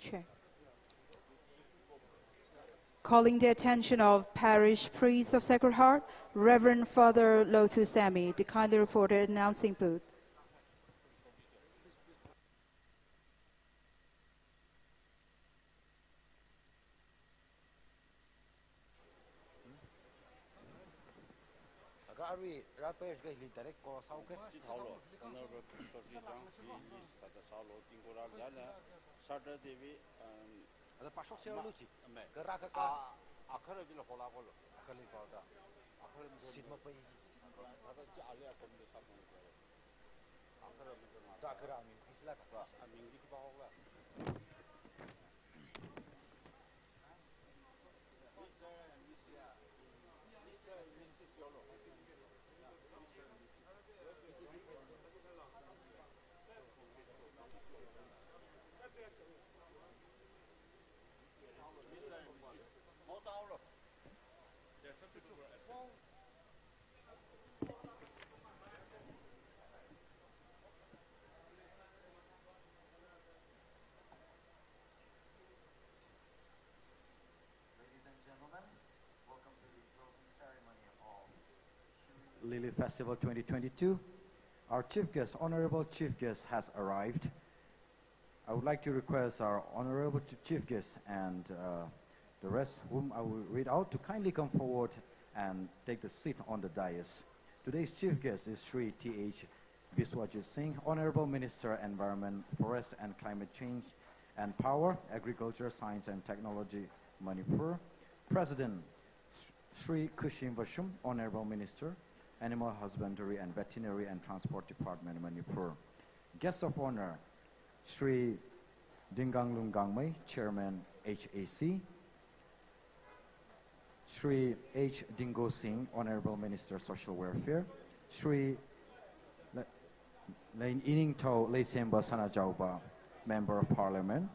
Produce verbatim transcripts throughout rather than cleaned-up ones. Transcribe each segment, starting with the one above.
Okay. Calling the attention of Parish Priest of Sacred Heart, Reverend Father Lothu Sami, the kindly reporter, announcing booth. Aga arui rappers ga hili direct ko sau ke. Chi thau lo, Honorable Professor Lee Jang, please, tata sau lo, tingko rak jana, Saturday vi, um, Ada pasok sel lu chi. Ame. Gara ka ka. A, akhara di la hola ko lo. Akhara li pau da. Akhara di. Sit ma pai. Tata chi ali akhara di sa ko lo. Akhara di. Da akhara amin kisla ka. Amin di ki pa hok la. Ladies and gentlemen, welcome to the closing ceremony of Lily Festival twenty twenty-two. Our chief guest, honorable chief guest, has arrived. I would like to request our honorable ch- chief guest and uh, the rest whom I will read out to kindly come forward and take the seat on the dais. Today's chief guest is Shri T H Biswajit Singh, Honorable Minister, Environment, Forest and Climate Change and Power, Agriculture, Science and Technology, Manipur, President Shri Khushim Vashum, Honorable Minister, Animal Husbandry and Veterinary and Transport Department, Manipur. Guest of Honor, Shri Dinganglung Gangmei, Chairman H A C, Shri H Dingo Singh, Honorable Minister, Social Welfare, Shri Le- Lein Iningtho Leisemba Sanajaoba, Member of Parliament,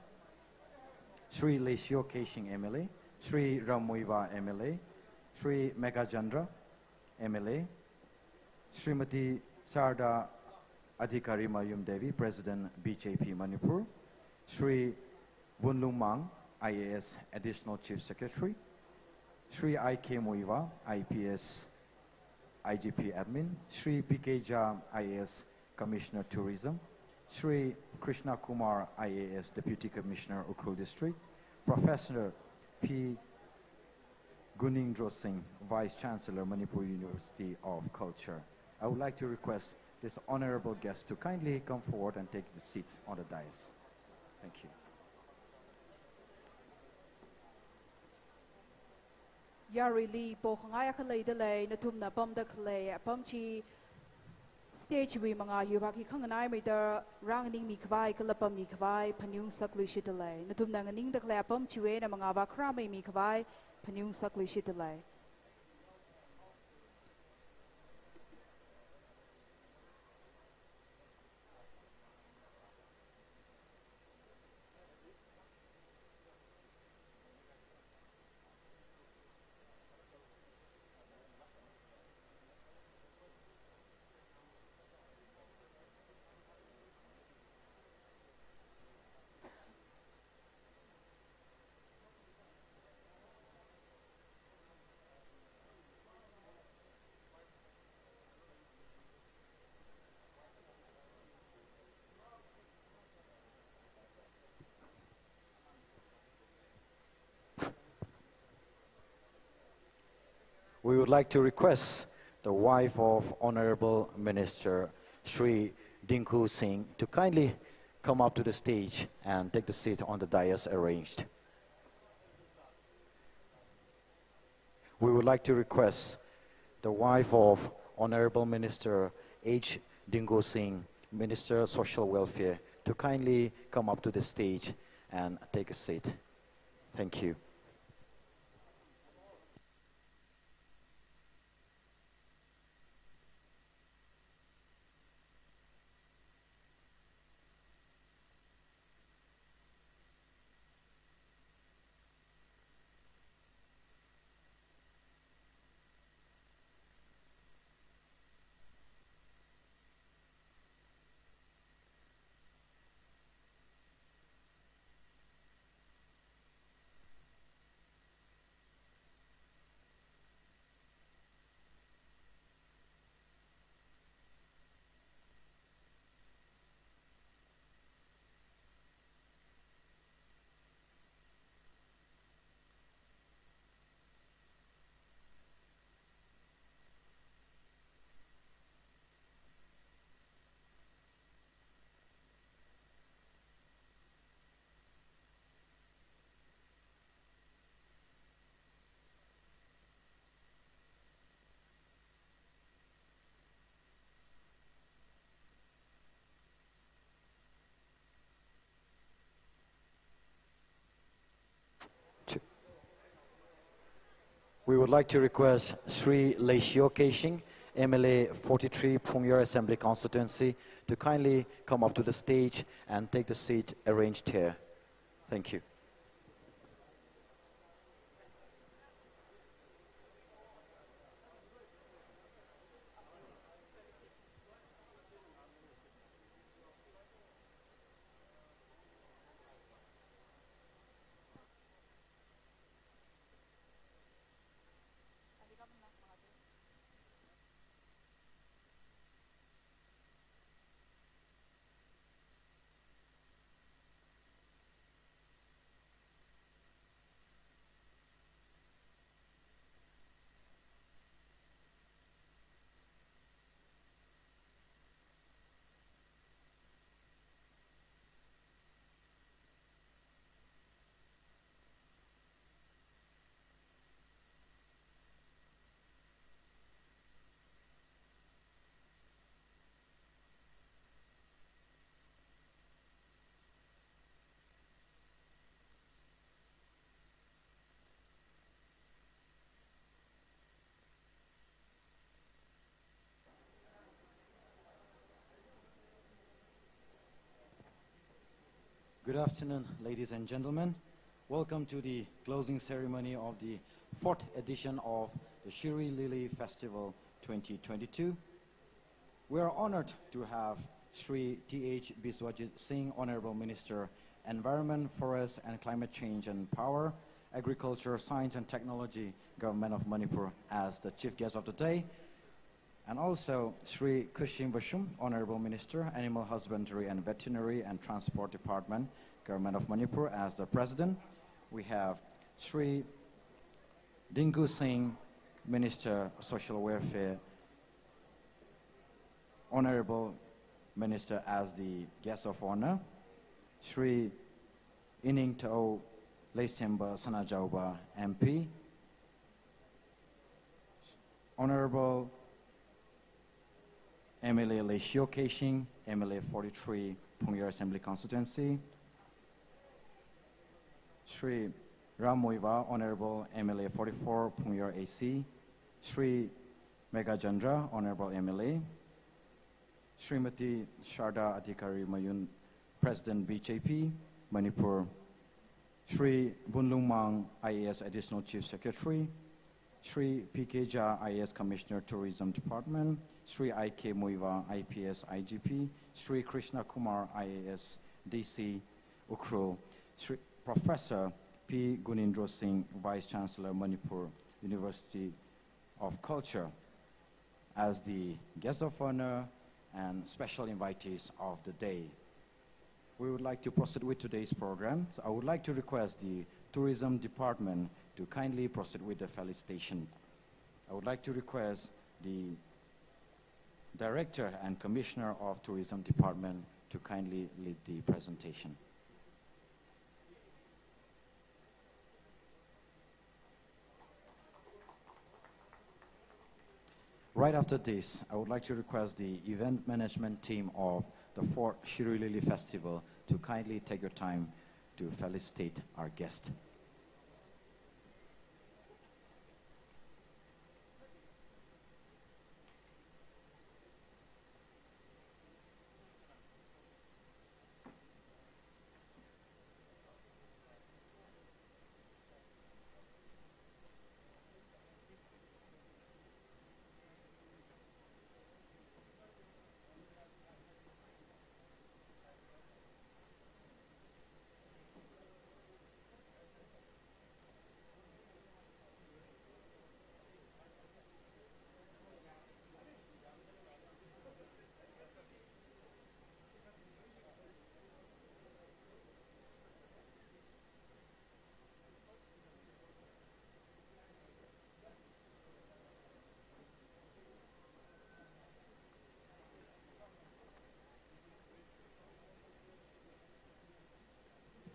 Shri Leisio Keishing M L A, Shri Ramuiba M L A, Shri Meghajendra M L A, Shrimati Sarda Adhikari Mayum Devi, President B J P Manipur, Shri Bun Lungmang, I A S Additional Chief Secretary, Shri I K Muivah, I P S I G P Admin, Shri B K Jha, I A S Commissioner Tourism, Shri Krishna Kumar, I A S Deputy Commissioner Ukhrul District, Professor P Gunindro Singh, Vice Chancellor, Manipur University of Culture. I would like to request this honorable guest to kindly come forward and take the seats on the dais. Thank you. Yarui li po khangai akha leida lei, nathumna pamda khalei, apam chi stage wui manga yu vaki khanganai mai da rang ning mi khavai, kala pam mi khavai, phaning sak lui shita lei. Nathumna nganing da khalei, apam chi wui na manga va khra mai mi khavai, phaning sak lui shita lei. We would like to request the wife of Honorable Minister Shri Dingku Singh to kindly come up to the stage and take the seat on the dais arranged. We would like to request the wife of Honorable Minister H Dingku Singh, Minister of Social Welfare, to kindly come up to the stage and take a seat. Thank you. We would like to request Shri Leishio Keishing, M L A forty-three Phungyar Assembly Constituency, to kindly come up to the stage and take the seat arranged here. Thank you. Good afternoon, ladies and gentlemen. Welcome to the closing ceremony of the fourth edition of the Shri Lily Festival twenty twenty-two. We are honored to have Shri T H Biswajit Singh, Honorable Minister, Environment, Forest and Climate Change and Power, Agriculture, Science and Technology, Government of Manipur, as the chief guest of the day. And also Shri Kushing Vashum, Honorable Minister, Animal Husbandry and Veterinary and Transport Department, Government of Manipur, as the president. We have Shri Dingu Singh, Minister of Social Welfare, Honorable Minister, as the guest of honor. Shri Iningtao Leisemba Sanajaoba, M P. Honorable M L A Leishio Keishing, M L A forty-three, Phungyar Assembly Constituency. Shri Ram Muivah, Honorable M L A forty-four, Phungyar A C, Shri Meghachandra, Honorable M L A, Srimati Sharda Adhikari Mayun, President B J P, Manipur, Shri Bunlung Mang, I A S Additional Chief Secretary, Shri P K Jha, I A S Commissioner, Tourism Department, Shri I K Muivah, I P S I G P, Shri Krishna Kumar, I A S D C, Ukhrul, Shri Professor P Gunindra Singh, Vice Chancellor, Manipur University of Culture, as the guest of honor and special invitees of the day. We would like to proceed with today's program. So I would like to request the Tourism Department to kindly proceed with the felicitation. I would like to request the Director and Commissioner of Tourism Department to kindly lead the presentation. Right after this, I would like to request the event management team of the fourth Shirui Lily Festival to kindly take your time to felicitate our guest.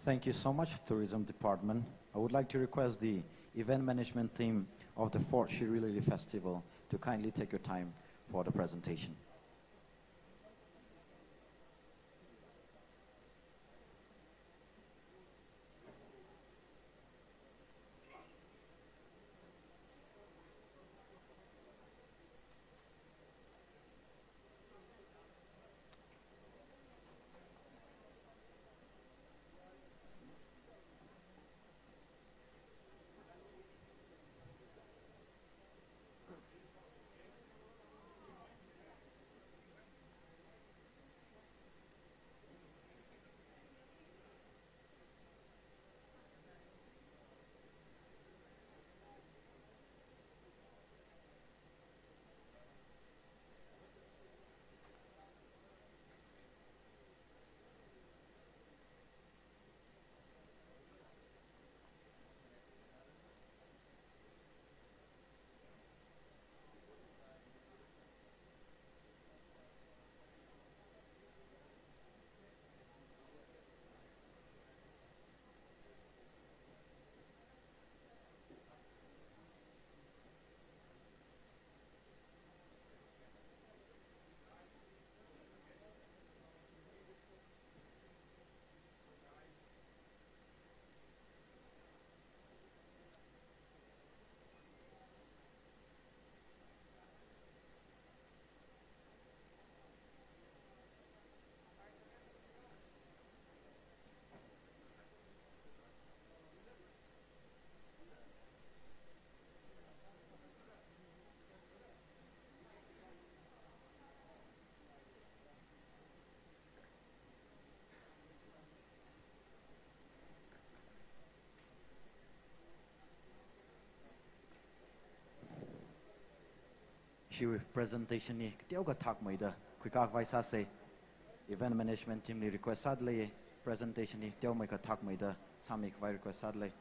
Thank you so much, Tourism Department. I would like to request the event management team of the fourth Shirui Lily Festival to kindly take your time for the presentation. Issue presentation ni katiao ka thakmeida khuikak vai sase. Event management team ni request sat lei. Presentation ni tiao mai ka thakmeida sami ka vai request sat lei.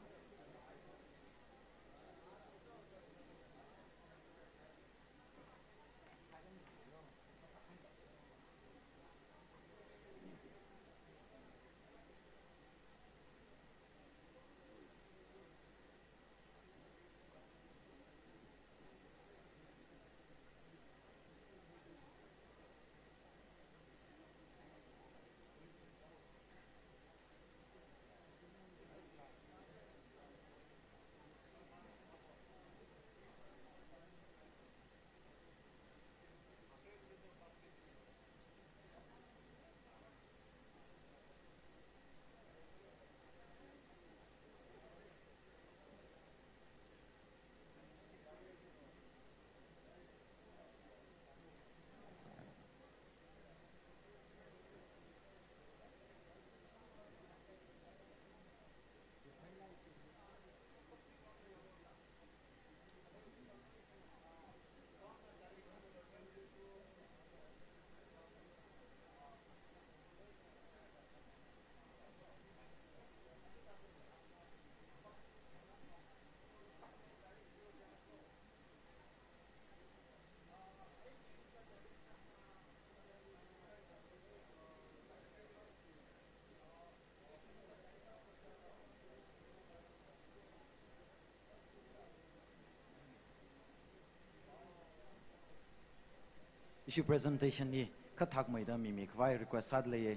Issue presentation ni kha thakmeida mimi khavai request sat leiye.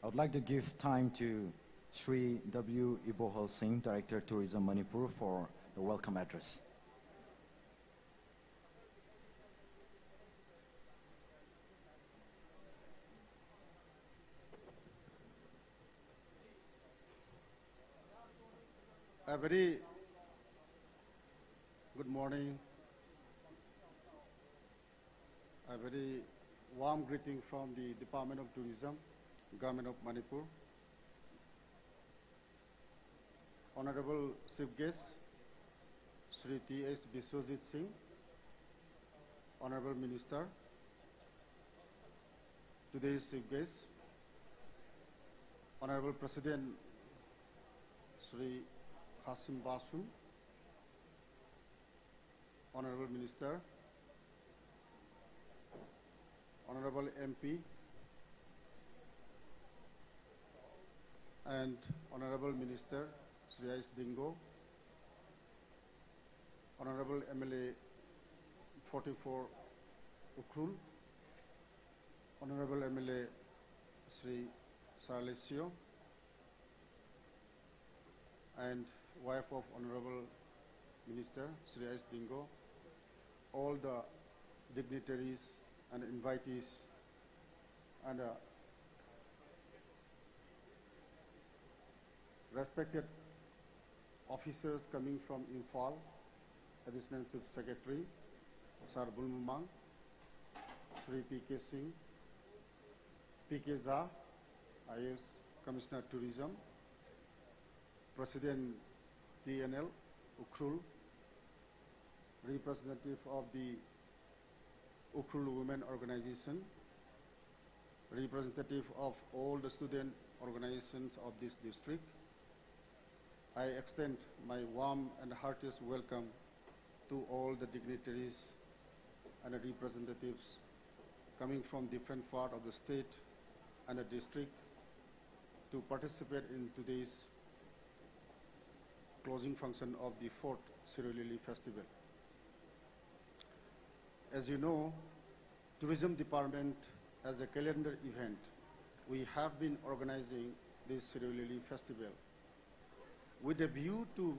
I'd like to give time to Shri W. Ibohal Singh, Director, Tourism, Manipur, for the welcome address. A very good morning. A very warm greeting from the Department of Tourism, Government of Manipur. Honorable Chief Guest, Shri T S Biswajit Singh, Honorable Minister, today's Chief Guest, Honorable President Shri Khashim Basum, Honorable Minister, Honorable M P, and Honorable Minister Shri Ice Dingo, Honorable M L A forty-four Ukhrul, Honorable M L A Shri Sarlesio, and wife of Honorable Minister Shri Ice Dingo, all the dignitaries and invitees, and uh, respected officers coming from Imphal, Additional Chief Secretary Sir Bulmumang, Shri P K Singh, P K Jha, I A S Commissioner Tourism, President T N L Ukhrul, representative of the Ukhrul Women Organization, representative of all the student organizations of this district. I extend my warm and heartiest welcome to all the dignitaries and the representatives coming from different part of the state and the district to participate in today's closing function of the fourth Sirui Lily Festival. As you know, Tourism Department has a calendar event We have been organizing this Sirui Lily Festival with a view to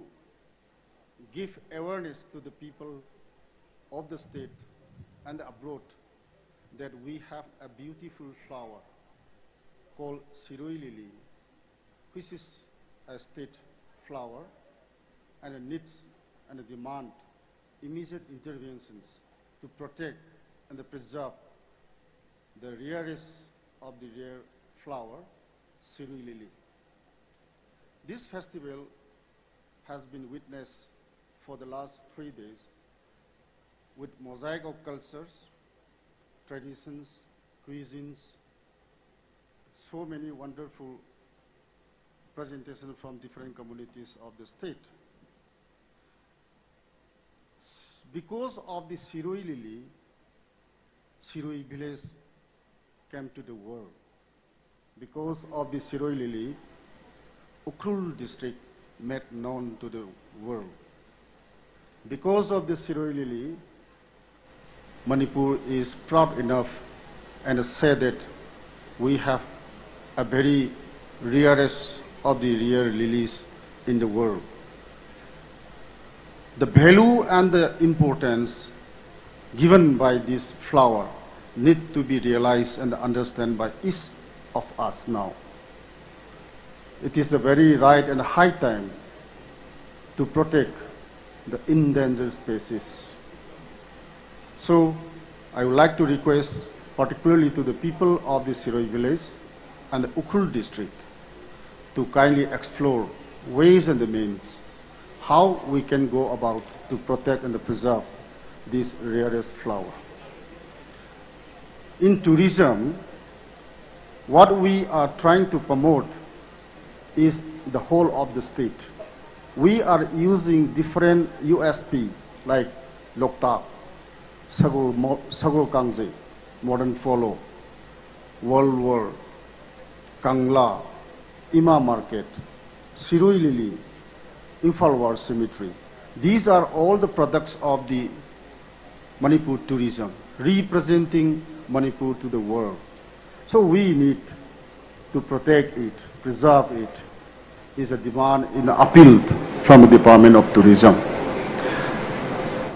give awareness to the people of the state and abroad that we have a beautiful flower called Sirui Lily, which is a state flower and it needs and demand immediate interventions to protect and preserve the rarest of the rare flower, Sirui Lily. This festival has been witnessed for the last three days with mosaic of cultures, traditions, cuisines, so many wonderful presentations from different communities of the state. Because of the Sirui Lily, Sirui village came to the world. Because of the Sirui Lily, Ukhrul district made known to the world. Because of the Sirui Lily, Manipur is proud enough and say that we have a very rarest of the rare lilies in the world. The value and the importance given by this flower need to be realized and understood by each of us now. It is the very right and high time to protect the endangered species. So, I would like to request particularly to the people of the Sirui village and the Ukhrul district to kindly explore ways and the means how we can go about to protect and preserve this rarest flower. In tourism, what we are trying to promote is the whole of the state. We are using different U S P like Loktak, Sagol, Mo- Sagol Kangje, Modern Follow, World War, Kangla, Ima Market, Sirui Lily, Imphal War Cemetery. These are all the products of the Manipur tourism, representing Manipur to the world. So we need to protect it, preserve it, is a demand in appeal from the Department of Tourism.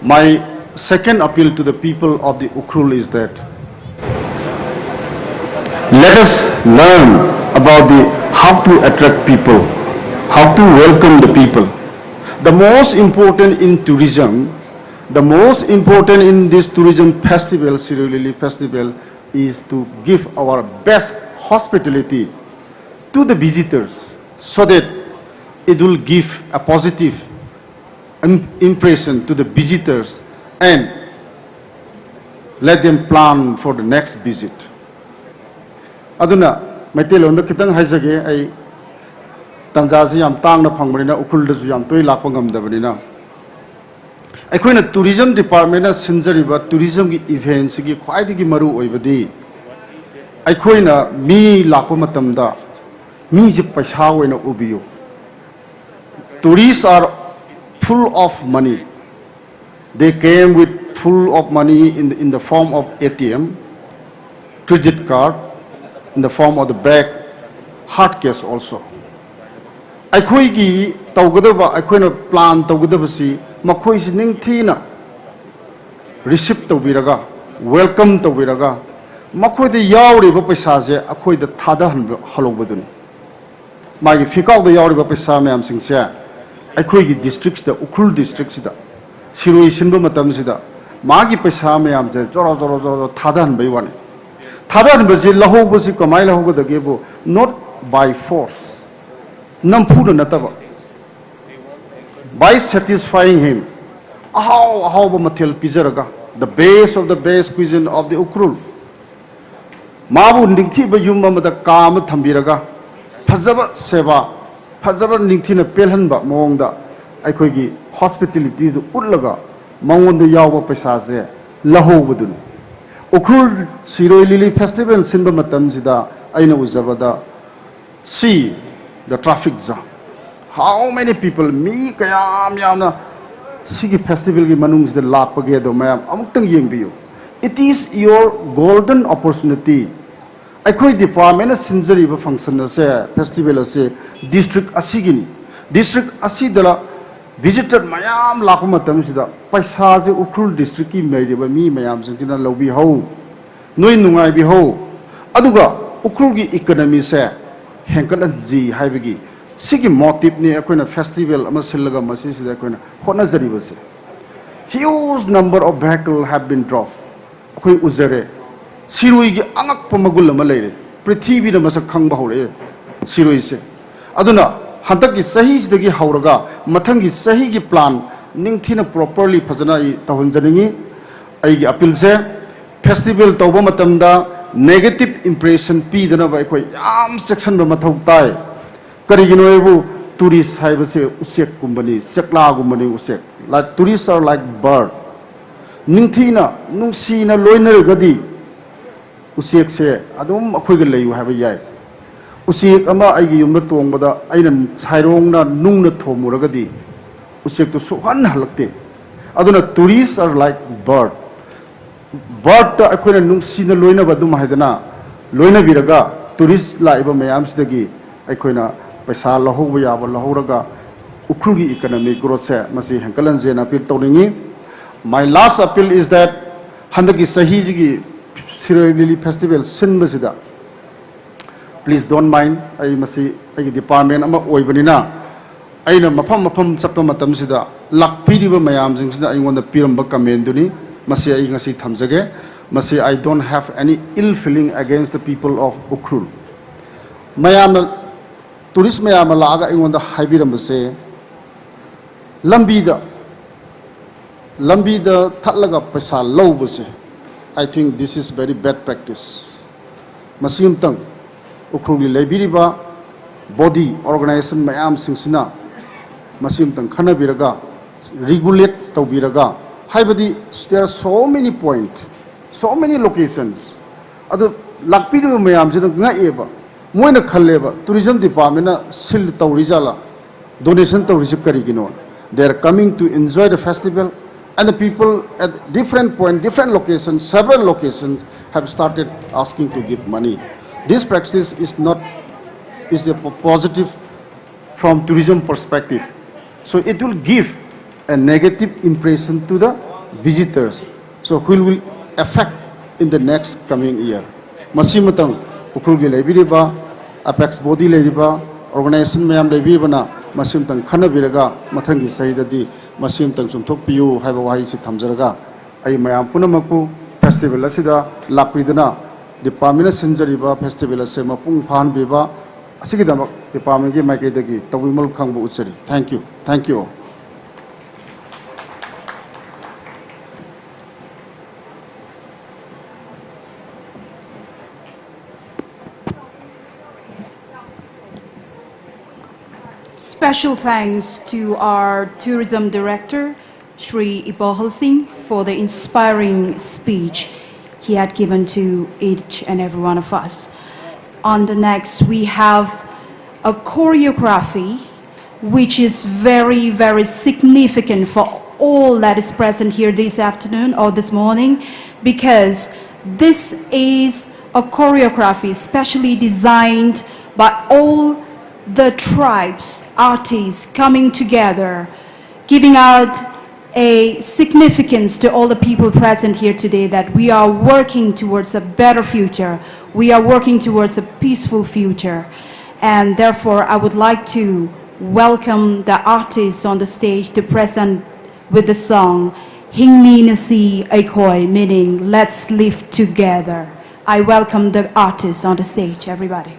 My second appeal to the people of the Ukhrul is that let us learn about the how to attract people, how to welcome the people. The most important in tourism, the most important in this tourism festival, Shirui Lily Festival, is to give our best hospitality to the visitors so that it will give a positive im- impression to the visitors and let them plan for the next visit. ꯑꯗꯨꯅ ꯃꯩꯇꯩꯂꯣꯟꯗ ꯈꯤꯇꯪ ꯍꯥꯏꯖꯒꯦ ꯑꯩ, ꯇꯥꯟꯖꯥꯁꯤ ꯌꯥꯝ ꯇꯥꯡꯅ ꯐꯪꯕꯅꯤꯅ, ꯎꯈ꯭ꯔꯨꯜꯗꯁꯨ ꯌꯥꯝ ꯇꯣꯏ ꯂꯥꯛꯄ ꯉꯝꯗꯕꯅꯤꯅ꯫ ꯑꯩꯈꯣꯏꯅ ꯇꯨꯔꯤꯖꯝ ꯗꯤꯄꯥꯔꯠꯃꯦꯟꯅ ꯁꯤꯟꯖꯔꯤꯕ ꯇꯨꯔꯤꯖꯝꯒꯤ ꯏꯚꯦꯟꯁꯤꯒꯤ ꯈ꯭ꯋꯥꯏꯗꯒꯤ ꯃꯔꯨ ꯑꯣꯏꯕꯗꯤ, ꯑꯩꯈꯣꯏꯅ ꯃꯤ ꯂꯥꯛꯄ ꯃꯇꯝꯗ ꯃꯤꯁꯦ ꯄꯩꯁꯥ ꯑꯣꯏꯅ ꯎꯕꯤꯌꯨ꯫ Tourists are full of money. They came with full of money in the, in the form of A T M, credit card, in the form of the bag, hard cash also. ꯑꯩꯈꯣꯏꯒꯤ ꯇꯧꯒꯗꯕ, ꯑꯩꯈꯣꯏꯅ plan ꯇꯧꯒꯗꯕꯁꯤ ꯃꯈꯣꯏꯁꯤ ꯅꯤꯡꯊꯤꯅ receipt ꯇꯧꯕꯤꯔꯒ, welcome ꯇꯧꯕꯤꯔꯒ, ꯃꯈꯣꯏꯗ ꯌꯥꯎꯔꯤꯕ ꯄꯩꯁꯥꯁꯦ ꯑꯩꯈꯣꯏꯗ ꯊꯥꯗꯍꯟꯕ ꯍꯜꯍꯧꯕꯗꯨꯅꯤ꯫ ꯃꯥꯒꯤ ꯐꯤꯀꯥꯎꯗ ꯌꯥꯎꯔꯤꯕ ꯄꯩꯁꯥ ꯃꯌꯥꯝꯁꯤꯡꯁꯦ ꯑꯩꯈꯣꯏꯒꯤ ꯗꯤꯁꯇ꯭ꯔꯤꯛꯁꯤꯗ, ꯎꯈ꯭ꯔꯨꯜ ꯗꯤꯁꯇ꯭ꯔꯤꯛꯁꯤꯗ ꯁꯤꯔꯣꯏ ꯁꯤꯟꯕ ꯃꯇꯝꯁꯤꯗ ꯃꯥꯒꯤ ꯄꯩꯁꯥ ꯃꯌꯥꯝꯁꯦ ꯖꯣꯔꯣ ꯖꯣꯔꯣ ꯖꯣꯔꯣ ꯊꯥꯗꯍꯟꯕꯩ ꯋꯥꯅꯤ꯫ ꯊꯥꯗꯍꯟꯕꯁꯤ ꯂꯧꯍꯧꯕꯁꯤ ꯀꯃꯥꯏꯅ ꯂꯧꯍꯧꯒꯗꯒꯦꯕꯨ, not by force, ꯅꯝꯐꯨꯗ ꯅꯠꯇꯕ, by satisfying him, ꯑꯍꯥꯎ ꯑꯍꯥꯎꯕ ꯃꯊꯦꯜ ꯄꯤꯖꯔꯒ, the best of the best cuisine of the Ukhrul, ꯃꯥꯕꯨ ꯅꯤꯡꯊꯤꯕ ꯌꯨꯝ ꯑꯃꯗ ꯀꯥ ꯑꯃ ꯊꯝꯕꯤꯔꯒ, ꯐꯖꯕ ꯁꯦꯕꯥ, ꯐꯖꯕ ꯅꯤꯡꯊꯤꯅ ꯄꯦꯜꯍꯟꯕ ꯃꯑꯣꯡꯗ ꯑꯩꯈꯣꯏꯒꯤ ꯍꯣꯁꯄꯤꯇꯦꯂꯤꯇꯤꯗꯨ ꯎꯠꯂꯒ ꯃꯉꯣꯟꯗ ꯌꯥꯎꯕ ꯄꯩꯁꯥꯁꯦ ꯂꯧꯍꯧꯕꯗꯨꯅꯤ꯫ ꯎꯈ꯭ꯔꯨꯜ ꯁꯤꯔꯣꯏ ꯂꯤꯂꯤ ꯐꯦꯁꯇꯤꯚꯦꯜ ꯁꯤꯟꯕ ꯃꯇꯝꯁꯤꯗ ꯑꯩꯅ ꯎꯖꯕꯗ, see the traffic jam, how many people, ꯃꯤ ꯀꯌꯥꯝ ꯌꯥꯝꯅ ꯁꯤꯒꯤ ꯐꯦꯁꯇꯤꯚꯦꯜꯒꯤ ꯃꯅꯨꯡꯁꯤꯗ ꯂꯥꯛꯄꯒꯦ ꯑꯗꯣ ꯃꯌꯥꯝ ꯑꯃꯨꯛꯇꯪ ꯌꯦꯡꯕꯤꯌꯨ꯫ It is your golden opportunity. ꯑꯩꯈꯣꯏ ꯗꯤꯄꯥꯔꯠꯃꯦꯟꯅ ꯁꯤꯟꯖꯔꯤꯕ ꯐꯪꯁꯟ ꯑꯁꯦ, ꯐꯦꯁꯇꯤꯚꯦꯜ ꯑꯁꯦ ꯗꯤꯁꯇ꯭ꯔꯤꯛ ꯑꯁꯤꯒꯤꯅꯤ꯫ ꯗꯤꯁꯇ꯭ꯔꯤꯛ ꯑꯁꯤꯗ ꯚꯤꯖꯤꯇꯔ ꯃꯌꯥꯝ ꯂꯥꯛꯄ ꯃꯇꯝꯁꯤꯗ ꯄꯩꯁꯥꯁꯦ ꯎꯈ꯭ꯔꯨꯜ ꯗꯤꯁꯇ꯭ꯔꯤꯛꯀꯤ ꯂꯩꯔꯤꯕ ꯃꯤ ꯃꯌꯥꯝꯁꯤꯡꯁꯤꯅ ꯂꯧꯕꯤꯍꯧ, ꯅꯣꯏ ꯅꯨꯡꯉꯥꯏꯕꯤꯍꯧ, ꯑꯗꯨꯒ ꯎꯈ꯭ꯔꯨꯜꯒꯤ ꯏꯀꯅꯃꯤꯁꯦ ꯍꯦꯟꯒꯠꯍꯟꯁꯤ ꯍꯥꯏꯕꯒꯤ ꯁꯤꯒꯤ ꯃꯣꯇꯤꯚꯅꯤ ꯑꯩꯈꯣꯏꯅ ꯐꯦꯁꯇꯤꯚꯦꯜ ꯑꯃ ꯁꯤꯜꯂꯒ ꯃꯁꯤꯁꯤꯗ ꯑꯩꯈꯣꯏꯅ ꯍꯣꯠꯅꯖꯔꯤꯕꯁꯦ꯫ Huge number of vehicle have been dropped꯫ ꯑꯩꯈꯣꯏ ꯎꯖꯔꯦ꯫ ꯁꯤꯔꯣꯏꯒꯤ ꯑꯉꯛꯄ ꯃꯒꯨꯟ ꯑꯃ ꯂꯩꯔꯦ꯫ ꯄ꯭ꯔꯤꯊꯤꯕꯤꯅ ꯃꯁꯛ ꯈꯪꯕ ꯍꯧꯔꯛꯑꯦ ꯁꯤꯔꯣꯏꯁꯦ꯫ ꯑꯗꯨꯅ ꯍꯟꯗꯛꯀꯤ ꯆꯍꯤꯁꯤꯗꯒꯤ ꯍꯧꯔꯒ ꯃꯊꯪꯒꯤ ꯆꯍꯤꯒꯤ ꯄ꯭ꯂꯥꯟ ꯅꯤꯡꯊꯤꯅ, ꯄ꯭ꯔꯣꯄꯔꯂꯤ, ꯐꯖꯅ ꯑꯩ ꯇꯧꯍꯟꯖꯅꯤꯡꯉꯤ꯫ ꯑꯩꯒꯤ ꯑꯄꯤꯜꯁꯦ, ꯐꯦꯁꯇꯤꯚꯦꯜ ꯇꯧꯕ ꯃꯇꯝꯗ ꯅꯦꯒꯦꯇꯤꯚ ꯏꯝꯄ꯭ꯔꯦꯁꯟ ꯄꯤꯗꯅꯕ ꯑꯩꯈꯣꯏ ꯌꯥꯝ ꯆꯦꯛꯁꯤꯟꯕ ꯃꯊꯧ ꯇꯥꯏ꯫ ꯀꯔꯤꯒꯤꯅꯣ ꯍꯥꯏꯕꯨ, ꯇꯨꯔꯤꯁ ꯍꯥꯏꯕꯁꯦ ꯎꯆꯦꯛꯀꯨꯝꯕꯅꯤ, ꯆꯦꯛꯂꯥꯒꯨꯝꯕꯅꯤ ꯎꯆꯦꯛ꯫ Like, tourists are like bird꯫ ꯅꯤꯡꯊꯤꯅ, ꯅꯨꯡꯁꯤꯅ ꯂꯣꯏꯅꯔꯒꯗꯤ ꯎꯆꯦꯛꯁꯦ ꯑꯗꯨꯝ ꯑꯩꯈꯣꯏꯒ ꯂꯩꯌꯨ ꯍꯥꯏꯕ ꯌꯥꯏ꯫ ꯎꯆꯦꯛ ꯑꯃ ꯑꯩꯒꯤ ꯌꯨꯝꯗ ꯇꯣꯡꯕꯗ ꯑꯩꯅ ꯁꯥꯏꯔꯣꯡꯅ ꯅꯨꯡꯅ ꯊꯣꯝꯃꯨꯔꯒꯗꯤ ꯎꯆꯦꯛꯇꯨ ꯁꯨꯛꯍꯟ ꯍꯜꯂꯛꯇꯦ꯫ ꯑꯗꯨꯅ tourists are like bird꯫ ꯕꯥꯔꯠꯇ ꯑꯩꯈꯣꯏꯅ ꯅꯨꯡꯁꯤꯅ ꯂꯣꯏꯅꯕ ꯑꯗꯨꯝ ꯍꯥꯏꯗꯅ ꯂꯣꯏꯅꯕꯤꯔꯒ ꯇꯨꯔꯤꯁ ꯂꯥꯛꯏꯕ ꯃꯌꯥꯝꯁꯤꯗꯒꯤ ꯑꯩꯈꯣꯏꯅ ꯄꯩꯁꯥ ꯂꯧꯍꯧꯕ ꯌꯥꯕ ꯂꯧꯍꯧꯔꯒ ꯎꯈ꯭ꯔꯨꯜꯒꯤ ꯏꯀꯅꯃꯤꯛ ꯒ꯭ꯔꯣꯠꯁꯦ ꯃꯁꯤ ꯍꯦꯟꯒꯠꯍꯟꯁꯦꯅ ꯑꯄꯤꯜ ꯇꯧꯅꯤꯡꯉꯤ꯫ My last appeal is that ꯍꯟꯗꯛꯀꯤ ꯆꯍꯤꯁꯤꯒꯤ ꯁꯤꯔꯣꯏ ꯂꯤꯂꯤ ꯐꯦꯁꯇꯤꯚꯦꯜ ꯁꯤꯟꯕꯁꯤꯗ please don't mind, ꯑꯩ ꯃꯁꯤ ꯑꯩꯒꯤ ꯗꯤꯄꯥꯔꯠꯃꯦꯟ ꯑꯃ ꯑꯣꯏꯕꯅꯤꯅ ꯑꯩꯅ ꯃꯐꯝ ꯃꯐꯝ ꯆꯠꯄ ꯃꯇꯝꯁꯤꯗ ꯂꯥꯛꯄꯤꯔꯤꯕ ꯃꯌꯥꯝꯁꯤꯡꯁꯤꯅ ꯑꯩꯉꯣꯟꯗ ꯄꯤꯔꯝꯕ ꯀꯃꯦꯟꯗꯨꯅꯤ꯫ ꯃꯁꯤ ꯑꯩ ꯉꯁꯤ ꯊꯝꯖꯒꯦ꯫ ꯃꯁꯤ I don't have any ill feeling against the people of Ukhrul꯫ ꯃꯌꯥꯝꯅ, ꯇꯨꯔꯤꯁ ꯃꯌꯥꯝꯅ ꯂꯥꯛꯑꯒ ꯑꯩꯉꯣꯟꯗ ꯍꯥꯏꯕꯤꯔꯝꯕꯁꯦ, ꯂꯝꯕꯤꯗ, ꯂꯝꯕꯤꯗ ꯊꯠꯂꯒ ꯄꯩꯁꯥ ꯂꯧꯕꯁꯦ, I think this is very bad practice꯫ ꯃꯁꯤ ꯑꯃꯇꯪ ꯎꯈ꯭ꯔꯨꯜꯒꯤ ꯂꯩꯕꯤꯔꯤꯕ ꯕꯣꯗꯤ, ꯑꯣꯔꯒꯅꯥꯏꯖꯦꯁꯟ ꯃꯌꯥꯝꯁꯤꯡꯁꯤꯅ ꯃꯁꯤ ꯑꯃꯇꯪ ꯈꯟꯅꯕꯤꯔꯒ, ꯔꯤꯒꯨꯂꯦꯠ ꯇꯧꯕꯤꯔꯒ, ꯍꯥꯏꯕꯗꯤ there are so many point, so many locations꯫ ꯑꯗꯨ ꯂꯥꯛꯄꯤꯔꯤꯕ ꯃꯌꯥꯝꯁꯤꯅ ꯉꯛꯑꯦꯕ, ꯃꯣꯏꯅ ꯈꯜꯂꯦꯕ ꯇꯨꯔꯤꯖꯝ ꯗꯤꯄꯥꯔꯠꯃꯦꯟꯅ ꯁꯤꯜ ꯇꯧꯔꯤꯖꯥꯠꯂꯥ, ꯗꯣꯅꯦꯁꯟ ꯇꯧꯔꯤꯁꯤ ꯀꯔꯤꯒꯤꯅꯣ꯫ They are coming to enjoy the festival and the people at different point, different locations, several locations have started asking to give money꯫ This practice is not is a po- positive from tourism perspective. So it will give a negative impression to the visitors. So who will affect in the next coming year. ꯃꯁꯤꯃꯇꯪ ꯎꯈ꯭ꯔꯨꯜꯒꯤ ꯂꯩꯕꯤꯔꯤꯕ apex body ꯂꯩꯔꯤꯕ organisation ꯃꯌꯥꯝ ꯂꯩꯕꯤꯔꯤꯕꯅ ꯃꯁꯤꯃꯇꯪ ꯈꯟꯅꯕꯤꯔꯒ ꯃꯊꯪꯒꯤ ꯆꯍꯤꯗꯗꯤ ꯃꯁꯤꯃꯇꯪ ꯆꯨꯝꯊꯣꯛꯄꯤꯌꯨ ꯍꯥꯏꯕ ꯋꯥꯍꯩꯁꯤ ꯊꯝꯖꯔꯒ ꯑꯩ ꯃꯌꯥꯝ ꯄꯨꯝꯅꯃꯛꯄꯨ festival ꯑꯁꯤꯗ ꯂꯥꯛꯄꯤꯗꯨꯅ ꯗꯤꯄꯥꯔꯠꯃꯦꯟꯅ ꯁꯤꯟꯖꯔꯤꯕ ꯐꯦꯁꯇꯤꯚꯦꯜ ꯑꯁꯦ ꯃꯄꯨꯡ ꯐꯥꯍꯟꯕꯤꯕ ꯑꯁꯤꯒꯤꯗꯃꯛ ꯗꯤꯄꯥꯔꯠꯃꯦꯟꯒꯤ ꯃꯥꯏꯀꯩꯗꯒꯤ ꯇꯧꯕꯤꯃꯜ ꯈꯪꯕ ꯎꯠꯆꯔꯤ꯫ Thank you, thank you all. Special thanks to our tourism director, Shri Ipohal Singh, for the inspiring speech he had given to each and every one of us. On the next, we have a choreography which is very, very significant for all that is present here this afternoon or this morning, because this is a choreography specially designed by all the tribes, artists coming together, giving out a significance to all the people present here today that we are working towards a better future. We are working towards a peaceful future. And therefore, I would like to welcome the artists on the stage to present with the song Hingmi Nasi Aikoi, meaning Let's Live Together. I welcome the artists on the stage, everybody.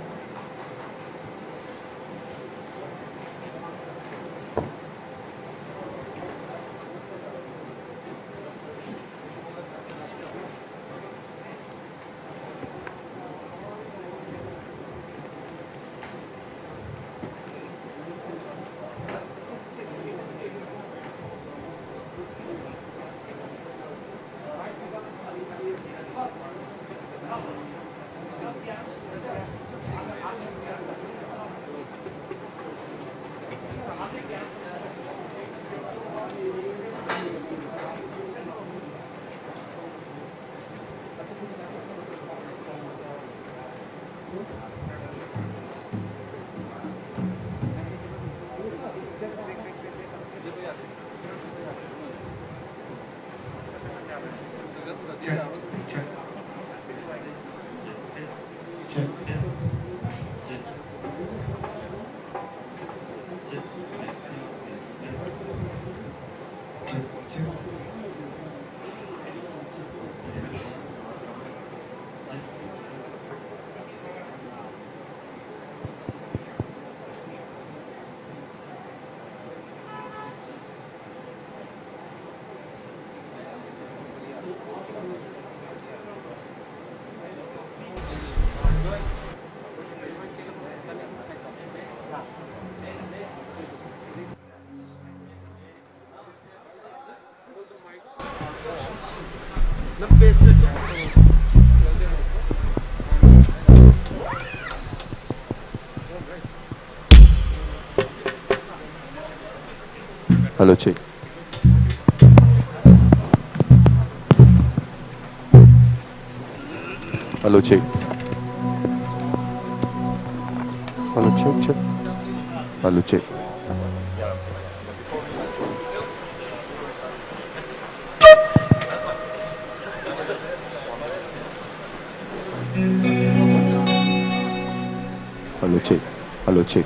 Hello, check. Hello, check. Hello, check, check. Hello, check. Hello, check. Hello, check.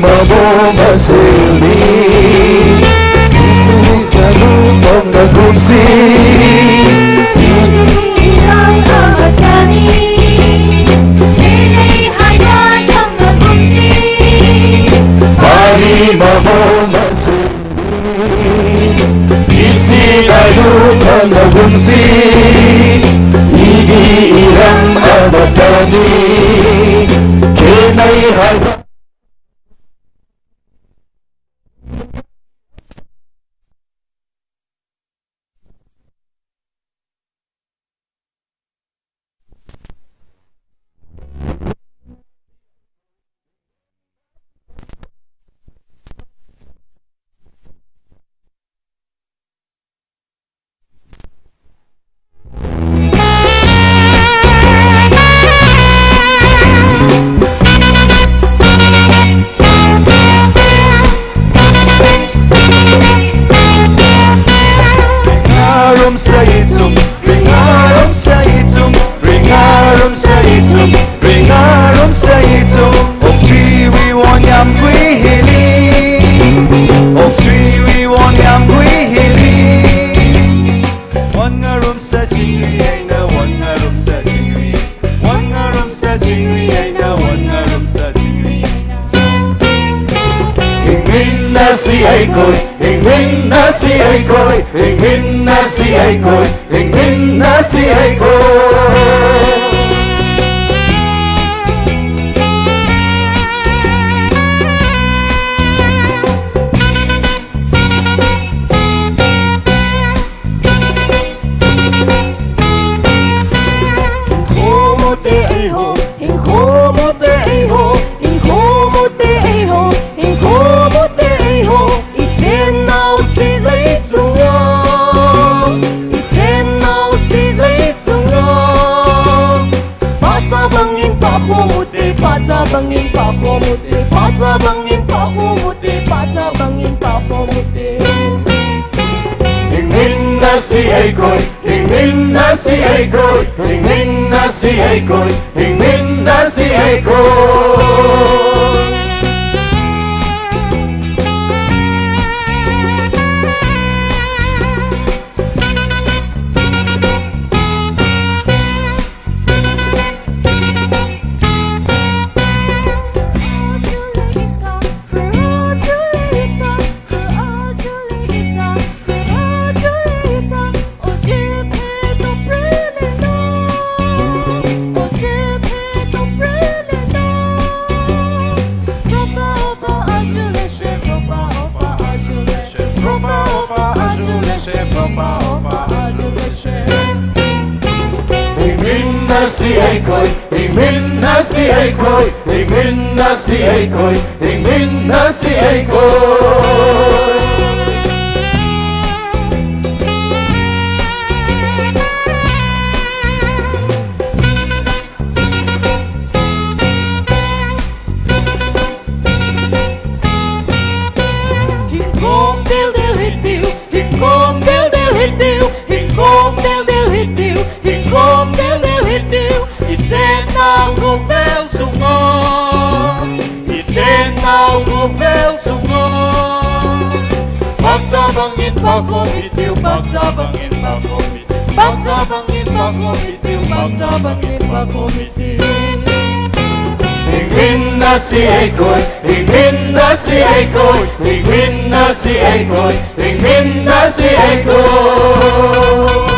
ꯃꯃꯣ ꯃꯁꯦꯜꯅꯤ ꯇꯝꯅꯒꯨꯝꯁꯤ꯫ ꯏꯔꯥꯡ ꯑꯃꯠꯇꯅꯤ ꯈꯦꯠꯅꯩ ꯍꯥꯏꯕ ꯇꯝꯅꯒꯨꯝꯁꯤ꯫ ꯃꯥꯒꯤ ꯃꯃꯣ ꯃꯁꯦꯜꯅꯤ ꯏꯁꯤ ꯀꯥꯏꯗꯨ ꯇꯝꯅꯒꯨꯝꯁꯤ꯫ ꯏꯒꯤ ꯏꯔꯝ ꯑꯃꯠꯇꯅꯤ ꯈꯦꯠꯅꯩ ꯍꯥꯏꯕ꯫ Itum, ringarum sa itum, ringarum sa itum, ringarum sa itum. Ong tui wi won yam gui hili. Ong tui wi won yam gui hili. Won ngarum sa chingri aina, won ngarum sa chingri. Won ngarum sa chingri aina, won ngarum sa chingri aina. Hingmin na si ai koi, hingmin na si ai koi, hingmin na si ai koi, hingmin na si ai koi. Hingkho mote ai ho, hingkho mote ai ho, hingkho mote ai ho, hingkho mote ai ho. Iten nau si lei chunga, iten nau si lei chunga. Pacha bangin pakho mote, pacha bangin pakho mote, pacha bangin pakho mote, pacha bangin pakho mote. Hingmin na si ai koi, hingmin na si ai koi, hingmin na si ai koi, hingmin na si ai koi. Hingmin na si ai koi, hingmin na si ai koi, hingmin na si ai koi, hingmin na si ai koi. Hingkong del del hitiu, hingkong del del hitiu, hingkong ꯄꯥꯡꯒꯤꯟ ꯄꯥꯈꯣꯝ ꯏꯇꯤꯎ ꯄꯥꯛꯆ ꯄꯥꯡꯒꯤꯟ ꯄꯥꯈꯣꯝ ꯏꯇꯤꯎ ꯄꯥꯛꯆ ꯄꯥꯡꯒꯤꯟ ꯄꯥꯈꯣꯝ ꯏꯇꯤꯎ ꯄꯥꯛꯆ ꯄꯥꯡꯒꯤꯟ ꯄꯥꯈꯣꯝ ꯏꯇꯤꯎ꯫ ꯍꯤꯡꯃꯤꯟꯅꯁꯤ ꯑꯩꯈꯣꯏ, ꯍꯤꯡꯃꯤꯟꯅꯁꯤ ꯑꯩꯈꯣꯏ, ꯍꯤꯡꯃꯤꯟꯅꯁꯤ ꯑꯩꯈꯣꯏ, ꯍꯤꯡꯃꯤꯟꯅꯁꯤ ꯑꯩꯈꯣꯏ꯫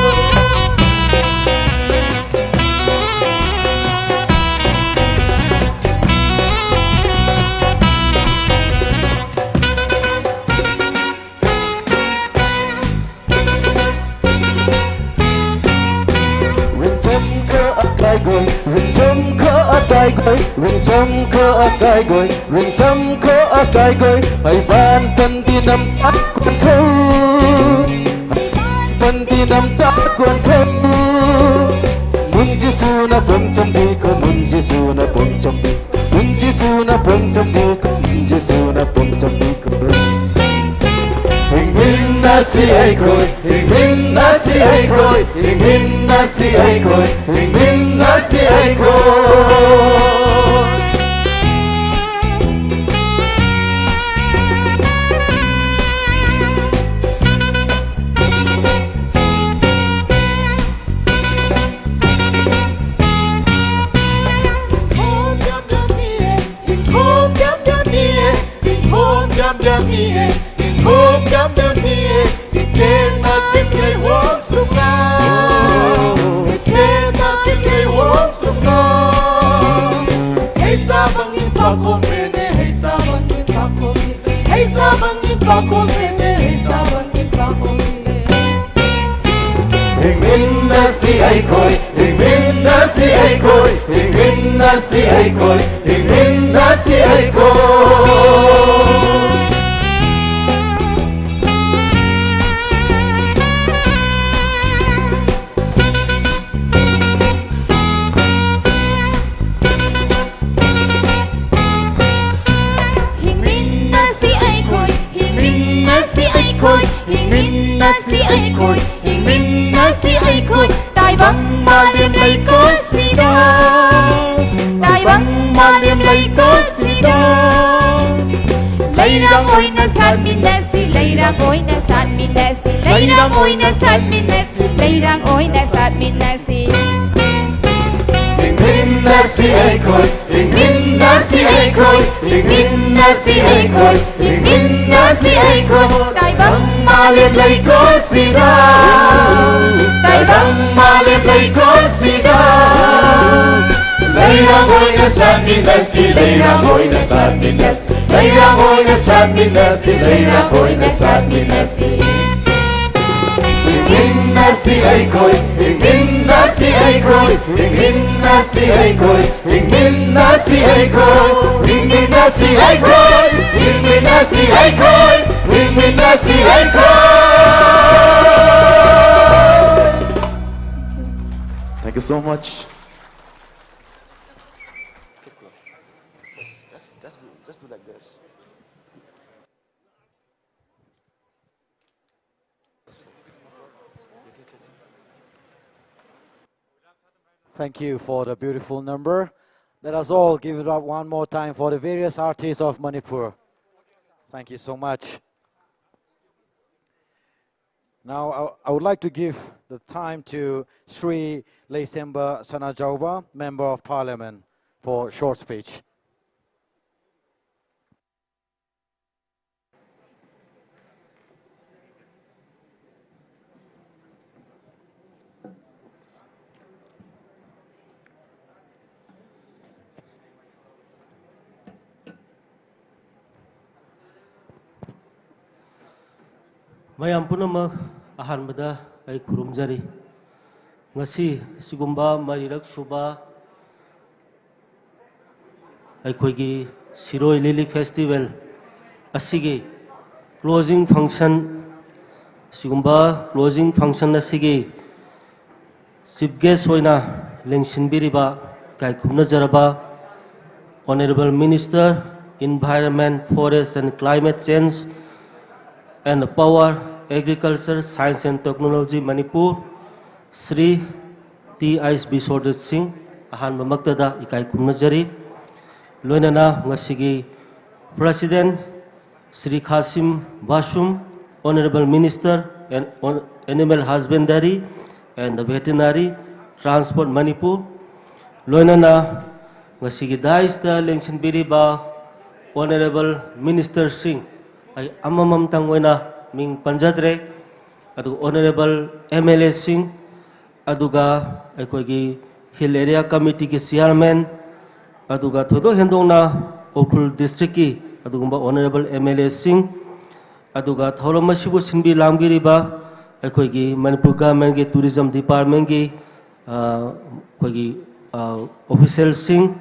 ꯔꯤꯡꯆꯝ ꯈ ꯑꯀꯥꯏꯒꯣꯏ, ꯔꯤꯡꯆꯝ ꯈ ꯑꯀꯥꯏꯒꯣꯏ, ꯔꯤꯡꯆꯝ ꯈ ꯑꯀꯥꯏꯒꯣꯏ, ꯔꯤꯡꯆꯝ ꯈ ꯑꯀꯥꯏꯒꯣꯏ, ꯍꯩꯕꯥꯟ ꯄꯟꯗꯤ ꯅꯝꯇꯥꯛ ꯀꯣꯟꯈꯧ, ꯍꯩꯕꯥꯟ ꯄꯟꯗꯤ ꯅꯝꯇꯥꯛ ꯀꯣꯟꯈꯧ꯫ ꯃꯨꯟ ꯖꯤꯁꯨꯅ ꯄꯣꯡꯆꯝꯕꯤꯀꯣ, ꯃꯨꯟ ꯖꯤꯁꯨꯅ ꯄꯣꯡꯆꯝꯕꯤ, ꯃꯨꯟ ꯖꯤꯁꯨꯅ ꯄꯣꯡꯆꯝꯕꯤꯀꯣ, ꯃꯨꯟ ꯖꯤꯁꯨꯅ ꯄꯣꯡꯆꯝꯕꯤꯀꯣ꯫ ꯍꯤꯡꯃꯤꯟꯅꯁꯤ ꯑꯩꯈꯣꯏ, ꯍꯤꯡꯃꯤꯟꯅꯁꯤ ꯑꯩꯈꯣꯏ, ꯍꯤꯡꯃꯤꯟꯅꯁꯤ ꯑꯩꯈꯣꯏ, ꯍꯤꯡꯃꯤꯟꯅꯁꯤ ꯑꯩꯈꯣꯏ꯫ ꯏꯪꯈꯣꯝ ꯌꯥꯝ ꯌꯥꯝꯅꯤꯌꯦ, ꯏꯪꯈꯣꯝ ꯌꯥꯝ ꯌꯥꯝꯅꯤꯌꯦ, ꯏꯪꯈꯣꯝ ꯌꯥꯝ ꯌꯥꯝꯅꯤꯌꯦ, ꯏꯇꯦꯟ ꯃꯁꯤꯁꯦ ꯋꯣꯡ ꯁꯨꯀꯥ, ꯏꯇꯦꯟ ꯃꯁꯤꯁꯦ ꯋꯣꯡ ꯁꯨꯀꯥ꯫ ꯍꯩ ꯆꯥꯕ ꯉꯤꯟ ꯄꯥꯈꯣꯝ ꯃꯦꯃꯦ, ꯍꯩ ꯆꯥꯕ ꯉꯤꯟ ꯄꯥꯈꯣꯝ ꯃꯦꯃꯦ, ꯍꯩ ꯆꯥꯕ ꯉꯤꯟ ꯄꯥꯈꯣꯝ ꯃꯦꯃꯦ, ꯍꯩ ꯆꯥꯕ ꯉꯤꯟ ꯄꯥꯈꯣꯝ ꯃꯦꯃꯦ꯫ ꯍꯤꯡꯃꯤꯟꯅꯁꯤ ꯑꯩꯈꯣꯏ, ꯍꯤꯡꯃꯤꯟꯅꯁꯤ ꯑꯩꯈꯣꯏ, ꯍꯤꯡꯃꯤꯟꯅꯁꯤ ꯑꯩꯈꯣꯏ, ꯍꯤꯡꯃꯤꯟꯅꯁꯤ ꯑꯩꯈꯣꯏ꯫ ꯍꯤꯡꯃꯤꯟꯅꯁꯤ ꯑꯩꯈꯣꯏ, ꯍꯤꯡꯃꯤꯟꯅꯁꯤ ꯑꯩꯈꯣꯏ, ꯍꯤꯡꯃꯤꯟꯅꯁꯤ ꯑꯩꯈꯣꯏ, ꯍꯤꯡꯃꯤꯟꯅꯁꯤ ꯑꯩꯈꯣꯏ꯫ ꯇꯥꯏꯕꯪ ꯃꯥꯂꯦꯝ ꯂꯩꯀꯣꯜꯁꯤꯗ, ꯇꯥꯏꯕꯪ ꯃꯥꯂꯦꯝ ꯂꯩꯀꯣꯜꯁꯤꯗ ꯂꯩꯔꯥꯡ ꯑꯣꯏꯅ ꯁꯥꯠꯃꯤꯟꯅꯁꯤ, ꯂꯩꯔꯥꯡ ꯑꯣꯏꯅ ꯁꯥꯠꯃꯤꯟꯅꯁꯤ, ꯂꯩꯔꯥꯡ ꯑꯣꯏꯅ ꯁꯥꯠꯃꯤꯟꯅꯁꯤ, ꯂꯩꯔꯥꯡ ꯑꯣꯏꯅ ꯁꯥꯠꯃꯤꯟꯅꯁꯤ꯫ ꯍꯤꯡꯃꯤꯟꯅꯁꯤ ꯑꯩꯈꯣꯏ, ꯍꯤꯡꯃꯤꯟꯅꯁꯤ ꯑꯩꯈꯣꯏ, ꯍꯤꯡꯃꯤꯟꯅꯁꯤ ꯑꯩꯈꯣꯏ, ꯍꯤꯡꯃꯤꯟꯅꯁꯤ ꯑꯩꯈꯣꯏ꯫ ꯇꯥꯏꯕꯪ ꯃꯥꯂꯦꯝ ꯂꯩꯀꯣꯜꯁꯤꯗ, ꯇꯥꯏꯕꯪ ꯃꯥꯂꯦꯝ ꯂꯩꯀꯣꯜꯁꯤꯗ꯫ ꯂꯩꯔꯥꯡ ꯑꯣꯏꯅ ꯁꯥꯠꯃꯤꯟꯅꯁꯤ, ꯂꯩꯔꯥꯡ ꯑꯣꯏꯅ ꯁꯥꯠꯃꯤꯟꯅꯁꯤ, ꯂꯩꯔꯥꯡ ꯑꯣꯏꯅ ꯁꯥꯠꯃꯤꯟꯅꯁꯤ, ꯂꯩꯔꯥꯡ ꯑꯣꯏꯅ ꯁꯥꯠꯃꯤꯟꯅꯁꯤ꯫ ꯍꯤꯡꯃꯤꯟꯅꯁꯤ ꯑꯩꯈꯣꯏ, ꯍꯤꯡꯃꯤꯟꯅꯁꯤ ꯑꯩꯈꯣꯏ, ꯍꯤꯡꯃꯤꯟꯅꯁꯤ ꯑꯩꯈꯣꯏ, ꯍꯤꯡꯃꯤꯟꯅꯁꯤ ꯑꯩꯈꯣꯏ, ꯍꯤꯡꯃꯤꯟꯅꯁꯤ ꯑꯩꯈꯣꯏ, ꯍꯤꯡꯃꯤꯟꯅꯁꯤ ꯑꯩꯈꯣꯏ, ꯍꯤꯡꯃꯤꯟꯅꯁꯤ ꯑꯩꯈꯣꯏ꯫ Thank you so much. Just, just, just do like this. Thank you for the beautiful number. Let us all give it up one more time for the various artists of Manipur. Thank you so much. Now, I, I would like to give the time to Sri Leisemba Sanajaoba, Member of Parliament, for a short speech. ꯃꯌꯥꯝ ꯄꯨꯝꯅꯃꯛ ꯑꯍꯥꯟꯕꯗ ꯑꯩ ꯈꯨꯔꯨꯝꯖꯔꯤ꯫ ꯉꯁꯤ ꯑꯁꯤꯒꯨꯝꯕ ꯃꯔꯤꯔꯛ ꯁꯨꯕ ꯑꯩꯈꯣꯏꯒꯤ ꯁꯤꯔꯣꯏ lily festival ꯑꯁꯤꯒꯤ closing function, ꯁꯤꯒꯨꯝꯕ closing function ꯑꯁꯤꯒꯤ chief guest ꯑꯣꯏꯅ ꯂꯦꯡꯁꯤꯟꯕꯤꯔꯤꯕ ꯏꯀꯥꯏ ꯈꯨꯝꯅꯖꯔꯕ Honourable Minister, Environment, Forest and Climate Change and Power, Agriculture, Science and Technology, Manipur, Shri T H Biswajit Singh, ꯑꯍꯥꯟꯕꯃꯛꯇꯗ ꯏꯀꯥꯏ ꯈꯨꯝꯅꯖꯔꯤ꯫ ꯂꯣꯏꯅꯅ ꯉꯁꯤꯒꯤ President Shri Khashim Bashum, Honorable Minister and Animal Husbandry and the Veterinary, Transport Manipur, ꯂꯣꯏꯅꯅ ꯉꯁꯤꯒꯤ ꯗꯥꯏꯁꯇ ꯂꯦꯡꯁꯤꯟꯕꯤꯔꯤꯕ Honorable Ministerꯁꯤꯡ, ꯑꯩ ꯑꯃꯃꯝꯇꯪ ꯑꯣꯏꯅ ꯃꯤꯡ ꯄꯟꯖꯗ꯭ꯔꯦ, ꯑꯗꯨꯒ Honorable MLAꯁꯤꯡ, ꯑꯗꯨꯒ ꯑꯩꯈꯣꯏꯒꯤ Hill Area Committeeꯒꯤ Chairman, ꯑꯗꯨꯒ ꯊꯣꯏꯗꯣꯛ ꯍꯦꯟꯗꯣꯛꯅ ꯎꯈ꯭ꯔꯨꯜ Districtꯀꯤ ꯑꯗꯨꯒꯨꯝꯕ Honorable MLAꯁꯤꯡ, ꯑꯗꯨꯒ ꯊꯧꯔꯝ ꯑꯁꯤꯕꯨ ꯁꯤꯟꯕꯤ ꯂꯥꯡꯕꯤꯔꯤꯕ ꯑꯩꯈꯣꯏꯒꯤ ꯃꯅꯤꯄꯨꯔ Governmentꯀꯤ Tourism Departmentꯀꯤ, ꯑ, ꯑꯩꯈꯣꯏꯒꯤ, ꯑ, officialꯁꯤꯡ,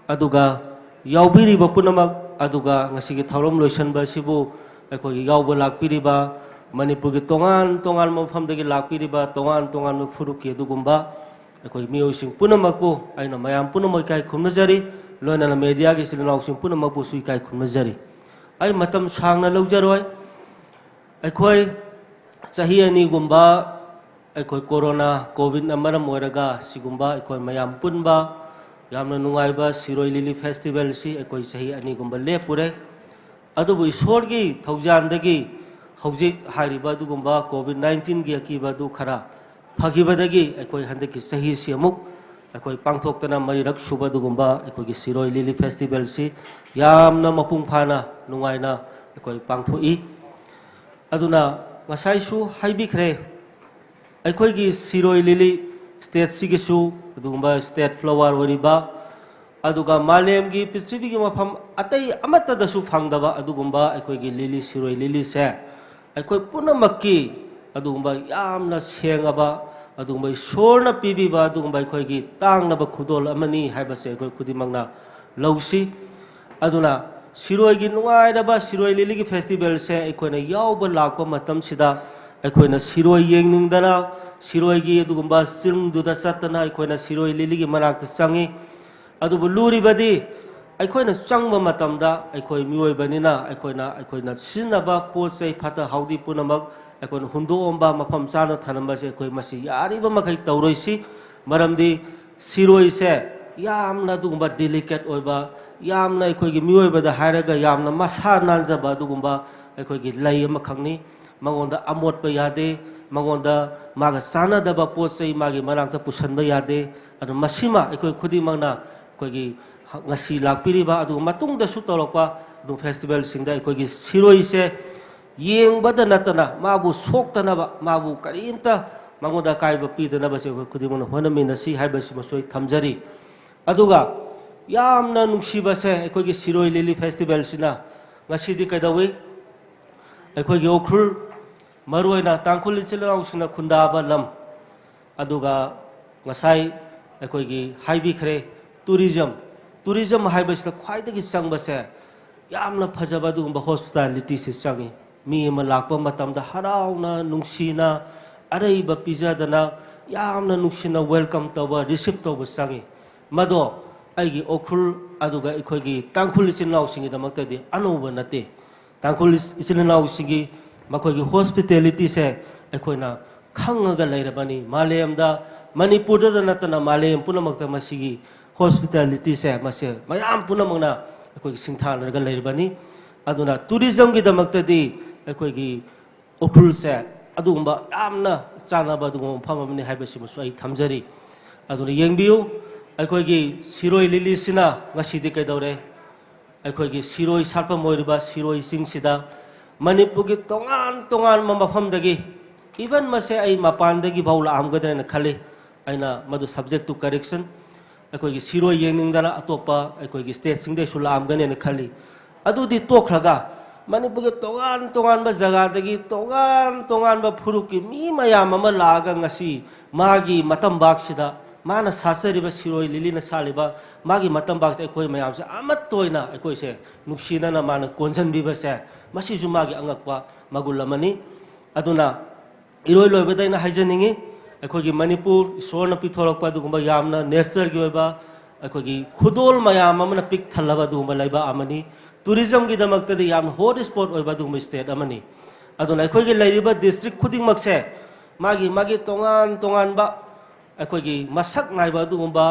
ꯑꯗꯨꯒ ꯌꯥꯎꯕꯤꯔꯤꯕ ꯄꯨꯝꯅꯃꯛ, ꯑꯗꯨꯒ ꯉꯁꯤꯒꯤ ꯊꯧꯔꯝ ꯂꯣꯏꯁꯤꯟꯕ ꯑꯁꯤꯕꯨ ꯑꯩꯈꯣꯏꯒꯤ ꯌꯥꯎꯕ ꯂꯥꯛꯄꯤꯔꯤꯕ, ꯃꯅꯤꯄꯨꯔꯒꯤ ꯇꯣꯉꯥꯟ ꯇꯣꯉꯥꯟꯕ ꯃꯐꯝꯗꯒꯤ ꯂꯥꯛꯄꯤꯔꯤꯕ, ꯇꯣꯉꯥꯟ ꯇꯣꯉꯥꯟꯕ ꯐꯨꯔꯨꯞꯀꯤ ꯑꯗꯨꯒꯨꯝꯕ ꯑꯩꯈꯣꯏ ꯃꯤꯑꯣꯏꯁꯤꯡ ꯄꯨꯝꯅꯃꯛꯄꯨ ꯑꯩꯅ ꯃꯌꯥꯝ ꯄꯨꯝꯅꯃꯛ ꯏꯀꯥꯏ ꯈꯨꯝꯅꯖꯔꯤ, ꯂꯣꯏꯅꯅ mediaꯒꯤ ꯏꯆꯤꯜ ꯏꯅꯥꯎꯁꯤꯡ ꯄꯨꯝꯅꯃꯛꯄꯨꯁꯨ ꯏꯀꯥꯏ ꯈꯨꯝꯅꯖꯔꯤ꯫ ꯑꯩ ꯃꯇꯝ ꯁꯥꯡꯅ ꯂꯧꯖꯔꯣꯏ꯫ ꯑꯩꯈꯣꯏ ꯆꯍꯤ ꯑꯅꯤꯒꯨꯝꯕ ꯑꯩꯈꯣꯏ Corona, Covidꯅ ꯃꯔꯝ ꯑꯣꯏꯔꯒ ꯁꯤꯒꯨꯝꯕ ꯑꯩꯈꯣꯏ ꯃꯌꯥꯝ ꯄꯨꯟꯕ, ꯌꯥꯝꯅ ꯅꯨꯡꯉꯥꯏꯕ ꯁꯤꯔꯣꯏ ꯂꯤꯂꯤ Festivalꯁꯤ ꯑꯩꯈꯣꯏ ꯆꯍꯤ ꯑꯅꯤꯒꯨꯝꯕ ꯂꯦꯞꯄꯨꯔꯦ꯫ ꯑꯗꯨꯕꯨ ꯏꯁꯣꯔꯒꯤ ꯊꯧꯖꯥꯟꯗꯒꯤ ꯍꯧꯖꯤꯛ ꯍꯥꯏꯔꯤꯕ ꯑꯗꯨꯒꯨꯝꯕ Covid nineteenꯒꯤ ꯑꯀꯤꯕ ꯑꯗꯨ ꯈꯔ ꯐꯈꯤꯕꯗꯒꯤ ꯑꯩꯈꯣꯏ ꯍꯟꯗꯛꯀꯤ ꯆꯍꯤꯁꯤ ꯑꯃꯨꯛ ꯑꯩꯈꯣꯏ ꯄꯥꯡꯊꯣꯛꯇꯅ ꯃꯔꯤꯔꯛ ꯁꯨꯕ ꯑꯗꯨꯒꯨꯝꯕ ꯑꯩꯈꯣꯏꯒꯤ ꯁꯤꯔꯣꯏ ꯂꯤꯂꯤ Festivalꯁꯤ ꯌꯥꯝꯅ ꯃꯄꯨꯡ ꯐꯥꯅ ꯅꯨꯡꯉꯥꯏꯅ ꯑꯩꯈꯣꯏ ꯄꯥꯡꯊꯣꯛꯏ꯫ ꯑꯗꯨꯅ ꯉꯁꯥꯏꯁꯨ ꯍꯥꯏꯕꯤꯈ꯭ꯔꯦ, ꯑꯩꯈꯣꯏꯒꯤ ꯁꯤꯔꯣꯏ ꯂꯤꯂꯤ stateꯁꯤꯒꯤꯁꯨ ꯑꯗꯨꯒꯨꯝꯕ state flower ꯑꯣꯏꯔꯤꯕ, ꯑꯗꯨꯒ ꯃꯥꯂꯦꯝꯒꯤ, ꯄ꯭ꯔꯤꯊꯤꯕꯤꯒꯤ ꯃꯐꯝ ꯑꯇꯩ ꯑꯃꯠꯇꯗꯁꯨ ꯐꯪꯗꯕ ꯑꯗꯨꯒꯨꯝꯕ ꯑꯩꯈꯣꯏꯒꯤ ꯂꯤꯂꯤ, ꯁꯤꯔꯣꯏ ꯂꯤꯂꯤꯁꯦ ꯑꯩꯈꯣꯏ ꯄꯨꯝꯅꯃꯛꯀꯤ ꯑꯗꯨꯒꯨꯝꯕ ꯌꯥꯝꯅ ꯁꯦꯡꯉꯕ, ꯑꯗꯨꯒꯨꯝꯕ ꯏꯁꯣꯔꯅ ꯄꯤꯕꯤꯕ ꯑꯗꯨꯒꯨꯝꯕ ꯑꯩꯈꯣꯏꯒꯤ ꯇꯥꯡꯂꯕ ꯈꯨꯗꯣꯜ ꯑꯃꯅꯤ ꯍꯥꯏꯕꯁꯦ ꯑꯩꯈꯣꯏ ꯈꯨꯗꯤꯡꯃꯛꯅ ꯂꯧꯁꯤ꯫ ꯑꯗꯨꯅ ꯁꯤꯔꯣꯏꯒꯤ ꯅꯨꯡꯉꯥꯏꯔꯕ ꯁꯤꯔꯣꯏ ꯂꯤꯂꯤꯒꯤ Festivalꯁꯦ ꯑꯩꯈꯣꯏꯅ ꯌꯥꯎꯕ ꯂꯥꯛꯄ ꯃꯇꯝꯁꯤꯗ ꯑꯩꯈꯣꯏꯅ ꯁꯤꯔꯣꯏ ꯌꯦꯡꯅꯤꯡꯗꯅ ꯁꯤꯔꯣꯏꯒꯤ ꯑꯗꯨꯒꯨꯝꯕ ꯆꯤꯡꯗꯨꯗ ꯆꯠꯇꯅ ꯑꯩꯈꯣꯏꯅ ꯁꯤꯔꯣꯏ ꯂꯤꯂꯤꯒꯤ ꯃꯅꯥꯛꯇ ꯆꯪꯉꯤ꯫ ꯑꯗꯨꯕꯨ ꯂꯨꯔꯤꯕꯗꯤ ꯑꯩꯈꯣꯏꯅ ꯆꯪꯕ ꯃꯇꯝꯗ ꯑꯩꯈꯣꯏ ꯃꯤꯑꯣꯏꯕꯅꯤꯅ ꯑꯩꯈꯣꯏꯅ, ꯑꯩꯈꯣꯏꯅ ꯁꯤꯖꯤꯟꯅꯕ ꯄꯣꯠ ꯆꯩ ꯐꯠꯇ ꯍꯥꯎꯗꯤ ꯄꯨꯝꯅꯃꯛ ꯑꯩꯈꯣꯏꯅ ꯍꯨꯟꯗꯣꯛꯑꯝꯕ, ꯃꯐꯝ ꯆꯥꯅ ꯊꯝꯂꯝꯕꯁꯦ ꯑꯩꯈꯣꯏ ꯃꯁꯤ ꯌꯥꯔꯤꯕ ꯃꯈꯩ ꯇꯧꯔꯣꯏꯁꯤ꯫ ꯃꯔꯝꯗꯤ ꯁꯤꯔꯣꯏꯁꯦ ꯌꯥꯝꯅ ꯑꯗꯨꯒꯨꯝꯕ delicate ꯑꯣꯏꯕ, ꯌꯥꯝꯅ ꯑꯩꯈꯣꯏꯒꯤ ꯃꯤꯑꯣꯏꯕꯗ ꯍꯥꯏꯔꯒ ꯌꯥꯝꯅ ꯃꯁꯥ ꯅꯥꯟꯖꯕ ꯑꯗꯨꯒꯨꯝꯕ ꯑꯩꯈꯣꯏꯒꯤ ꯂꯩ ꯑꯃꯈꯛꯅꯤ꯫ ꯃꯉꯣꯟꯗ ꯑꯃꯣꯠꯄ ꯌꯥꯗꯦ, ꯃꯉꯣꯟꯗ ꯃꯥꯒ ꯆꯥꯟꯅꯗꯕ ꯄꯣꯠ ꯆꯩ ꯃꯥꯒꯤ ꯃꯅꯥꯛꯇ ꯄꯨꯁꯟꯕ ꯌꯥꯗꯦ꯫ ꯑꯗꯨ ꯃꯁꯤꯃ ꯑꯩꯈꯣꯏ ꯈꯨꯗꯤꯡꯃꯛꯅ ꯑꯩꯈꯣꯏꯒꯤ ꯉꯁꯤ ꯂꯥꯛꯄꯤꯔꯤꯕ ꯑꯗꯨꯒ ꯃꯇꯨꯡꯗꯁꯨ ꯇꯧꯔꯛꯄ ꯑꯗꯨꯝ ꯐꯦꯁꯇꯤꯚꯦꯜꯁꯤꯡꯗ ꯑꯩꯈꯣꯏꯒꯤ ꯁꯤꯔꯣꯏꯁꯦ ꯌꯦꯡꯕꯗ ꯅꯠꯇꯅ ꯃꯥꯕꯨ ꯁꯣꯛꯇꯅꯕ, ꯃꯥꯕꯨ ꯀꯔꯤꯝꯇ ꯃꯉꯣꯟꯗ ꯑꯀꯥꯏꯕ ꯄꯤꯗꯅꯕꯁꯦ ꯑꯩꯈꯣꯏ ꯈꯨꯗꯤꯡꯃꯛꯅ ꯍꯣꯠꯅꯃꯤꯟꯅꯁꯤ ꯍꯥꯏꯕꯁꯤꯃꯁꯨ ꯑꯩ ꯊꯝꯖꯔꯤ꯫ ꯑꯗꯨꯒ ꯌꯥꯝꯅ ꯅꯨꯡꯁꯤꯕꯁꯦ, ꯑꯩꯈꯣꯏꯒꯤ ꯁꯤꯔꯣꯏ ꯂꯤꯂꯤ ꯐꯦꯁꯇꯤꯚꯦꯜꯁꯤꯅ ꯉꯁꯤꯗꯤ ꯀꯩꯗꯧꯏ? ꯑꯩꯈꯣꯏꯒꯤ ꯎꯈ꯭ꯔꯨꯜ, ꯃꯔꯨꯑꯣꯏꯅ ꯇꯥꯡꯈꯨꯜ ꯏꯆꯤꯜ ꯏꯅꯥꯎꯁꯤꯡꯅ ꯈꯨꯟꯗꯥꯕ ꯂꯝ, ꯑꯗꯨꯒ ꯉꯁꯥꯏ ꯑꯩꯈꯣꯏꯒꯤ ꯍꯥꯏꯕꯤꯈ꯭ꯔꯦ, ꯇꯨꯔꯤꯖꯝ꯫ ꯇꯨꯔꯤꯖꯝ ꯍꯥꯏꯕꯁꯤꯗ ꯈ꯭ꯋꯥꯏꯗꯒꯤ ꯆꯪꯕꯁꯦ ꯌꯥꯝꯅ ꯐꯖꯕ ꯑꯗꯨꯒꯨꯝꯕ ꯍꯣꯁꯄꯤꯇꯥꯂꯤꯇꯤꯁꯤ ꯆꯪꯉꯤ꯫ ꯃꯤ ꯑꯃ ꯂꯥꯛꯄ ꯃꯇꯝꯗ ꯍꯔꯥꯎꯅ, ꯅꯨꯡꯁꯤꯅ, ꯑꯔꯩꯕ ꯄꯤꯖꯗꯅ, ꯌꯥꯝꯅ ꯅꯨꯡꯁꯤꯅ ꯋꯦꯜꯀꯝ ꯇꯧꯕ, ꯔꯤꯁꯤꯞ ꯇꯧꯕ ꯆꯪꯉꯤ꯫ ꯃꯗꯣ ꯑꯩꯒꯤ ꯎꯈ꯭ꯔꯨꯜ ꯑꯗꯨꯒ ꯑꯩꯈꯣꯏꯒꯤ ꯇꯥꯡꯈꯨꯜ ꯏꯆꯤꯜ ꯏꯅꯥꯎꯁꯤꯡꯒꯤꯗꯃꯛꯇꯗꯤ ꯑꯅꯧꯕ ꯅꯠꯇꯦ꯫ ꯇꯥꯡꯈꯨꯜ ꯏꯆꯤꯜ ꯏꯅꯥꯎꯁꯤꯡꯒꯤ ꯃꯈꯣꯏꯒꯤ ꯍꯣꯁꯄꯤꯇꯦꯂꯤꯇꯤꯁꯦ ꯑꯩꯈꯣꯏꯅ ꯈꯪꯉꯒ ꯂꯩꯔꯕꯅꯤ꯫ ꯃꯥꯂꯦꯝꯗ ꯃꯅꯤꯄꯨꯔꯗꯗ ꯅꯠꯇꯅ ꯃꯥꯂꯦꯝ ꯄꯨꯝꯅꯃꯛꯇ ꯃꯁꯤꯒꯤ ꯍꯣꯁꯄꯤꯇꯦꯂꯤꯇꯤꯁꯦ ꯃꯁꯦ ꯃꯌꯥꯝ ꯄꯨꯝꯅꯃꯛꯅ ꯑꯩꯈꯣꯏꯒꯤ ꯁꯤꯡꯊꯥꯅꯔꯒ ꯂꯩꯔꯕꯅꯤ꯫ ꯑꯗꯨꯅ ꯇꯨꯔꯤꯖꯝꯒꯤꯗꯃꯛꯇꯗꯤ ꯑꯩꯈꯣꯏꯒꯤ ꯎꯈ꯭ꯔꯨꯜꯁꯦ ꯑꯗꯨꯒꯨꯝꯕ ꯌꯥꯝꯅ ꯆꯥꯟꯅꯕ ꯑꯗꯨꯒꯨꯝꯕ ꯃꯐꯝ ꯑꯃꯅꯤ ꯍꯥꯏꯕꯁꯤꯃꯁꯨ ꯑꯩ ꯊꯝꯖꯔꯤ꯫ ꯑꯗꯨꯅ ꯌꯦꯡꯕꯤꯌꯨ, ꯑꯩꯈꯣꯏꯒꯤ ꯁꯤꯔꯣꯏ ꯂꯤꯂꯤꯁꯤꯅ ꯉꯁꯤꯗꯤ ꯀꯩꯗꯧꯔꯦ? ꯑꯩꯈꯣꯏꯒꯤ ꯁꯤꯔꯣꯏ ꯁꯥꯠꯐꯝ ꯑꯣꯏꯔꯤꯕ ꯁꯤꯔꯣꯏ ꯆꯤꯡꯁꯤꯗ ꯃꯅꯤꯄꯨꯔꯒꯤ ꯇꯣꯉꯥꯟ ꯇꯣꯉꯥꯟꯕ ꯃꯐꯝꯗꯒꯤ, ꯏꯚꯟ ꯃꯁꯦ ꯑꯩ ꯃꯄꯥꯟꯗꯒꯤ ꯐꯥꯎ ꯂꯥꯛꯑꯝꯒꯗ꯭ꯔꯦꯅ ꯈꯜꯂꯤ꯫ ꯑꯩꯅ ꯃꯗꯨ subject to correction꯫ ꯑꯩꯈꯣꯏꯒꯤ ꯁꯤꯔꯣꯏ ꯌꯦꯡꯅꯤꯡꯗꯅ ꯑꯇꯣꯞꯄ ꯑꯩꯈꯣꯏꯒꯤ ꯁ꯭ꯇꯦꯠꯁꯤꯡꯗꯩꯁꯨ ꯂꯥꯛꯑꯝꯒꯅꯦꯅ ꯈꯜꯂꯤ꯫ ꯑꯗꯨꯗꯤ ꯇꯣꯛꯈ꯭ꯔꯒ ꯃꯅꯤꯄꯨꯔꯒꯤ ꯇꯣꯉꯥꯟ ꯇꯣꯉꯥꯟꯕ ꯖꯒꯥꯗꯒꯤ ꯇꯣꯉꯥꯟ ꯇꯣꯉꯥꯟꯕ ꯐꯨꯔꯨꯞꯀꯤ ꯃꯤ ꯃꯌꯥꯝ ꯑꯃ ꯂꯥꯛꯑꯒ ꯉꯁꯤ ꯃꯥꯒꯤ ꯃꯇꯝꯕꯥꯛꯁꯤꯗ ꯃꯥꯅ ꯁꯥꯠꯆꯔꯤꯕ ꯁꯤꯔꯣꯏ ꯂꯤꯂꯤꯅ ꯁꯥꯠꯂꯤꯕ ꯃꯥꯒꯤ ꯃꯇꯝꯕꯥꯛꯁꯤꯗ ꯑꯩꯈꯣꯏ ꯃꯌꯥꯝꯁꯦ ꯑꯃꯠꯇ ꯑꯣꯏꯅ ꯑꯩꯈꯣꯏꯁꯦ ꯅꯨꯡꯁꯤꯅꯅ ꯃꯥꯅ ꯀꯣꯟꯁꯤꯟꯕꯤꯕꯁꯦ, ꯃꯁꯤꯁꯨ ꯃꯥꯒꯤ ꯑꯉꯛꯄ ꯃꯒꯨꯟ ꯑꯃꯅꯤ꯫ ꯑꯗꯨꯅ ꯏꯔꯣꯏ ꯂꯣꯏꯕꯗ ꯑꯩꯅ ꯍꯥꯏꯖꯅꯤꯡꯉꯤ, ꯑꯩꯈꯣꯏꯒꯤ ꯃꯅꯤꯄꯨꯔ ꯏꯁꯣꯔꯅ ꯄꯤꯊꯣꯔꯛꯄ ꯑꯗꯨꯒꯨꯝꯕ ꯌꯥꯝꯅ ꯅꯦꯆꯔꯒꯤ ꯑꯣꯏꯕ ꯑꯩꯈꯣꯏꯒꯤ ꯈꯨꯗꯣꯜ ꯃꯌꯥꯝ ꯑꯃꯅ ꯄꯤꯛ ꯊꯜꯂꯕ ꯑꯗꯨꯒꯨꯝꯕ ꯂꯩꯕꯥꯛ ꯑꯃꯅꯤ꯫ ꯇꯨꯔꯤꯖꯝꯒꯤꯗꯃꯛꯇꯗꯤ ꯌꯥꯝꯅ ꯍꯣꯠ ꯁ꯭ꯄꯣꯠ ꯑꯣꯏꯕ ꯑꯗꯨꯒꯨꯝꯕ ꯁ꯭ꯇꯦꯠ ꯑꯃꯅꯤ꯫ ꯑꯗꯨꯅ ꯑꯩꯈꯣꯏꯒꯤ ꯂꯩꯔꯤꯕ ꯗꯤꯁꯇ꯭ꯔꯤꯛ ꯈꯨꯗꯤꯡꯃꯛꯁꯦ ꯃꯥꯒꯤ ꯃꯥꯒꯤ ꯇꯣꯉꯥꯟ ꯇꯣꯉꯥꯟꯕ ꯑꯩꯈꯣꯏꯒꯤ ꯃꯁꯛ ꯅꯥꯏꯕ ꯑꯗꯨꯒꯨꯝꯕ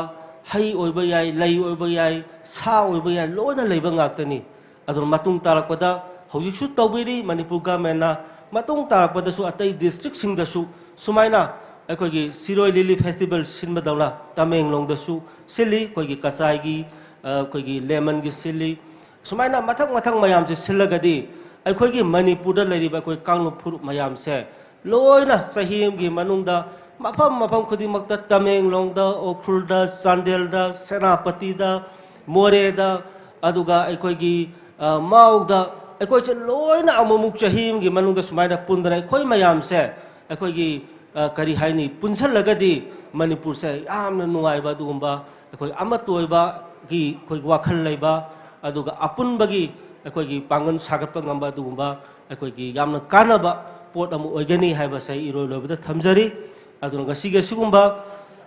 ꯍꯩ ꯑꯣꯏꯕ ꯌꯥꯏ, ꯂꯩ ꯑꯣꯏꯕ ꯌꯥꯏ, ꯁꯥ ꯑꯣꯏꯕ ꯌꯥꯏ, ꯂꯣꯏꯅ ꯂꯩꯕ ꯉꯥꯛꯇꯅꯤ꯫ ꯑꯗꯨꯅ ꯃꯇꯨꯡ ꯇꯥꯔꯛꯄꯗ ꯍꯧꯖꯤꯛꯁꯨ ꯇꯧꯕꯤꯔꯤ ꯃꯅꯤꯄꯨꯔ ꯒꯃꯦꯟꯅ, ꯃꯇꯨꯡ ꯇꯥꯔꯛꯄꯗꯁꯨ ꯑꯇꯩ ꯗꯤꯁꯇ꯭ꯔꯤꯛꯁꯤꯡꯗꯁꯨ ꯁꯨꯃꯥꯏꯅ ꯑꯩꯈꯣꯏꯒꯤ ꯁꯤꯔꯣꯏ ꯂꯤꯂꯤ ꯐꯦꯁꯇꯤꯚꯦꯜ ꯁꯤꯟꯕꯗꯧꯅ ꯇꯃꯦꯡꯂꯣꯡꯗꯁꯨ ꯁꯤꯜꯂꯤ, ꯑꯩꯈꯣꯏꯒꯤ ꯀꯆꯥꯏꯒꯤ, ꯑ, ꯑꯩꯈꯣꯏꯒꯤ ꯂꯦꯃꯟꯒꯤ ꯁꯤꯜꯂꯤ꯫ ꯁꯨꯃꯥꯏꯅ ꯃꯊꯪ ꯃꯊꯪ ꯃꯌꯥꯝꯁꯦ ꯁꯤꯜꯂꯒꯗꯤ ꯑꯩꯈꯣꯏꯒꯤ ꯃꯅꯤꯄꯨꯔꯗ ꯂꯩꯔꯤꯕ ꯑꯩꯈꯣꯏ ꯀꯥꯡꯂꯨꯞ ꯐꯨꯔꯨꯞ ꯃꯌꯥꯝꯁꯦ ꯂꯣꯏꯅ ꯆꯍꯤ ꯑꯃꯒꯤ ꯃꯅꯨꯡꯗ ꯃꯐꯝ ꯃꯐꯝ ꯈꯨꯗꯤꯡꯃꯛꯇ, ꯇꯃꯦꯡꯂꯣꯡꯗ, ꯎꯈ꯭ꯔꯨꯜꯗ, ꯆꯥꯟꯗꯦꯜꯗ, ꯁꯦꯅꯥꯄꯇꯤꯗ, ꯃꯣꯔꯦꯗ, ꯑꯗꯨꯒ ꯑꯩꯈꯣꯏꯒꯤ, ꯑ, ꯃꯥꯎꯗ, ꯑꯩꯈꯣꯏꯁꯦ ꯂꯣꯏꯅ ꯑꯃꯨꯛꯃꯨꯛ ꯆꯍꯤ ꯑꯃꯒꯤ ꯃꯅꯨꯡꯗ ꯁꯨꯃꯥꯏꯅ ꯄꯨꯟꯗꯅ ꯑꯩꯈꯣꯏ ꯃꯌꯥꯝꯁꯦ ꯑꯩꯈꯣꯏꯒꯤ, ꯑ, ꯀꯔꯤ ꯍꯥꯏꯅꯤ, ꯄꯨꯟꯁꯜꯂꯒꯗꯤ ꯃꯅꯤꯄꯨꯔꯁꯦ ꯌꯥꯝꯅ ꯅꯨꯡꯉꯥꯏꯕ, ꯑꯗꯨꯒꯨꯝꯕ ꯑꯩꯈꯣꯏ ꯑꯃꯠꯇ ꯑꯣꯏꯕꯒꯤ ꯑꯩꯈꯣꯏ ꯋꯥꯈꯜ ꯂꯩꯕ, ꯑꯗꯨꯒ ꯑꯄꯨꯟꯕꯒꯤ ꯑꯩꯈꯣꯏꯒꯤ ꯄꯥꯡꯒꯜ ꯁꯥꯒꯠꯄ ꯉꯝꯕ ꯑꯗꯨꯒꯨꯝꯕ ꯑꯩꯈꯣꯏꯒꯤ ꯌꯥꯝꯅ ꯀꯥꯟꯅꯕ ꯄꯣꯠ ꯑꯃ ꯑꯣꯏꯒꯅꯤ ꯍꯥꯏꯕꯁꯦ ꯑꯩ ꯏꯔꯣꯏ ꯂꯣꯏꯕꯗ ꯊꯝꯖꯔꯤ꯫ ꯑꯗꯨꯅ ꯉꯁꯤꯒꯤ ꯑꯁꯤꯒꯨꯝꯕ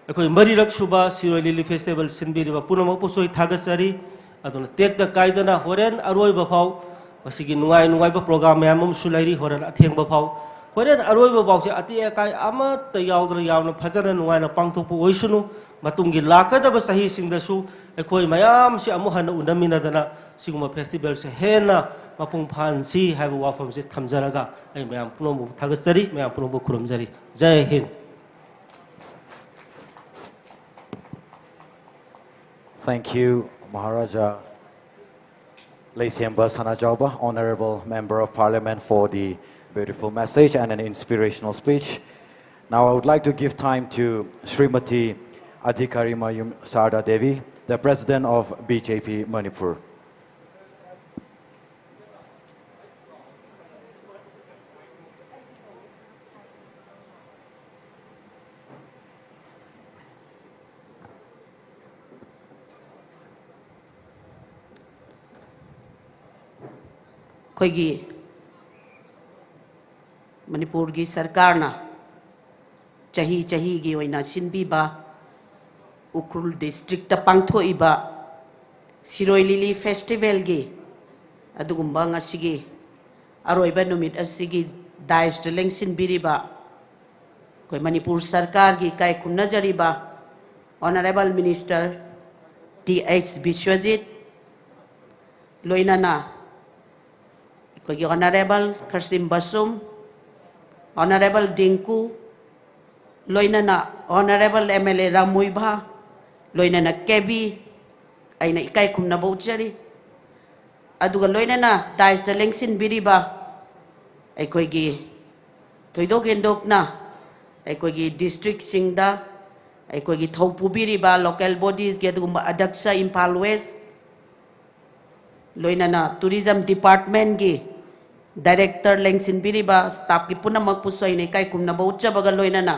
ꯑꯩꯈꯣꯏ ꯃꯔꯤꯔꯛ ꯁꯨꯕ ꯁꯤꯔꯣꯏ ꯂꯤꯂꯤ ꯐꯦꯁꯇꯤꯚꯦꯜ ꯁꯤꯟꯕꯤꯔꯤꯕ ꯄꯨꯝꯅꯃꯛꯄꯨꯁꯨ ꯑꯩ ꯊꯥꯒꯠꯆꯔꯤ꯫ ꯑꯗꯨꯅ ꯇꯦꯛꯇ ꯀꯥꯏꯗꯅ ꯍꯣꯔꯦꯟ ꯑꯔꯣꯏꯕ ꯐꯥꯎ, ꯃꯁꯤꯒꯤ ꯅꯨꯡꯉꯥꯏ ꯅꯨꯡꯉꯥꯏꯕ ꯄ꯭ꯔꯣꯒ꯭ꯔꯥꯝ ꯃꯌꯥꯝ ꯑꯃꯁꯨ ꯂꯩꯔꯤ, ꯍꯣꯔꯦꯟ ꯑꯊꯦꯡꯕ ꯐꯥꯎ, ꯍꯣꯔꯦꯟ ꯑꯔꯣꯏꯕ ꯐꯥꯎꯁꯦ ꯑꯇꯦꯛ ꯑꯀꯥꯏ ꯑꯃꯠꯇ ꯌꯥꯎꯗꯅ ꯌꯥꯝꯅ ꯐꯖꯅ ꯅꯨꯡꯉꯥꯏꯅ ꯄꯥꯡꯊꯣꯛꯄ ꯑꯣꯏꯁꯅꯨ꯫ ꯃꯇꯨꯡꯒꯤ ꯂꯥꯛꯀꯗꯕ ꯆꯍꯤꯁꯤꯡꯗꯁꯨ ꯑꯩꯈꯣꯏ ꯃꯌꯥꯝꯁꯤ ꯑꯃꯨꯛ ꯍꯟꯅ ꯎꯅꯃꯤꯟꯅꯗꯅ ꯁꯤꯒꯨꯝꯕ ꯐꯦꯁꯇꯤꯚꯦꯜꯁꯦ ꯍꯦꯟꯅ ꯃꯄꯨꯡ ꯐꯥꯍꯟꯁꯤ ꯍꯥꯏꯕ ꯋꯥꯐꯝꯁꯦ ꯊꯝꯖꯔꯒ ꯑꯩ ꯃꯌꯥꯝ ꯄꯨꯝꯅꯃꯛꯄꯨ ꯊꯥꯒꯠꯆꯔꯤ, ꯃꯌꯥꯝ ꯄꯨꯝꯅꯃꯛꯄꯨ ꯈꯨꯔꯨꯝꯖꯔꯤ꯫ ꯖꯥꯏ ꯍꯤꯟꯗ꯫ Thank you, Maharaja Leisemba Sanajaoba, Honorable Member of Parliament, for the beautiful message and an inspirational speech. Now I would like to give time to Srimati Adhikarimayum Sarda Devi, the President of B J P Manipur. ꯑꯩꯈꯣꯏꯒꯤ ꯃꯅꯤꯄꯨꯔꯒꯤ ꯁꯔꯀꯥꯔꯅ ꯆꯍꯤ ꯆꯍꯤꯒꯤ ꯑꯣꯏꯅ ꯁꯤꯟꯕꯤꯕ Ukhrul district ꯄꯥꯡꯊꯣꯛꯏꯕ ꯁꯤꯔꯣꯏ ꯂꯤꯂꯤ ꯐꯦꯁꯇꯤꯚꯦꯜꯒꯤ ꯑꯗꯨꯒꯨꯝꯕ ꯉꯁꯤꯒꯤ ꯑꯔꯣꯏꯕ ꯅꯨꯃꯤꯠ ꯑꯁꯤꯒꯤ ꯗꯥꯏꯁꯇ ꯂꯦꯡꯁꯤꯟꯕꯤꯔꯤꯕ ꯑꯩꯈꯣꯏ ꯃꯅꯤꯄꯨꯔ ꯁꯔꯀꯥꯔꯒꯤ ꯏꯀꯥꯏ ꯈꯨꯝꯅꯖꯔꯤꯕ Honorable Minister T H Biswajit, ꯂꯣꯏꯅꯅ ꯑꯩꯈꯣꯏꯒꯤ Honorable ꯈꯔꯁꯤꯝ ꯕꯁꯨꯝ, Honorable ꯗꯤꯡꯀꯨ, ꯂꯣꯏꯅꯅ Honorable M L A ꯔꯥꯃꯨꯏꯚꯥ, ꯂꯣꯏꯅꯅ ꯀꯦꯕꯤ, ꯑꯩꯅ ꯏꯀꯥꯏ ꯈꯨꯝꯅꯕ ꯎꯠꯆꯔꯤ꯫ ꯑꯗꯨꯒ ꯂꯣꯏꯅꯅ dais ꯇ ꯂꯦꯡꯁꯤꯟꯕꯤꯔꯤꯕ ꯑꯩꯈꯣꯏꯒꯤ ꯊꯣꯏꯗꯣꯛ ꯍꯦꯟꯗꯣꯛꯅ ꯑꯩꯈꯣꯏꯒꯤ district ꯁꯤꯡꯗ ꯑꯩꯈꯣꯏꯒꯤ ꯊꯧ ꯄꯨꯕꯤꯔꯤꯕ local bodies ꯀꯤ ꯑꯗꯨꯒꯨꯝꯕ ꯑꯗ꯭ꯌꯛꯁ ꯏꯝꯐꯥꯜ ꯋꯦꯁ, ꯂꯣꯏꯅꯅ tourism department ꯀꯤ director ꯂꯦꯡꯁꯤꯟꯕꯤꯔꯤꯕ staff ꯀꯤ ꯄꯨꯝꯅꯃꯛꯄꯨꯁꯨ ꯑꯩꯅ ꯏꯀꯥꯏ ꯈꯨꯝꯅꯕ ꯎꯠꯆꯕꯒ ꯂꯣꯏꯅꯅ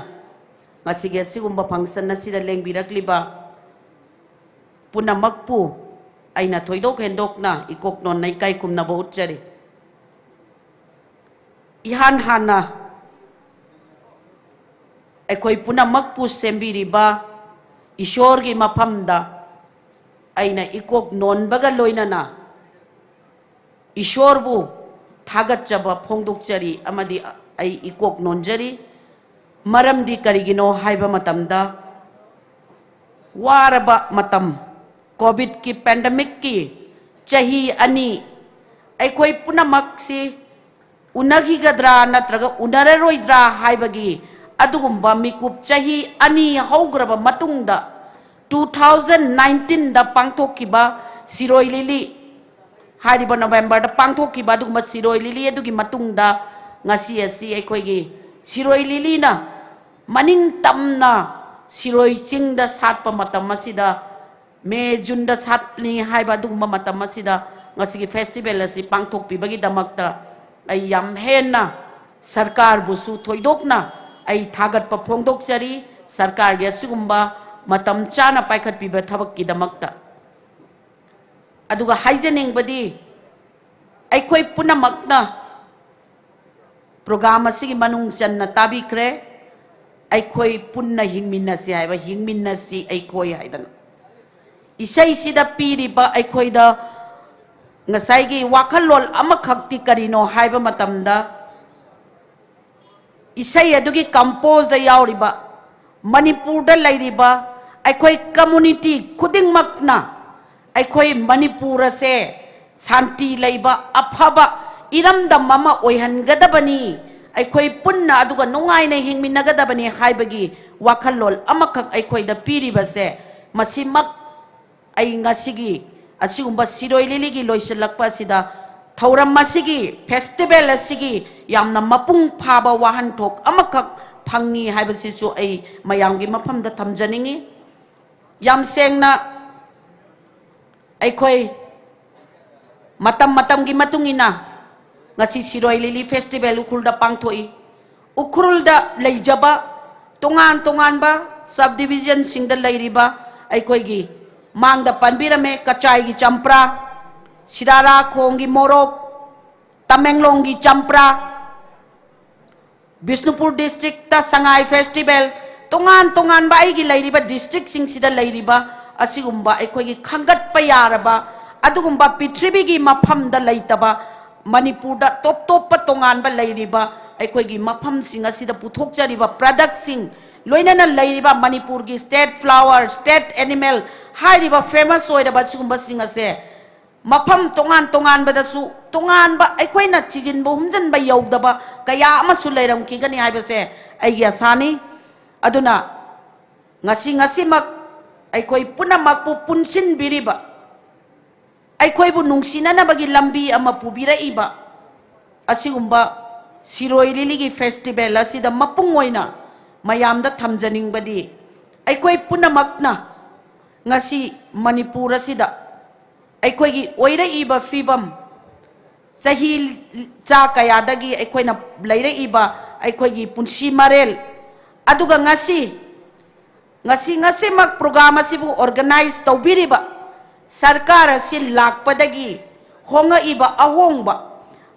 ꯉꯁꯤꯒꯤ ꯑꯁꯤꯒꯨꯝꯕ function ꯑꯁꯤꯗ ꯂꯦꯡꯕꯤꯔꯛꯂꯤꯕ ꯄꯨꯝꯅꯃꯛꯄꯨ ꯑꯩꯅ ꯊꯣꯏꯗꯣꯛ ꯍꯦꯟꯗꯣꯛꯅ ꯏꯀꯣꯛ ꯅꯣꯟꯅ ꯏꯀꯥꯏ ꯈꯨꯝꯅꯕ ꯎꯠꯆꯔꯤ꯫ ꯏꯍꯥꯟ ꯍꯥꯟꯅ ꯑꯩꯈꯣꯏ ꯄꯨꯝꯅꯃꯛꯄꯨ ꯁꯦꯝꯕꯤꯔꯤꯕ ꯏꯁꯣꯔꯒꯤ ꯃꯐꯝꯗ ꯑꯩꯅ ꯏꯀꯣꯛ ꯅꯣꯟꯕꯒ ꯂꯣꯏꯅꯅ ꯏꯁꯣꯔꯕꯨ ꯊꯥꯒꯠꯆꯕ ꯐꯣꯡꯗꯣꯛꯆꯔꯤ ꯑꯃꯗꯤ ꯑꯩ ꯏꯀꯣꯛ ꯅꯣꯟꯖꯔꯤ꯫ ꯃꯔꯝꯗꯤ ꯀꯔꯤꯒꯤꯅꯣ ꯍꯥꯏꯕ ꯃꯇꯝꯗ, ꯋꯥꯔꯕ ꯃꯇꯝ, COVID ꯀꯤ pandemic ꯀꯤ ꯆꯍꯤ ꯑꯅꯤ, ꯑꯩꯈꯣꯏ ꯄꯨꯝꯅꯃꯛꯁꯤ ꯎꯅꯈꯤꯒꯗ꯭ꯔꯥ ꯅꯠꯇ꯭ꯔꯒ ꯎꯅꯔꯔꯣꯏꯗ꯭ꯔꯥ ꯍꯥꯏꯕꯒꯤ ꯑꯗꯨꯒꯨꯝꯕ ꯃꯤꯀꯨꯞ ꯆꯍꯤ ꯑꯅꯤ ꯍꯧꯈ꯭ꯔꯕ ꯃꯇꯨꯡꯗ, two thousand nineteen ꯗ ꯄꯥꯡꯊꯣꯛꯈꯤꯕ ꯁꯤꯔꯣꯏ ꯂꯤꯂꯤ, ꯍꯥꯏꯔꯤꯕ November ꯗ ꯄꯥꯡꯊꯣꯛꯈꯤꯕ ꯑꯗꯨꯒꯨꯝꯕ ꯁꯤꯔꯣꯏ ꯂꯤꯂꯤ ꯑꯗꯨꯒꯤ ꯃꯇꯨꯡꯗ ꯉꯁꯤ ꯑꯁꯤ ꯑꯩꯈꯣꯏꯒꯤ ꯁꯤꯔꯣꯏ ꯂꯤꯂꯤꯅ ꯃꯅꯤꯡ ꯇꯝꯅ ꯁꯤꯔꯣꯏ ꯆꯤꯡꯗ ꯁꯥꯠꯄ ꯃꯇꯝ ꯑꯁꯤꯗ, May June ꯗ ꯁꯥꯠꯂꯤ ꯍꯥꯏꯕ ꯑꯗꯨꯒꯨꯝꯕ ꯃꯇꯝ ꯑꯁꯤꯗ ꯉꯁꯤꯒꯤ festival ꯑꯁꯤ ꯄꯥꯡꯊꯣꯛꯄꯤꯕꯒꯤꯗꯃꯛꯇ ꯑꯩ ꯌꯥꯝ ꯍꯦꯟꯅ ꯁꯔꯀꯥꯔꯕꯨꯁꯨ ꯊꯣꯏꯗꯣꯛꯅ ꯑꯩ ꯊꯥꯒꯠꯄ ꯐꯣꯡꯗꯣꯛꯆꯔꯤ, ꯁꯔꯀꯥꯔꯒꯤ ꯑꯁꯤꯒꯨꯝꯕ ꯃꯇꯝ ꯆꯥꯅ ꯄꯥꯏꯈꯠꯄꯤꯕ ꯊꯕꯛꯀꯤꯗꯃꯛꯇ꯫ ꯑꯗꯨꯒ ꯍꯥꯏꯖꯅꯤꯡꯕꯗꯤ, ꯑꯩꯈꯣꯏ ꯄꯨꯝꯅꯃꯛꯅ program ꯑꯁꯤꯒꯤ ꯃꯅꯨꯡ ꯆꯟꯅ ꯇꯥꯕꯤꯈ꯭ꯔꯦ꯫ ꯑꯩꯈꯣꯏ ꯄꯨꯟꯅ ꯍꯤꯡꯃꯤꯟꯅꯁꯤ ꯍꯥꯏꯕ, ꯍꯤꯡꯃꯤꯟꯅꯁꯤ ꯑꯩꯈꯣꯏ ꯍꯥꯏꯗꯅ꯫ ꯏꯁꯩꯁꯤꯗ ꯄꯤꯔꯤꯕ ꯑꯩꯈꯣꯏꯗ ꯉꯁꯥꯏꯒꯤ ꯋꯥꯈꯜꯂꯣꯟ ꯑꯃꯈꯛꯇꯤ ꯀꯔꯤꯅꯣ ꯍꯥꯏꯕ ꯃꯇꯝꯗ, ꯏꯁꯩ ꯑꯗꯨꯒꯤ compose ꯗ ꯌꯥꯎꯔꯤꯕ, ꯃꯅꯤꯄꯨꯔꯗ ꯂꯩꯔꯤꯕ ꯑꯩꯈꯣꯏ ꯀꯝꯃ꯭ꯌꯨꯅꯤꯇꯤ ꯈꯨꯗꯤꯡꯃꯛꯅ ꯑꯩꯈꯣꯏ ꯃꯅꯤꯄꯨꯔ ꯑꯁꯦ ꯁꯥꯟꯇꯤ ꯂꯩꯕ, ꯑꯐꯕ ꯏꯔꯝꯗꯝ ꯑꯃ ꯑꯣꯏꯍꯟꯒꯗꯕꯅꯤ, ꯑꯩꯈꯣꯏ ꯄꯨꯟꯅ ꯑꯗꯨꯒ ꯅꯨꯡꯉꯥꯏꯅ ꯍꯤꯡꯃꯤꯟꯅꯒꯗꯕꯅꯤ ꯍꯥꯏꯕꯒꯤ ꯋꯥꯈꯜꯂꯣꯟ ꯑꯃꯈꯛ ꯑꯩꯈꯣꯏꯗ ꯄꯤꯔꯤꯕꯁꯦ, ꯃꯁꯤꯃꯛ ꯑꯩ ꯉꯁꯤꯒꯤ ꯑꯁꯤꯒꯨꯝꯕ ꯁꯤꯔꯣꯏ ꯂꯤꯂꯤꯒꯤ ꯂꯣꯏꯁꯤꯜꯂꯛꯄ ꯑꯁꯤꯗ ꯊꯧꯔꯝ ꯑꯁꯤꯒꯤ, ꯐꯦꯁꯇꯤꯚꯦꯜ ꯑꯁꯤꯒꯤ ꯌꯥꯝꯅ ꯃꯄꯨꯡ ꯐꯥꯕ ꯋꯥꯍꯟꯊꯣꯛ ꯑꯃꯈꯛ ꯐꯪꯉꯤ ꯍꯥꯏꯕꯁꯤꯁꯨ ꯑꯩ ꯃꯌꯥꯝꯒꯤ ꯃꯐꯝꯗ ꯊꯝꯖꯅꯤꯡꯉꯤ꯫ ꯌꯥꯝ ꯁꯦꯡꯅ ꯑꯩꯈꯣꯏ ꯃꯇꯝ ꯃꯇꯝꯒꯤ ꯃꯇꯨꯡ ꯏꯟꯅ ꯉꯁꯤ ꯁꯤꯔꯣꯏ ꯂꯤꯂꯤ ꯐꯦꯁꯇꯤꯚꯦꯜ ꯎꯈ꯭ꯔꯨꯜꯗ ꯄꯥꯡꯊꯣꯛꯏ꯫ ꯎꯈ꯭ꯔꯨꯜꯗ ꯂꯩꯖꯕ ꯇꯣꯉꯥꯟ ꯇꯣꯉꯥꯟꯕ ꯁꯕ ꯗꯤꯕꯤꯖꯟꯁꯤꯡꯗ ꯂꯩꯔꯤꯕ ꯑꯩꯈꯣꯏꯒꯤ ꯃꯥꯡꯗ ꯄꯟꯕꯤꯔꯝꯃꯦ, ꯀꯆꯥꯏꯒꯤ ꯆꯝꯄ꯭ꯔꯥ, ꯁꯤꯔꯥꯔꯥꯈꯣꯡꯒꯤ ꯃꯣꯔꯣꯛ, ꯇꯃꯦꯡꯂꯣꯡꯒꯤ ꯆꯝꯄ꯭ꯔꯥ, ꯕꯤꯁꯅꯨꯄꯨꯔ ꯗꯤꯁꯇ꯭ꯔꯤꯛꯇ ꯁꯉꯥꯏ ꯐꯦꯁꯇꯤꯚꯦꯜ, ꯇꯣꯉꯥꯟ ꯇꯣꯉꯥꯟꯕ ꯑꯩꯒꯤ ꯂꯩꯔꯤꯕ ꯗꯤꯁꯇ꯭ꯔꯤꯛꯁꯤꯡꯁꯤꯗ ꯂꯩꯔꯤꯕ ꯑꯁꯤꯒꯨꯝꯕ ꯑꯩꯈꯣꯏꯒꯤ ꯈꯟꯒꯠꯄ ꯌꯥꯔꯕ ꯑꯗꯨꯒꯨꯝꯕ ꯄ꯭ꯔꯤꯊꯤꯕꯤꯒꯤ ꯃꯐꯝꯗ ꯂꯩꯇꯕ, ꯃꯅꯤꯄꯨꯔꯗ ꯇꯣꯞ ꯇꯣꯞꯄ ꯇꯣꯉꯥꯟꯕ ꯂꯩꯔꯤꯕ ꯑꯩꯈꯣꯏꯒꯤ ꯃꯐꯝꯁꯤꯡ ꯑꯁꯤꯗ ꯄꯨꯊꯣꯛꯆꯔꯤꯕ ꯄ꯭ꯔꯗꯛꯁꯤꯡ, ꯂꯣꯏꯅꯅ ꯂꯩꯔꯤꯕ ꯃꯅꯤꯄꯨꯔꯒꯤ ꯁ꯭ꯇꯦꯠ ꯐ꯭ꯂꯥꯋꯔ, ꯁ꯭ꯇꯦꯠ ꯑꯦꯅꯤꯃꯦꯜ ꯍꯥꯏꯔꯤꯕ ꯐꯦꯃꯁ ꯑꯣꯏꯔꯕ ꯁꯤꯒꯨꯝꯕꯁꯤꯡ ꯑꯁꯦ ꯃꯐꯝ ꯇꯣꯉꯥꯟ ꯇꯣꯉꯥꯟꯕꯗꯁꯨ ꯇꯣꯉꯥꯟꯕ ꯑꯩꯈꯣꯏꯅ ꯊꯤꯖꯤꯟꯕ ꯍꯨꯝꯖꯤꯟꯕ ꯌꯧꯗꯕ ꯀꯌꯥ ꯑꯃꯁꯨ ꯂꯩꯔꯝꯈꯤꯒꯅꯤ ꯍꯥꯏꯕꯁꯦ ꯑꯩꯒꯤ ꯑꯁꯥꯅꯤ꯫ ꯑꯗꯨꯅ ꯉꯁꯤ ꯉꯁꯤꯃꯛ ꯑꯩꯈꯣꯏ ꯄꯨꯝꯅꯃꯛꯄꯨ ꯄꯨꯟꯁꯤꯟꯕꯤꯔꯤꯕ, ꯑꯩꯈꯣꯏꯕꯨ ꯅꯨꯡꯁꯤꯅꯅꯕꯒꯤ ꯂꯝꯕꯤ ꯑꯃ ꯄꯨꯕꯤꯔꯛꯏꯕ ꯑꯁꯤꯒꯨꯝꯕ ꯁꯤꯔꯣꯏ ꯂꯤꯂꯤꯒꯤ ꯐꯦꯁꯇꯤꯚꯦꯜ ꯑꯁꯤꯗ ꯃꯄꯨꯡ ꯑꯣꯏꯅ ꯃꯌꯥꯝꯗ ꯊꯝꯖꯅꯤꯡꯕꯗꯤ, ꯑꯩꯈꯣꯏ ꯄꯨꯝꯅꯃꯛꯅ ꯉꯁꯤ ꯃꯅꯤꯄꯨꯔ ꯑꯁꯤꯗ ꯑꯩꯈꯣꯏꯒꯤ ꯑꯣꯏꯔꯛꯏꯕ ꯐꯤꯕꯝ, ꯆꯍꯤ ꯆꯥ ꯀꯌꯥꯗꯒꯤ ꯑꯩꯈꯣꯏꯅ ꯂꯩꯔꯛꯏꯕ ꯑꯩꯈꯣꯏꯒꯤ ꯄꯨꯟꯁꯤ ꯃꯔꯦꯜ, ꯑꯗꯨꯒ ꯉꯁꯤ, ꯉꯁꯤ ꯉꯁꯤꯃꯛ ꯄ꯭ꯔꯣꯒ꯭ꯔꯥꯝ ꯑꯁꯤꯕꯨ ꯑꯣꯔꯒꯅꯥꯏꯖ ꯇꯧꯕꯤꯔꯤꯕ ꯁꯔꯀꯥꯔ ꯑꯁꯤ ꯂꯥꯛꯄꯗꯒꯤ ꯍꯣꯡꯉꯛꯏꯕ ꯑꯍꯣꯡꯕ,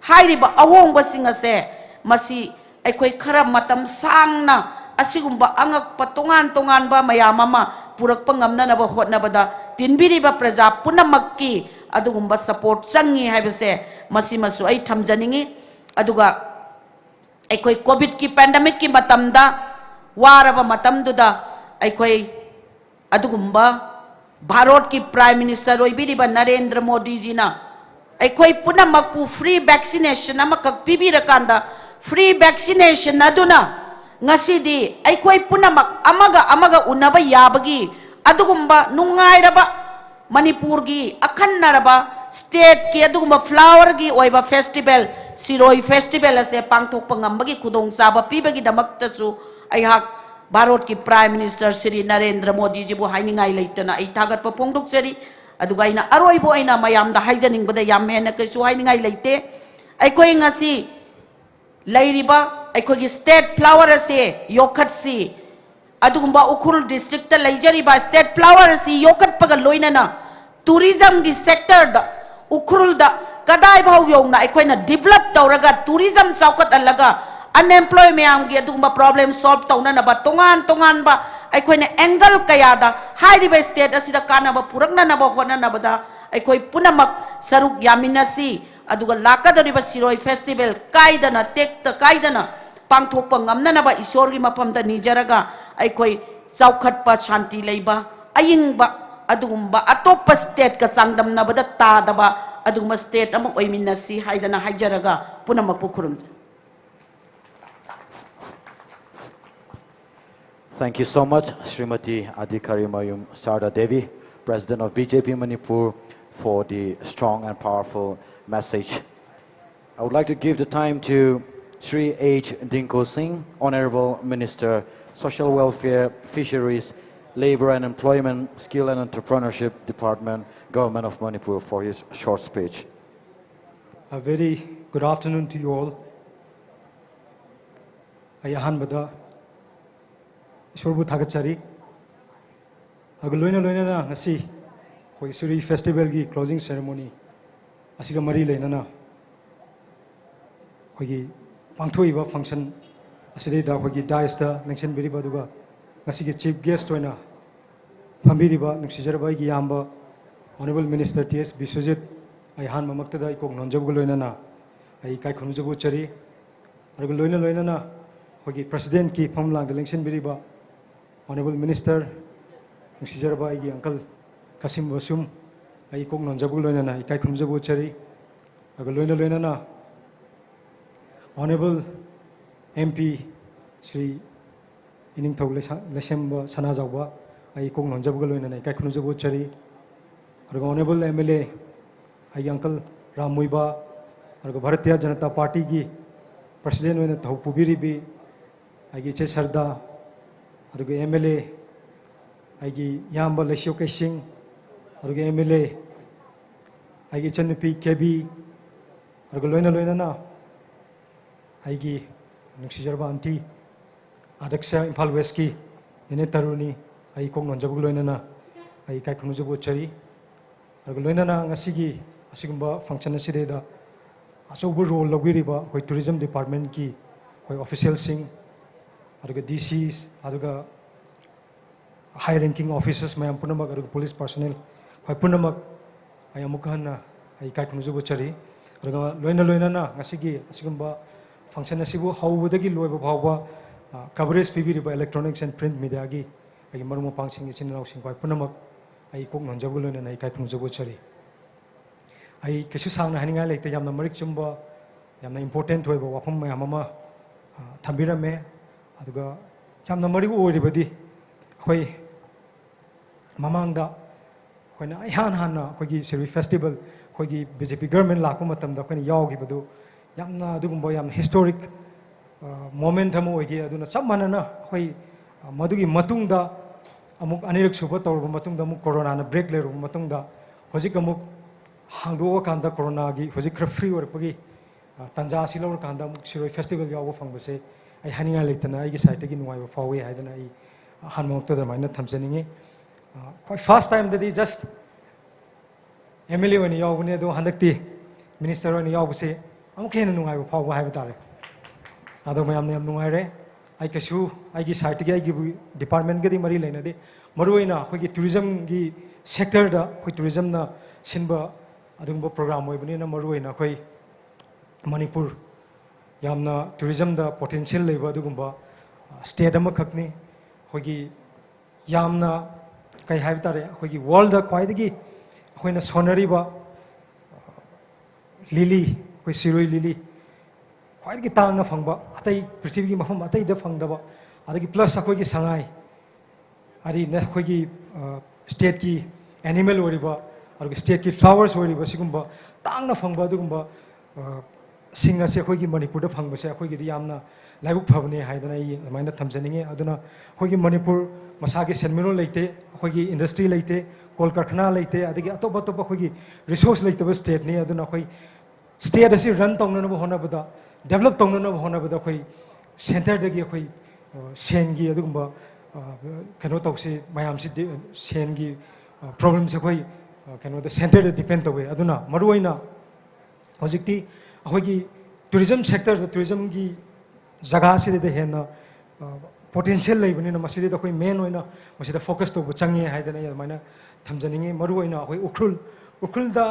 ꯍꯥꯏꯔꯤꯕ ꯑꯍꯣꯡꯕꯁꯤꯡ ꯑꯁꯦ, ꯃꯁꯤ ꯑꯩꯈꯣꯏ ꯈꯔ ꯃꯇꯝ ꯁꯥꯡꯅ ꯑꯁꯤꯒꯨꯝꯕ ꯑꯉꯛꯄ ꯇꯣꯉꯥꯟ ꯇꯣꯉꯥꯟꯕ ꯃꯌꯥꯝ ꯑꯃ ꯄꯨꯔꯛꯄ ꯉꯝꯅꯅꯕ ꯍꯣꯠꯅꯕꯗ ꯇꯤꯟꯕꯤꯔꯤꯕ ꯄ꯭ꯔꯖꯥ ꯄꯨꯝꯅꯃꯛꯀꯤ ꯑꯗꯨꯒꯨꯝꯕ ꯁꯄꯣꯔꯠ ꯆꯪꯉꯤ ꯍꯥꯏꯕꯁꯦ ꯃꯁꯤꯃꯁꯨ ꯑꯩ ꯊꯝꯖꯅꯤꯡꯉꯤ꯫ ꯑꯗꯨꯒ ꯑꯩꯈꯣꯏ ꯀꯣꯚꯤꯗꯀꯤ ꯄꯦꯟꯗꯦꯃꯤꯛꯀꯤ ꯃꯇꯝꯗ, ꯋꯥꯔꯕ ꯃꯇꯝꯗꯨꯗ ꯑꯩꯈꯣꯏ ꯑꯗꯨꯒꯨꯝꯕ ꯚꯥꯔꯠꯀꯤ Prime Minister ꯑꯣꯏꯕꯤꯔꯤꯕ ꯅꯔꯦꯟꯗ꯭ꯔ ꯃꯣꯗꯤꯖꯤꯅ ꯑꯩꯈꯣꯏ ꯄꯨꯝꯅꯃꯛꯄꯨ free vaccination ꯑꯃꯈꯛ ꯄꯤꯕꯤꯔꯀꯥꯟꯗ, free vaccination ꯑꯗꯨꯅ ꯉꯁꯤꯗꯤ ꯑꯩꯈꯣꯏ ꯄꯨꯝꯅꯃꯛ ꯑꯃꯒ ꯑꯃꯒ ꯎꯅꯕ ꯌꯥꯕꯒꯤ ꯑꯗꯨꯒꯨꯝꯕ ꯅꯨꯡꯉꯥꯏꯔꯕ ꯃꯅꯤꯄꯨꯔꯒꯤ ꯑꯈꯟꯅꯔꯕ stateꯀꯤ ꯑꯗꯨꯒꯨꯝꯕ flowerꯒꯤ ꯑꯣꯏꯕ festival, ꯁꯤꯔꯣꯏ festival ꯑꯁꯦ ꯄꯥꯡꯊꯣꯛꯄ ꯉꯝꯕꯒꯤ ꯈꯨꯗꯣꯡꯆꯥꯕ ꯄꯤꯕꯒꯤꯗꯃꯛꯇꯁꯨ ꯑꯩꯍꯥꯛ ꯚꯥꯔꯠꯀꯤ Prime Minister ꯁ꯭ꯔꯤ ꯅꯔꯦꯟꯗ꯭ꯔ ꯃꯣꯗꯤꯖꯤꯕꯨ ꯍꯥꯏꯅꯤꯡꯉꯥꯏ ꯂꯩꯇꯅ ꯑꯩ ꯊꯥꯒꯠꯄ ꯐꯣꯡꯗꯣꯛꯆꯔꯤ꯫ ꯑꯗꯨꯒ ꯑꯩꯅ ꯑꯔꯣꯏꯕ ꯑꯣꯏꯅ ꯃꯌꯥꯝꯗ ꯍꯥꯏꯖꯅꯤꯡꯕꯗ ꯌꯥꯝ ꯍꯦꯟꯅ ꯀꯩꯁꯨ ꯍꯥꯏꯅꯤꯡꯉꯥꯏ ꯂꯩꯇꯦ꯫ ꯑꯩꯈꯣꯏ ꯉꯁꯤ ꯂꯩꯔꯤꯕ ꯑꯩꯈꯣꯏꯒꯤ state flower ꯑꯁꯦ ꯌꯣꯛꯈꯠꯁꯤ꯫ ꯑꯗꯨꯒꯨꯝꯕ ꯎꯈ꯭ꯔꯨꯜ districtꯇ ꯂꯩꯖꯔꯤꯕ state flower ꯑꯁꯤ ꯌꯣꯛꯈꯠꯄꯒ ꯂꯣꯏꯅꯅ tourismꯒꯤ sectorꯗ ꯎꯈ꯭ꯔꯨꯜꯗ ꯀꯗꯥꯏꯐꯥꯎ ꯌꯧꯅ ꯑꯩꯈꯣꯏꯅ develop ꯇꯧꯔꯒ tourism ꯆꯥꯎꯈꯠꯍꯜꯂꯒ unemployed ꯃꯌꯥꯝꯒꯤ ꯑꯗꯨꯒꯨꯝꯕ problem solve ꯇꯧꯅꯅꯕ ꯇꯣꯉꯥꯟ ꯇꯣꯉꯥꯟꯕ ꯑꯩꯈꯣꯏꯅ angle ꯀꯌꯥꯗ ꯍꯥꯏꯔꯤꯕ state ꯑꯁꯤꯗ ꯀꯥꯟꯅꯕ ꯄꯨꯔꯛꯅꯅꯕ ꯍꯣꯠꯅꯅꯕꯗ ꯑꯩꯈꯣꯏ ꯄꯨꯝꯅꯃꯛ ꯁꯔꯨꯛ ꯌꯥꯃꯤꯟꯅꯁꯤ꯫ ꯑꯗꯨꯒ ꯂꯥꯛꯀꯗꯧꯔꯤꯕ ꯁꯤꯔꯣꯏ festival ꯀꯥꯏꯗꯅ ꯇꯦꯛꯇ ꯀꯥꯏꯗꯅ ꯄꯥꯡꯊꯣꯛꯄ ꯉꯝꯅꯅꯕ ꯏꯁꯣꯔꯒꯤ ꯃꯐꯝꯗ ꯅꯤꯖꯔꯒ ꯑꯩꯈꯣꯏ ꯆꯥꯎꯈꯠꯄ, ꯁꯥꯟꯇꯤ ꯂꯩꯕ, ꯑꯏꯪꯕ, ꯑꯗꯨꯒꯨꯝꯕ ꯑꯇꯣꯞꯄ stateꯀ ꯆꯥꯡꯗꯝꯅꯕꯗ ꯇꯥꯗꯕ ꯑꯗꯨꯒꯨꯝꯕ state ꯑꯃ ꯑꯣꯏꯃꯤꯟꯅꯁꯤ ꯍꯥꯏꯗꯅ ꯍꯥꯏꯖꯔꯒ ꯄꯨꯝꯅꯃꯛꯄꯨ ꯈꯨꯔꯨꯝꯖꯔꯤ꯫ Thank you so much, Srimati Adhikari Mayum Sarda Devi, President of B J P Manipur, for the strong and powerful message. I would like to give the time to Shri H. Dinko Singh, Honorable Minister, Social Welfare, Fisheries, Labor and Employment, Skill and Entrepreneurship Department, Government of Manipur, for his short speech. A very good afternoon to you all. ꯑꯩ ꯑꯍꯥꯟꯕꯗ ꯏꯁꯣꯔꯕꯨ ꯊꯥꯒꯠꯆꯔꯤ꯫ ꯑꯗꯨꯒ ꯂꯣꯏꯅ ꯂꯣꯏꯅꯅ ꯉꯁꯤ ꯑꯩꯈꯣꯏ ꯁꯤꯔꯣꯏ festivalꯒꯤ closing ceremony ꯑꯁꯤꯒ ꯃꯔꯤ ꯂꯩꯅꯅ ꯑꯩꯈꯣꯏꯒꯤ ꯄꯥꯡꯊꯣꯛꯏꯕ function ꯑꯁꯤꯗꯩꯗ ꯑꯩꯈꯣꯏꯒꯤ daisꯇ ꯂꯦꯡꯁꯤꯟꯕꯤꯔꯤꯕ ꯑꯗꯨꯒ ꯉꯁꯤꯒꯤ chief guest ꯑꯣꯏꯅ ꯐꯝꯕꯤꯔꯤꯕ ꯅꯨꯡꯁꯤꯖꯔꯕ ꯑꯩꯒꯤ ꯏꯌꯥꯝꯕ Honorable Minister T S Biswajit, ꯑꯩ ꯑꯍꯥꯟꯕꯃꯛꯇꯗ ꯏꯀꯣꯛ ꯅꯣꯟꯖꯕꯒ ꯂꯣꯏꯅꯅ ꯑꯩ ꯏꯀꯥꯏ ꯈꯨꯝꯅꯖꯕ ꯎꯠꯆꯔꯤ꯫ ꯑꯗꯨꯒ ꯂꯣꯏꯅ ꯂꯣꯏꯅꯅ ꯑꯩꯈꯣꯏꯒꯤ Presidentꯀꯤ ꯐꯝꯂꯥꯡꯗ ꯂꯦꯡꯁꯤꯟꯕꯤꯔꯤꯕ Honorable Minister ꯅꯨꯡꯁꯤꯖꯔꯕ ꯑꯩꯒꯤ uncle ꯀꯥꯁꯤꯝ ꯕꯥꯁꯨꯝ, ꯑꯩ ꯀꯣꯛ ꯅꯣꯟꯖꯕꯒ ꯂꯣꯏꯅꯅ ꯏꯀꯥꯏ ꯈꯨꯝꯅꯖꯕ ꯎꯠꯆꯔꯤ꯫ ꯑꯗꯨꯒ ꯂꯣꯏꯅ ꯂꯣꯏꯅꯅ Honourable M P ꯁ꯭ꯔꯤ ꯏꯅꯤꯡꯊꯧ ꯂꯩꯁ-, ꯂꯩꯁꯦꯝꯕ ꯁꯅꯥꯖꯥꯎꯕ, ꯑꯩ ꯀꯣꯛ ꯅꯣꯟꯖꯕꯒ ꯂꯣꯏꯅꯅ ꯏꯀꯥꯏ ꯈꯨꯝꯅꯖꯕ ꯎꯠꯆꯔꯤ꯫ ꯑꯗꯨꯒ Honourable M L A, ꯑꯩꯒꯤ uncle ꯔꯥꯝ ꯃꯨꯏꯕ, ꯑꯗꯨꯒ ꯚꯥꯔꯇꯤꯌ ꯖꯅꯇꯥ ꯄꯥꯔꯇꯤꯒꯤ president ꯑꯣꯏꯅ ꯊꯧ ꯄꯨꯕꯤꯔꯤꯕꯤ ꯑꯩꯒꯤ ꯏꯆꯦ ꯁꯔꯗꯥ, ꯑꯗꯨꯒ M L A, ꯑꯩꯒꯤ ꯏꯌꯥꯝꯕ ꯂꯩꯁꯤꯌꯣ ꯀꯩꯁꯤꯡ, ꯑꯗꯨꯒ M L A, ꯑꯩꯒꯤ ꯏꯆꯟꯅꯨꯄꯤ ꯀꯦꯕꯤ, ꯑꯗꯨꯒ ꯂꯣꯏꯅ ꯂꯣꯏꯅꯅ ꯑꯩꯒꯤ ꯅꯨꯡꯁꯤꯖꯔꯕ aunty, ꯑꯗꯛꯁ ꯏꯝꯐꯥꯜ Westꯀꯤ ꯅꯦꯅꯦ ꯇꯔꯨꯅꯤ, ꯑꯩ ꯀꯣꯛ ꯅꯣꯟꯖꯕꯒ ꯂꯣꯏꯅꯅ ꯑꯩ ꯏꯀꯥꯏ ꯈꯨꯝꯅꯖꯕ ꯎꯠꯆꯔꯤ꯫ ꯑꯗꯨꯒ ꯂꯣꯏꯅꯅ ꯉꯁꯤꯒꯤ ꯑꯁꯤꯒꯨꯝꯕ function ꯑꯁꯤꯗꯩꯗ ꯑꯆꯧꯕ role ꯂꯧꯕꯤꯔꯤꯕ ꯑꯩꯈꯣꯏ tourism departmentꯀꯤ ꯑꯩꯈꯣꯏ officialꯁꯤꯡ, ꯑꯗꯨꯒ D Cs, ꯑꯗꯨꯒ high ranking officers ꯃꯌꯥꯝ ꯄꯨꯝꯅꯃꯛ, ꯑꯗꯨꯒ police personnel ꯑꯩꯈꯣꯏ ꯄꯨꯝꯅꯃꯛ ꯑꯩ ꯑꯃꯨꯛꯀ ꯍꯟꯅ ꯑꯩ ꯏꯀꯥꯏ ꯈꯨꯝꯅꯖꯕ ꯎꯠꯆꯔꯤ꯫ ꯑꯗꯨꯒ ꯂꯣꯏꯅ ꯂꯣꯏꯅꯅ ꯉꯁꯤꯒꯤ ꯑꯁꯤꯒꯨꯝꯕ function ꯑꯁꯤꯕꯨ ꯍꯧꯕꯗꯒꯤ ꯂꯣꯏꯕ ꯐꯥꯎꯕ, ꯑ, coverage ꯄꯤꯕꯤꯔꯤꯕ electronics and print mediaꯒꯤ ꯑꯩꯒꯤ ꯃꯔꯨꯞ ꯃꯄꯥꯡꯁꯤꯡ, ꯏꯆꯤꯟ ꯏꯅꯥꯎꯁꯤꯡ ꯈ꯭ꯋꯥꯏ ꯄꯨꯝꯅꯃꯛ ꯑꯩ ꯀꯣꯛ ꯅꯣꯟꯖꯕꯒ ꯂꯣꯏꯅꯅ ꯏꯀꯥꯏ ꯈꯨꯝꯅꯖꯕ ꯎꯠꯆꯔꯤ꯫ ꯑꯩ ꯀꯩꯁꯨ ꯁꯥꯡꯅ ꯍꯥꯏꯅꯤꯡꯉꯥꯏ ꯂꯩꯇꯦ꯫ ꯌꯥꯝꯅ ꯃꯔꯤꯛ ꯆꯨꯝꯕ, ꯌꯥꯝꯅ important ꯑꯣꯏꯕ ꯋꯥꯐꯝ ꯃꯌꯥꯝ ꯑꯃ, ꯑ, ꯊꯝꯕꯤꯔꯝꯃꯦ꯫ ꯑꯗꯨꯒ ꯌꯥꯝꯅ ꯃꯔꯨ ꯑꯣꯏꯔꯤꯕꯗꯤ ꯑꯩꯈꯣꯏ ꯃꯃꯥꯡꯗ ꯑꯩꯈꯣꯏꯅ ꯏꯍꯥꯟ ꯍꯥꯟꯅ ꯑꯩꯈꯣꯏꯒꯤ ꯁꯤꯔꯣꯏ festival, ꯑꯩꯈꯣꯏꯒꯤ B J P government ꯂꯥꯛꯄ ꯃꯇꯝꯗ ꯑꯩꯈꯣꯏꯅ ꯌꯥꯎꯈꯤꯕꯗꯨ ꯌꯥꯝꯅ ꯑꯗꯨꯒꯨꯝꯕ ꯌꯥꯝꯅ historic, ꯑ, moment ꯑꯃ ꯑꯣꯏꯈꯤ꯫ ꯑꯗꯨꯅ ꯆꯞ ꯃꯥꯟꯅꯅ ꯑꯩꯈꯣꯏ, ꯑ, ꯃꯗꯨꯒꯤ ꯃꯇꯨꯡꯗ ꯑꯃꯨꯛ ꯑꯅꯤꯔꯛ ꯁꯨꯕ ꯇꯧꯔꯕ ꯃꯇꯨꯡꯗ, ꯑꯃꯨꯛ ꯀꯣꯔꯣꯅꯥꯅ break ꯂꯩꯔꯨꯕ ꯃꯇꯨꯡꯗ, ꯍꯧꯖꯤꯛ ꯑꯃꯨꯛ ꯍꯥꯡꯗꯣꯛꯑꯀꯥꯟꯗ, ꯀꯣꯔꯣꯅꯥꯒꯤ ꯍꯧꯖꯤꯛ ꯈꯔ free ꯑꯣꯏꯔꯛꯄꯒꯤ, ꯑ, ꯇꯥꯟꯖꯥ ꯑꯁꯤ ꯂꯧꯔꯀꯥꯟꯗ ꯑꯃꯨꯛ ꯁꯤꯔꯣꯏ festival ꯌꯥꯎꯕ ꯐꯪꯕꯁꯦ ꯑꯩ ꯍꯥꯏꯅꯤꯡꯉꯥꯏ ꯂꯩꯇꯅ ꯑꯩꯒꯤ sideꯇꯒꯤ ꯅꯨꯡꯉꯥꯏꯕ ꯐꯥꯎꯏ ꯍꯥꯏꯗꯅ ꯑꯩ ꯑꯍꯥꯟꯕꯃꯛꯇꯗ ꯑꯗꯨꯃꯥꯏꯅ ꯊꯝꯖꯅꯤꯡꯉꯤ꯫ ꯑ, ꯈ꯭ꯋꯥꯏ first timeꯗꯗꯤ just M L A ꯑꯣꯏꯅ ꯌꯥꯎꯕꯅꯦ, ꯑꯗꯣ ꯍꯟꯗꯛꯇꯤ minister ꯑꯣꯏꯅ ꯌꯥꯎꯕꯁꯦ ꯑꯃꯨꯛꯀ ꯍꯦꯟꯅ ꯅꯨꯡꯉꯥꯏꯕ ꯐꯥꯎꯕ ꯍꯥꯏꯕ ꯇꯥꯔꯦ꯫ ꯑꯗꯣ ꯃꯌꯥꯝꯅ ꯌꯥꯝ ꯅꯨꯡꯉꯥꯏꯔꯦ꯫ ꯑꯩ ꯀꯩꯁꯨ ꯑꯩꯒꯤ sideꯇꯒꯤ ꯑꯩꯒꯤꯕꯨ departmentꯒꯗꯤ ꯃꯔꯤ ꯂꯩꯅꯗꯦ꯫ ꯃꯔꯨꯑꯣꯏꯅ ꯑꯩꯈꯣꯏꯒꯤ tourismꯒꯤ sectorꯗ ꯑꯩꯈꯣꯏ tourismꯅ ꯁꯤꯟꯕ ꯑꯗꯨꯒꯨꯝꯕ program ꯑꯣꯏꯕꯅꯤꯅ, ꯃꯔꯨꯑꯣꯏꯅ ꯑꯩꯈꯣꯏ ꯃꯅꯤꯄꯨꯔ ꯌꯥꯝꯅ tourismꯗ potential ꯂꯩꯕ ꯑꯗꯨꯒꯨꯝꯕ, ꯑ, state ꯑꯃꯈꯛꯅꯤ꯫ ꯑꯩꯈꯣꯏꯒꯤ ꯌꯥꯝꯅ ꯀꯩ ꯍꯥꯏꯕ ꯇꯥꯔꯦ, ꯑꯩꯈꯣꯏꯒꯤ ꯋꯥꯔꯜꯗ ꯈ꯭ꯋꯥꯏꯗꯒꯤ ꯑꯩꯈꯣꯏꯅ ꯁꯣꯟꯅꯔꯤꯕ ꯂꯤꯂꯤ, ꯑꯩꯈꯣꯏ ꯁꯤꯔꯣꯏ ꯂꯤꯂꯤ, ꯈ꯭ꯋꯥꯏꯗꯒꯤ ꯇꯥꯡꯅ ꯐꯪꯕ, ꯑꯇꯩ ꯄ꯭ꯔꯤꯊꯤꯕꯤꯒꯤ ꯃꯐꯝ ꯑꯇꯩꯗ ꯐꯪꯗꯕ, ꯑꯗꯒꯤ ꯄ꯭ꯂꯁ ꯑꯩꯈꯣꯏꯒꯤ ꯁꯉꯥꯏ, ꯍꯥꯏꯗꯤ ꯑꯩꯈꯣꯏꯒꯤ ꯁ꯭ꯇꯦꯠꯀꯤ ꯑꯦꯅꯤꯃꯦꯜ ꯑꯣꯏꯔꯤꯕ, ꯑꯗꯨꯒ ꯁ꯭ꯇꯦꯠꯀꯤ ꯐ꯭ꯂꯥꯋꯔꯁ ꯑꯣꯏꯔꯤꯕ, ꯁꯤꯒꯨꯝꯕ ꯇꯥꯡꯅ ꯐꯪꯕ ꯑꯗꯨꯒꯨꯝꯕ ꯁꯤꯡ ꯑꯁꯤ ꯑꯩꯈꯣꯏꯒꯤ ꯃꯅꯤꯄꯨꯔꯗ ꯐꯪꯕꯁꯦ ꯑꯩꯈꯣꯏꯒꯤꯗꯤ ꯌꯥꯝꯅ ꯂꯥꯏꯕꯛ ꯐꯕꯅꯦ ꯍꯥꯏꯗꯅ ꯑꯩ ꯑꯗꯨꯃꯥꯏꯅ ꯊꯝꯖꯅꯤꯡꯉꯤ꯫ ꯑꯗꯨꯅ ꯑꯩꯈꯣꯏꯒꯤ ꯃꯅꯤꯄꯨꯔ ꯃꯁꯥꯒꯤ ꯁꯦꯟꯃꯤꯠꯂꯣꯟ ꯂꯩꯇꯦ, ꯑꯩꯈꯣꯏꯒꯤ ꯏꯟꯗꯁꯇ꯭ꯔꯤ ꯂꯩꯇꯦ, ꯀꯣꯜ ꯀꯔꯈꯅꯥ ꯂꯩꯇꯦ, ꯑꯗꯒꯤ ꯑꯇꯣꯞ ꯑꯇꯣꯞꯄ ꯑꯩꯈꯣꯏꯒꯤ ꯔꯤꯁꯣꯔꯁ ꯂꯩꯇꯕ ꯁ꯭ꯇꯦꯠꯅꯤ꯫ ꯑꯗꯨꯅ ꯑꯩꯈꯣꯏ ꯁ꯭ꯇꯦꯠ ꯑꯁꯤ ꯔꯟ ꯇꯧꯅꯅꯕ ꯍꯣꯠꯅꯕꯗ, ꯗꯦꯕꯂꯞ ꯇꯧꯅꯅꯕ ꯍꯣꯠꯅꯕꯗ ꯑꯩꯈꯣꯏ ꯁꯦꯟꯇꯔꯗꯒꯤ ꯑꯩꯈꯣꯏ ꯁꯦꯟꯒꯤ ꯑꯗꯨꯒꯨꯝꯕ ꯀꯩꯅꯣ ꯇꯧꯁꯤ, ꯃꯌꯥꯝꯁꯤ ꯁꯦꯟꯒꯤ ꯄ꯭ꯔꯣꯕ꯭ꯂꯦꯝꯁꯦ ꯑꯩꯈꯣꯏ ꯀꯩꯅꯣꯗ ꯁꯦꯟꯇꯔꯗ ꯗꯤꯄꯦꯟ ꯇꯧꯋꯦ꯫ ꯑꯗꯨꯅ ꯃꯔꯨꯑꯣꯏꯅ ꯍꯧꯖꯤꯛꯇꯤ ꯑꯩꯈꯣꯏꯒꯤ ꯇꯨꯔꯤꯖꯝ ꯁꯦꯛꯇꯔꯗ, ꯇꯨꯔꯤꯖꯝꯒꯤ ꯖꯒꯥꯁꯤꯗ ꯍꯦꯟꯅ ꯄꯣꯇꯦꯟꯁꯤꯌꯦꯜ ꯂꯩꯕꯅꯤꯅ ꯃꯁꯤꯗ ꯑꯩꯈꯣꯏ ꯃꯦꯟ ꯑꯣꯏꯅ ꯃꯁꯤꯗ ꯐꯣꯀꯁ ꯇꯧꯕ ꯆꯪꯉꯦ ꯍꯥꯏꯗꯅ ꯑꯩ ꯑꯗꯨꯃꯥꯏꯅ ꯊꯝꯖꯅꯤꯡꯉꯤ꯫ ꯃꯔꯨꯑꯣꯏꯅ ꯑꯩꯈꯣꯏ ꯎꯈ꯭ꯔꯨꯜ, ꯎꯈ꯭ꯔꯨꯜꯗ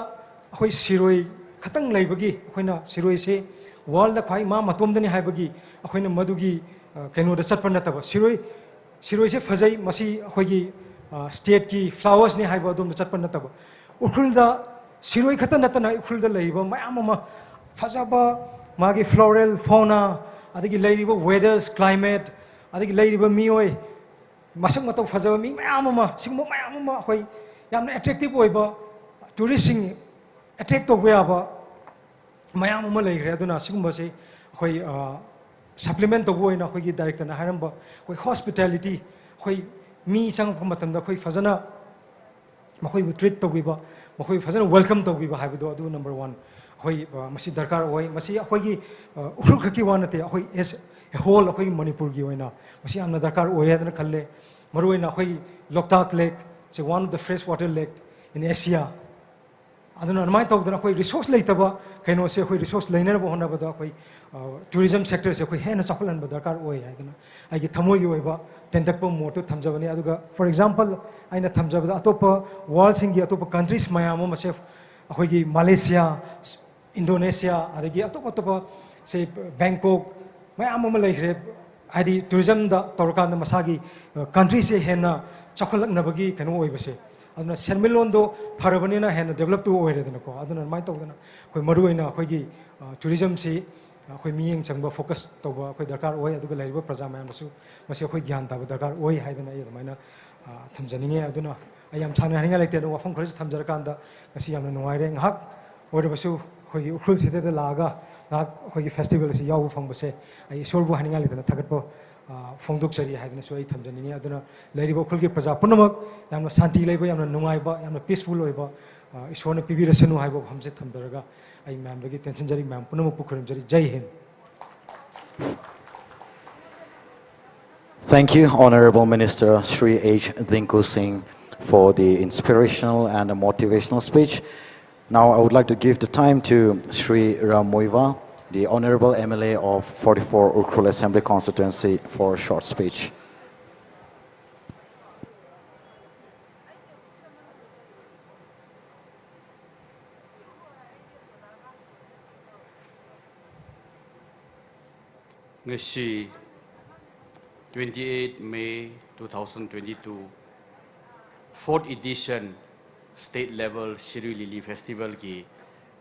ꯑꯩꯈꯣꯏ ꯁꯤꯔꯣꯏ ꯈꯛꯇꯪ ꯂꯩꯕꯒꯤ, ꯑꯩꯈꯣꯏꯅ ꯁꯤꯔꯣꯏꯁꯦ ꯋꯥꯔꯜꯗ ꯈ꯭ꯋꯥꯏ ꯃꯥ ꯃꯇꯣꯝꯗꯅꯤ ꯍꯥꯏꯕꯒꯤ ꯑꯩꯈꯣꯏꯅ ꯃꯗꯨꯒꯤ ꯀꯩꯅꯣꯗ ꯆꯠꯄ ꯅꯠꯇꯕ, ꯁꯤꯔꯣꯏ, ꯁꯤꯔꯣꯏꯁꯦ ꯐꯖꯩ, ꯃꯁꯤ ꯑꯩꯈꯣꯏꯒꯤ ꯁ꯭ꯇꯦꯠꯀꯤ ꯐ꯭ꯂꯥꯋꯔꯁꯅꯤ ꯍꯥꯏꯕ ꯑꯗꯣꯝꯗ ꯆꯠꯄ ꯅꯠꯇꯕ, ꯎꯈ꯭ꯔꯨꯜꯗ ꯁꯤꯔꯣꯏ ꯈꯛꯇ ꯅꯠꯇꯅ ꯎꯈ꯭ꯔꯨꯜꯗ ꯂꯩꯔꯤꯕ ꯃꯌꯥꯝ ꯑꯃ ꯐꯖꯕ, ꯃꯥꯒꯤ ꯐ꯭ꯂꯣꯔꯦꯜ ꯐꯣꯅꯥ, ꯑꯗꯒꯤ ꯂꯩꯔꯤꯕ ꯋꯦꯗꯔꯁ, ꯀ꯭ꯂꯥꯏꯃꯦꯠ, ꯑꯗꯒꯤ ꯂꯩꯔꯤꯕ ꯃꯤꯑꯣꯏ, ꯃꯁꯛ ꯃꯇꯧ ꯐꯖꯕ ꯃꯤ ꯃꯌꯥꯝ ꯑꯃ, ꯁꯤꯒꯨꯝꯕ ꯃꯌꯥꯝ ꯑꯃ ꯑꯩꯈꯣꯏ ꯌꯥꯝꯅ ꯑꯦꯇ꯭ꯔꯦꯛꯇꯤꯞ ꯑꯣꯏꯕ, ꯇꯨꯔꯤꯁꯁꯤꯡ ꯑꯦꯇ꯭ꯔꯦꯛ ꯇꯧꯕ ꯌꯥꯕ ꯃꯌꯥꯝ ꯑꯃ ꯂꯩꯈ꯭ꯔꯦ꯫ ꯑꯗꯨꯅ ꯁꯤꯒꯨꯝꯕꯁꯤ ꯑꯩꯈꯣꯏ ꯁꯄ꯭ꯂꯤꯃꯦꯟ ꯇꯧꯕ ꯑꯣꯏꯅ ꯑꯩꯈꯣꯏꯒꯤ ꯗꯥꯏꯔꯦꯛꯇꯔꯅ ꯍꯥꯏꯔꯝꯕ ꯑꯩꯈꯣꯏ ꯍꯣꯁꯄꯤꯇꯥꯂꯤꯇꯤ, ꯑꯩꯈꯣꯏ ꯃꯤ ꯆꯪꯉꯛꯄ ꯃꯇꯝꯗ ꯑꯩꯈꯣꯏ ꯐꯖꯅ ꯃꯈꯣꯏꯕꯨ ꯇ꯭ꯔꯤꯠ ꯇꯧꯕꯤꯕ, ꯃꯈꯣꯏꯕꯨ ꯐꯖꯅ ꯋꯦꯜꯀꯝ ꯇꯧꯕꯤꯕ ꯍꯥꯏꯕꯗꯣ ꯑꯗꯨ ꯅꯝꯕꯔ ꯋꯥꯟ ꯑꯩꯈꯣꯏ ꯃꯁꯤ ꯗꯔꯀꯥꯔ ꯑꯣꯏ꯫ ꯃꯁꯤ ꯑꯩꯈꯣꯏꯒꯤ ꯎꯈ꯭ꯔꯨꯜ ꯈꯛꯀꯤ ꯋꯥ ꯅꯠꯇꯦ, ꯑꯩꯈꯣꯏ ꯑꯦꯁ ꯑꯦ ꯍꯣꯜ ꯑꯩꯈꯣꯏꯒꯤ ꯃꯅꯤꯄꯨꯔꯒꯤ ꯑꯣꯏꯅ ꯃꯁꯤ ꯌꯥꯝꯅ ꯗꯔꯀꯥꯔ ꯑꯣꯏ ꯍꯥꯏꯗꯅ ꯈꯜꯂꯦ꯫ ꯃꯔꯨꯑꯣꯏꯅ ꯑꯩꯈꯣꯏꯒꯤ ꯂꯣꯛꯇꯥꯛ ꯂꯦꯛꯁꯦ one of the fresh water lake in Asia꯫ ꯑꯗꯨꯅ ꯑꯗꯨꯃꯥꯏꯅ ꯇꯧꯗꯅ ꯑꯩꯈꯣꯏ ꯔꯤꯁꯣꯔꯁ ꯂꯩꯇꯕ ꯀꯩꯅꯣꯁꯦ ꯑꯩꯈꯣꯏ ꯔꯤꯁꯣꯔꯁ ꯂꯩꯅꯅꯕ ꯍꯣꯠꯅꯕꯗ ꯑꯩꯈꯣꯏ ꯇꯨꯔꯤꯖꯝ ꯁꯦꯛꯇꯔꯁꯦ ꯑꯩꯈꯣꯏ ꯍꯦꯟꯅ ꯆꯥꯎꯈꯠꯍꯟꯕ ꯗꯔꯀꯥꯔ ꯑꯣꯏ ꯍꯥꯏꯗꯅ ꯑꯩꯒꯤ ꯊꯃꯣꯏꯒꯤ ꯑꯣꯏꯕ ꯇꯦꯟꯇꯛꯄ ꯃꯣꯠꯇꯨ ꯊꯝꯖꯕꯅꯤ꯫ ꯑꯗꯨꯒ for example ꯑꯩꯅ ꯊꯝꯖꯕꯗ ꯑꯇꯣꯞꯄ ꯋꯥꯔꯜꯁꯤꯡꯒꯤ ꯑꯇꯣꯞꯄ ꯀꯟꯇ꯭ꯔꯤꯁ ꯃꯌꯥꯝ ꯑꯃꯁꯦ ꯑꯩꯈꯣꯏꯒꯤ ꯃꯥꯂꯦꯁꯤꯌꯥ, ꯏꯟꯗꯣꯅꯦꯁꯤꯌꯥ, ꯑꯗꯒꯤ ꯑꯇꯣꯞ ꯑꯇꯣꯞꯄ ꯁꯦ ꯕꯦꯡꯀꯣꯛ ꯃꯌꯥꯝ ꯑꯃ ꯂꯩꯈ꯭ꯔꯦ꯫ ꯍꯥꯏꯗꯤ ꯇꯨꯔꯤꯖꯝꯗ ꯇꯧꯔꯀꯥꯟꯗ ꯃꯁꯥꯒꯤ ꯀꯟꯇ꯭ꯔꯤꯁꯦ ꯍꯦꯟꯅ ꯆꯥꯎꯈꯠꯂꯛꯅꯕꯒꯤ ꯀꯩꯅꯣ ꯑꯣꯏꯕꯁꯦ꯫ ꯑꯗꯨꯅ ꯁꯦꯟꯃꯤꯠꯂꯣꯟꯗꯣ ꯐꯔꯕꯅꯤꯅ ꯍꯦꯟꯅ ꯗꯦꯕꯂꯞꯇꯨ ꯑꯣꯏꯔꯦꯗꯅꯀꯣ꯫ ꯑꯗꯨꯅ ꯑꯗꯨꯃꯥꯏꯅ ꯇꯧꯗꯅ ꯑꯩꯈꯣꯏ ꯃꯔꯨꯑꯣꯏꯅ ꯑꯩꯈꯣꯏꯒꯤ ꯇꯨꯔꯤꯖꯝꯁꯤ ꯑꯩꯈꯣꯏ ꯃꯤꯠꯌꯦꯡ ꯆꯪꯕ ꯐꯣꯀꯁ ꯇꯧꯕ ꯑꯩꯈꯣꯏ ꯗꯔꯀꯥꯔ ꯑꯣꯏ꯫ ꯑꯗꯨꯒ ꯂꯩꯔꯤꯕ ꯄ꯭ꯔꯖꯥ ꯃꯌꯥꯝꯗꯁꯨ ꯃꯁꯤ ꯑꯩꯈꯣꯏ ꯒ꯭ꯌꯥꯟ ꯇꯥꯕ ꯗꯔꯀꯥꯔ ꯑꯣꯏ ꯍꯥꯏꯗꯅ ꯑꯩ ꯑꯗꯨꯃꯥꯏꯅ ꯊꯝꯖꯅꯤꯡꯉꯦ꯫ ꯑꯗꯨꯅ ꯑꯩ ꯌꯥꯝ ꯁꯥꯡꯅ ꯍꯥꯏꯅꯤꯡꯉꯥꯏ ꯂꯩꯇꯦ꯫ ꯑꯗꯨ ꯋꯥꯐꯝ ꯈꯔꯁꯨ ꯊꯝꯖꯔꯀꯥꯟꯗ ꯉꯁꯤ ꯌꯥꯝꯅ ꯅꯨꯡꯉꯥꯏꯔꯦ꯫ ꯉꯥꯏꯍꯥꯛ ꯑꯣꯏꯔꯕꯁꯨ ꯑꯩꯈꯣꯏꯒꯤ ꯎꯈ꯭ꯔꯨꯜꯁꯤꯗ ꯂꯥꯛꯑꯒ ꯉꯥꯏꯍꯥꯛ ꯑꯩꯈꯣꯏꯒꯤ ꯐꯦꯁꯇꯤꯚꯦꯜ ꯑꯁꯤ ꯌꯥꯎꯕ ꯐꯪꯕꯁꯦ ꯑꯩ ꯏꯁꯣꯔꯕꯨ ꯍꯥꯏꯅꯤꯡꯉꯥꯏ ꯂꯩꯇꯅ ꯊꯥꯒꯠꯄ ꯐꯣꯡꯗꯣꯛꯆꯔꯤ ꯍꯥꯏꯗꯅꯁꯨ ꯑꯩ ꯊꯝꯖꯅꯤꯡꯉꯤ꯫ ꯑꯗꯨꯅ ꯂꯩꯔꯤꯕ ꯎꯈ꯭ꯔꯨꯜꯒꯤ ꯄ꯭ꯔꯖꯥ ꯄꯨꯝꯅꯃꯛ ꯌꯥꯝꯅ ꯁꯥꯟꯇꯤ ꯂꯩꯕ, ꯌꯥꯝꯅ ꯅꯨꯡꯉꯥꯏꯕ, ꯌꯥꯝꯅ ꯄꯤꯁꯐꯨꯜ ꯑꯣꯏꯕ ꯏꯁꯣꯔꯅ ꯄꯤꯕꯤꯔꯁꯅꯨ ꯍꯥꯏꯕ ꯋꯥꯐꯝꯁꯦ ꯊꯝꯖꯔꯒ ꯑꯩ ꯃꯌꯥꯝꯗꯒꯤ ꯇꯦꯟꯁꯤꯟꯖꯔꯤ꯫ ꯃꯌꯥꯝ ꯄꯨꯝꯅꯃꯛꯄꯨ ꯈꯨꯔꯨꯝꯖꯔꯤ꯫ ꯖꯩ ꯍꯤꯟꯗ꯫ Thank you, Honorable Minister Shri H. Tinku Singh, for the inspirational and motivational speech. Now I would like to give the time to Shri Ram Muivah, the Honorable M L A of forty-four Ukhrul Assembly Constituency, for a short speech. ꯉꯁꯤ twenty eight May two thousand twenty two, fourth edition state level Shirui Lily Festival ꯒꯤ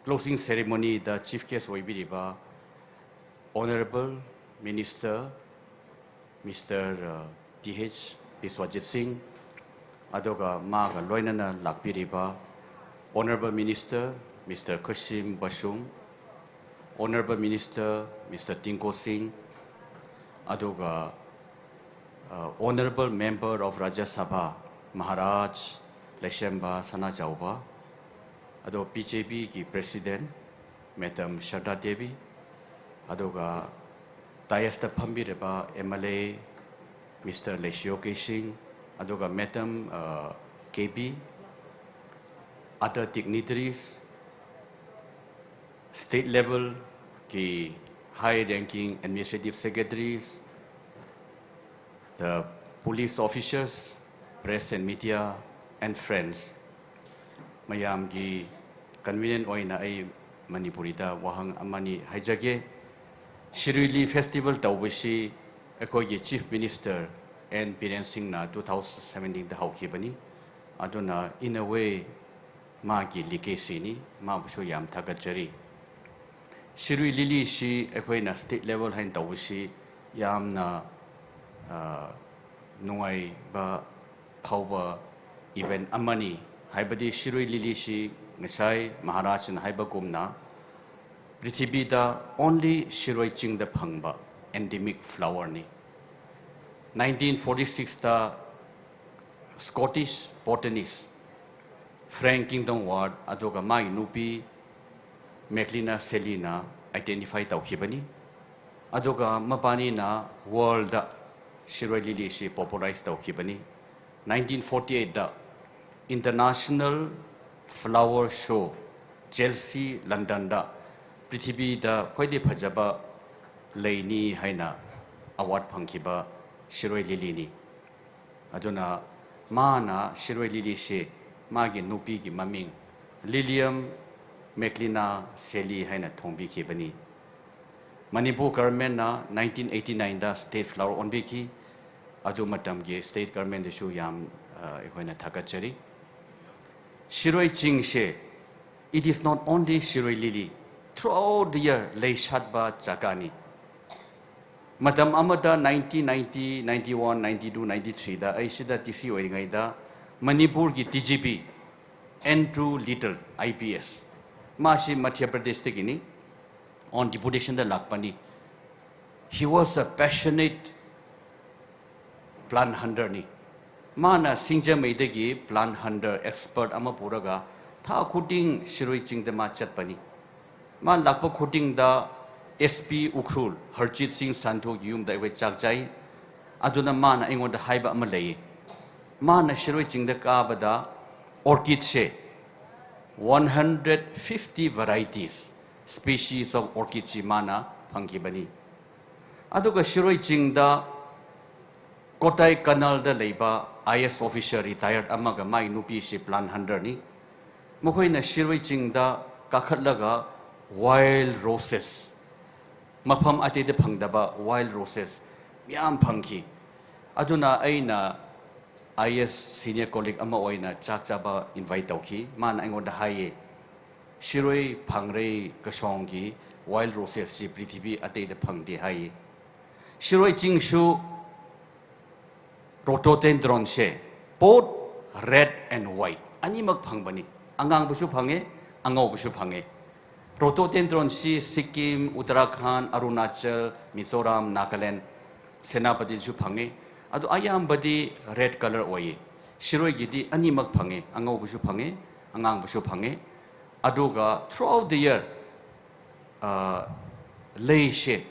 closing ceremony ꯗ chief guest ꯑꯣꯏꯕꯤꯔꯤꯕ Honorable Minister Mister Th Biswajit Singh, ꯑꯗꯨꯒ ꯃꯥꯒ ꯂꯣꯏꯅꯅ ꯂꯥꯛꯄꯤꯔꯤꯕ Honorable Minister Mister Khashim Bashum, Honorable Minister Mister Tinko Singh, ꯑꯗꯨꯒ Honorable Member of Rajya Sabha Maharaj ꯂꯩꯁꯦꯝꯕ ꯁꯅꯥꯖꯥꯎꯕ, ꯑꯗꯣ BJP ꯒꯤ President Madam Sharda Devi, ꯑꯗꯨꯒ dais ꯇ ꯐꯝꯕꯤꯔꯤꯕ MLA Mister Leishio Keishing, ꯑꯗꯨꯒ Madam KB, other dignitaries, state level ꯒꯤ high ranking administrative secretaries, the police officers, press and media, and friends, ꯃꯌꯥꯝꯒꯤ convenient ꯑꯣꯏꯅ ꯑꯩ ꯃꯅꯤꯄꯨꯔꯤꯗ ꯋꯥꯍꯪ ꯑꯃꯅꯤ ꯍꯥꯏꯖꯒꯦ꯫ ꯁꯤꯔꯨꯏꯂꯤ festival ꯇꯧꯕꯁꯤ ꯑꯩꯈꯣꯏꯒꯤ Chief Minister ꯑꯦꯟ ꯕꯤꯔꯦꯟ ꯁꯤꯡꯅ ꯇꯨ ꯊꯥꯎꯖꯟ ꯁꯕꯦꯟꯇꯤꯟꯗ ꯍꯧꯈꯤꯕꯅꯤ꯫ ꯑꯗꯨꯅ in a way ꯃꯥꯒꯤ ꯂꯤꯒꯦꯁꯤꯅꯤ꯫ ꯃꯥꯕꯨꯁꯨ ꯌꯥꯝ ꯊꯥꯒꯠꯆꯔꯤ꯫ ꯁꯤꯔꯨꯏ ꯂꯤꯂꯤꯁꯤ ꯑꯩꯈꯣꯏꯅ ꯁ꯭ꯇꯦꯠ ꯂꯦꯚꯦꯜ ꯍꯥꯏꯅ ꯇꯧꯕꯁꯤ ꯌꯥꯝꯅ, ꯑ, ꯅꯨꯡꯉꯥꯏꯕ ꯐꯥꯎꯕ ꯏꯚꯦꯟ ꯑꯃꯅꯤ꯫ ꯍꯥꯏꯕꯗꯤ ꯁꯤꯔꯣꯏ ꯂꯤꯂꯤꯁꯤ ꯉꯁꯥꯏ ꯃꯍꯥꯔꯥꯖꯅ ꯍꯥꯏꯕꯒꯨꯝꯅ ꯄ꯭ꯔꯤꯊꯤꯕꯤꯗ only ꯁꯤꯔꯣꯏ ꯆꯤꯡꯗ ꯐꯪꯕ ꯑꯦꯟꯗꯦꯃꯤꯛ ꯐ꯭ꯂꯥꯋꯔꯅꯤ꯫ ꯅꯥꯏꯟꯇꯤꯟ ꯐꯣꯔꯇꯤ ꯁꯤꯛꯁꯇ ꯁ꯭ꯀꯣꯇꯤꯁ ꯕꯣꯇꯅꯤꯁ ꯐ꯭ꯔꯦꯡ ꯀꯤꯡꯗꯝ ꯋꯥꯔꯗ ꯑꯗꯨꯒ ꯃꯥꯒꯤ ꯅꯨꯄꯤ ꯃꯦꯛꯂꯤꯅꯥ ꯁꯦꯂꯤꯅ ꯑꯥꯏꯗꯦꯟꯇꯤꯐꯥꯏ ꯇꯧꯈꯤꯕꯅꯤ꯫ ꯑꯗꯨꯒ ꯃꯕꯥꯅꯤꯅ ꯋꯥꯔꯜꯗ ꯁꯤꯔꯣꯏ ꯂꯤꯂꯤꯁꯤ ꯄꯣꯄꯨꯂꯔꯥꯏꯁ ꯇꯧꯈꯤꯕꯅꯤ꯫ ꯅꯥꯏꯟꯇꯤꯟ ꯐꯣꯔꯇꯤ ꯑꯩꯠꯇ ꯏꯟꯇꯔꯅꯦꯁꯅꯦꯜ ꯐ꯭ꯂꯥꯋꯔ ꯁꯣ ꯆꯦꯜꯁꯤ ꯂꯟꯗꯟꯗ ꯄ꯭ꯔꯤꯊꯤꯕꯤꯗ ꯈ꯭ꯋꯥꯏꯗꯒꯤ ꯐꯖꯕ ꯂꯩꯅꯤ ꯍꯥꯏꯅ ꯑꯦꯋꯥꯔꯗ ꯐꯪꯈꯤꯕ ꯁꯤꯔꯣꯏ ꯂꯤꯂꯤꯅꯤ꯫ ꯑꯗꯨꯅ ꯃꯥꯅ ꯁꯤꯔꯣꯏ ꯂꯤꯂꯤꯁꯤ ꯃꯥꯒꯤ ꯅꯨꯄꯤꯒꯤ ꯃꯃꯤꯡ ꯂꯤꯂꯤꯌꯝ ꯃꯦꯛꯂꯤꯅꯥ ꯁꯦꯂꯤ ꯍꯥꯏꯅ ꯊꯣꯟꯕꯤꯈꯤꯕꯅꯤ꯫ ꯃꯅꯤꯄꯨꯔ ꯒꯔꯃꯦꯟꯅ ꯅꯥꯏꯟꯇꯤꯟ ꯑꯩꯠꯇꯤ ꯅꯥꯏꯟꯗ ꯁ꯭ꯇꯦꯠ ꯐ꯭ꯂꯥꯋꯔ ꯑꯣꯟꯕꯤꯈꯤ꯫ ꯑꯗꯨ ꯃꯇꯝꯒꯤ ꯁ꯭ꯇꯦꯠ ꯒꯔꯃꯦꯟꯗꯁꯨ ꯌꯥꯝ, ꯑ, ꯑꯩꯈꯣꯏꯅ ꯊꯥꯒꯠꯆꯔꯤ꯫ ꯁꯤꯔꯣꯏ ꯆꯤꯡꯁꯦ, it is not only Shirui lily, throughout the year ꯂꯩ ꯁꯥꯠꯄ ꯖꯒꯥꯅꯤ꯫ ꯃꯇꯝ ꯑꯃꯗ nineteen ninety, ninety one, ninety two, ninety ꯊ꯭ꯔꯤꯗ ꯑꯩ ꯁꯤꯗ ꯗꯤ ꯁꯤ ꯑꯣꯏꯔꯤꯉꯩꯗ ꯃꯅꯤꯄꯨꯔꯒꯤ D G P Andrew Little I P S, ꯃꯥꯁꯤ ꯃꯙ꯭ꯌ ꯄ꯭ꯔꯗꯦꯁꯇꯒꯤꯅꯤ, on ꯗꯤꯄꯨꯇꯦꯁꯟꯗ ꯂꯥꯛꯄꯅꯤ꯫ He was a passionate plant hunterꯅꯤ꯫ ꯃꯥꯅ ꯁꯤꯡꯖꯃꯩꯗꯒꯤ ꯄ꯭ꯂꯥꯟ ꯍꯟꯇꯔ ꯑꯦꯛꯁꯄꯔꯠ ꯑꯃ ꯄꯨꯔꯒ ꯊꯥ ꯈꯨꯗꯤꯡ ꯁꯤꯔꯣꯏ ꯆꯤꯡꯗ ꯃꯥ ꯆꯠꯄꯅꯤ꯫ ꯃꯥ ꯂꯥꯛꯄ ꯈꯨꯗꯤꯡꯗ ꯑꯦꯁ ꯄꯤ ꯎꯈ꯭ꯔꯨꯜ ꯍꯔꯖꯤꯠ ꯁꯤꯡ ꯁꯟꯙꯨꯒꯤ ꯌꯨꯝꯗ ꯑꯩꯈꯣꯏ ꯆꯥꯛ ꯆꯥꯏ꯫ ꯑꯗꯨꯅ ꯃꯥꯅ ꯑꯩꯉꯣꯟꯗ ꯍꯥꯏꯕ ꯑꯃ ꯂꯩꯌꯦ꯫ ꯃꯥꯅ ꯁꯤꯔꯣꯏ ꯆꯤꯡꯗ ꯀꯥꯕꯗ ꯑꯣꯔꯀꯤꯗꯁꯦ one hundred fifty varieties, species of orchidꯁꯤ ꯃꯥꯅ ꯐꯪꯈꯤꯕꯅꯤ꯫ ꯑꯗꯨꯒ ꯁꯤꯔꯣꯏ ꯆꯤꯡꯗ ꯀꯣꯇꯥꯏ ꯀꯅꯥꯜꯗ ꯂꯩꯕ ꯑꯥꯏ ꯑꯦꯁ ꯑꯣꯐꯤꯁꯔ ꯔꯤꯇꯥꯌꯔꯗ ꯑꯃꯒ ꯃꯥꯒꯤ ꯅꯨꯄꯤꯁꯤ ꯄ꯭ꯂꯥꯟ ꯍꯟꯇꯔꯅꯤ꯫ ꯃꯈꯣꯏꯅ ꯁꯤꯔꯣꯏ ꯆꯤꯡꯗ ꯀꯥꯈꯠꯂꯒ ꯋꯥꯏꯜ ꯔꯣꯁꯦꯁ, ꯃꯐꯝ ꯑꯇꯩꯗ ꯐꯪꯗꯕ ꯋꯥꯏꯜ ꯔꯣꯁꯦꯁ ꯃꯌꯥꯝ ꯐꯪꯈꯤ꯫ ꯑꯗꯨꯅ ꯑꯩꯅ I A S senior colleague ꯑꯃ ꯑꯣꯏꯅ ꯆꯥꯛ ꯆꯥꯕ invite ꯇꯧꯈꯤ꯫ ꯃꯥꯅ ꯑꯩꯉꯣꯟꯗ ꯍꯥꯏꯌꯦ, "ꯁꯤꯔꯣꯏ ꯐꯪꯔꯩ ꯀꯁꯣꯡꯒꯤ wild rosesꯁꯤ ꯄ꯭ꯔꯤꯊꯤꯕꯤ ꯑꯇꯩꯗ ꯐꯪꯗꯦ" ꯍꯥꯏꯌꯦ꯫ ꯁꯤꯔꯣꯏ ꯆꯤꯡꯁꯨ rhododendronꯁꯦ both red and white ꯑꯅꯤꯃꯛ ꯐꯪꯕꯅꯤ꯫ ꯑꯉꯥꯡꯕꯁꯨ ꯐꯪꯉꯦ, ꯑꯉꯧꯕꯁꯨ ꯐꯪꯉꯦ꯫ Rhododendronꯁꯤ ꯁꯤꯛꯀꯤꯝ, ꯎꯠꯇꯔꯥꯈꯟꯗ, ꯑꯔꯨꯅꯥꯆꯜ, ꯃꯤꯖꯣꯔꯥꯝ, ꯅꯥꯒꯥꯂꯦꯟ, ꯁꯦꯅꯥꯄꯇꯤꯁꯨ ꯐꯪꯉꯤ꯫ ꯑꯗꯨ ꯑꯌꯥꯝꯕꯗꯤ red colour ꯑꯣꯏꯌꯦ꯫ ꯁꯤꯔꯣꯏꯒꯤꯗꯤ ꯑꯅꯤꯃꯛ ꯐꯪꯉꯦ, ꯑꯉꯧꯕꯁꯨ ꯐꯪꯉꯦ, ꯑꯉꯥꯡꯕꯁꯨ ꯐꯪꯉꯦ꯫ ꯑꯗꯨꯒ throughout the year, ꯑ, ꯂꯩꯁꯦ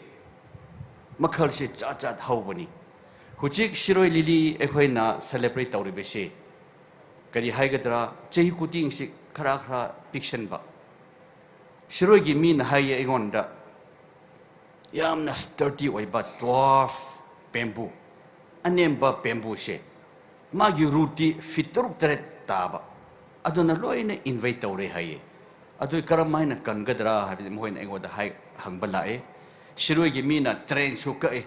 ꯃꯈꯜꯁꯦ ꯖꯥꯠ ꯖꯥꯠ ꯍꯧꯕꯅꯤ꯫ ꯍꯧꯖꯤꯛ ꯁꯤꯔꯣꯏ ꯂꯤꯂꯤ ꯑꯩꯈꯣꯏꯅ celebrate ꯇꯧꯔꯤꯕꯁꯤ ꯀꯔꯤ ꯍꯥꯏꯒꯗ꯭ꯔꯥ, ꯆꯍꯤ ꯈꯨꯗꯤꯡꯁꯤ ꯈꯔ ꯈꯔ ꯄꯤꯛꯁꯟꯕ꯫ ꯁꯤꯔꯣꯏꯒꯤ ꯃꯤꯅ ꯍꯥꯏꯌꯦ ꯑꯩꯉꯣꯟꯗ, ꯌꯥꯝꯅ sturdy ꯑꯣꯏꯕ dwarf bamboo, ꯑꯅꯦꯝꯕ bambooꯁꯦ, ꯃꯥꯒꯤ rootꯇꯤ feet ꯇꯔꯨꯛ ꯇꯔꯦꯠ ꯇꯥꯕ, ꯑꯗꯨꯅ ꯂꯣꯏꯅ invade ꯇꯧꯔꯦ ꯍꯥꯏꯌꯦ꯫ ꯑꯗꯨ ꯀꯔꯝ ꯍꯥꯏꯅ ꯀꯟꯒꯗ꯭ꯔꯥ ꯍꯥꯏꯕꯗꯤ ꯃꯈꯣꯏꯅ ꯑꯩꯉꯣꯟꯗ ꯍꯥꯏ-, ꯍꯪꯕ ꯂꯥꯛꯑꯦ꯫ ꯁꯤꯔꯣꯏꯒꯤ ꯃꯤꯅ trenchꯁꯨ ꯀꯛꯑꯦ,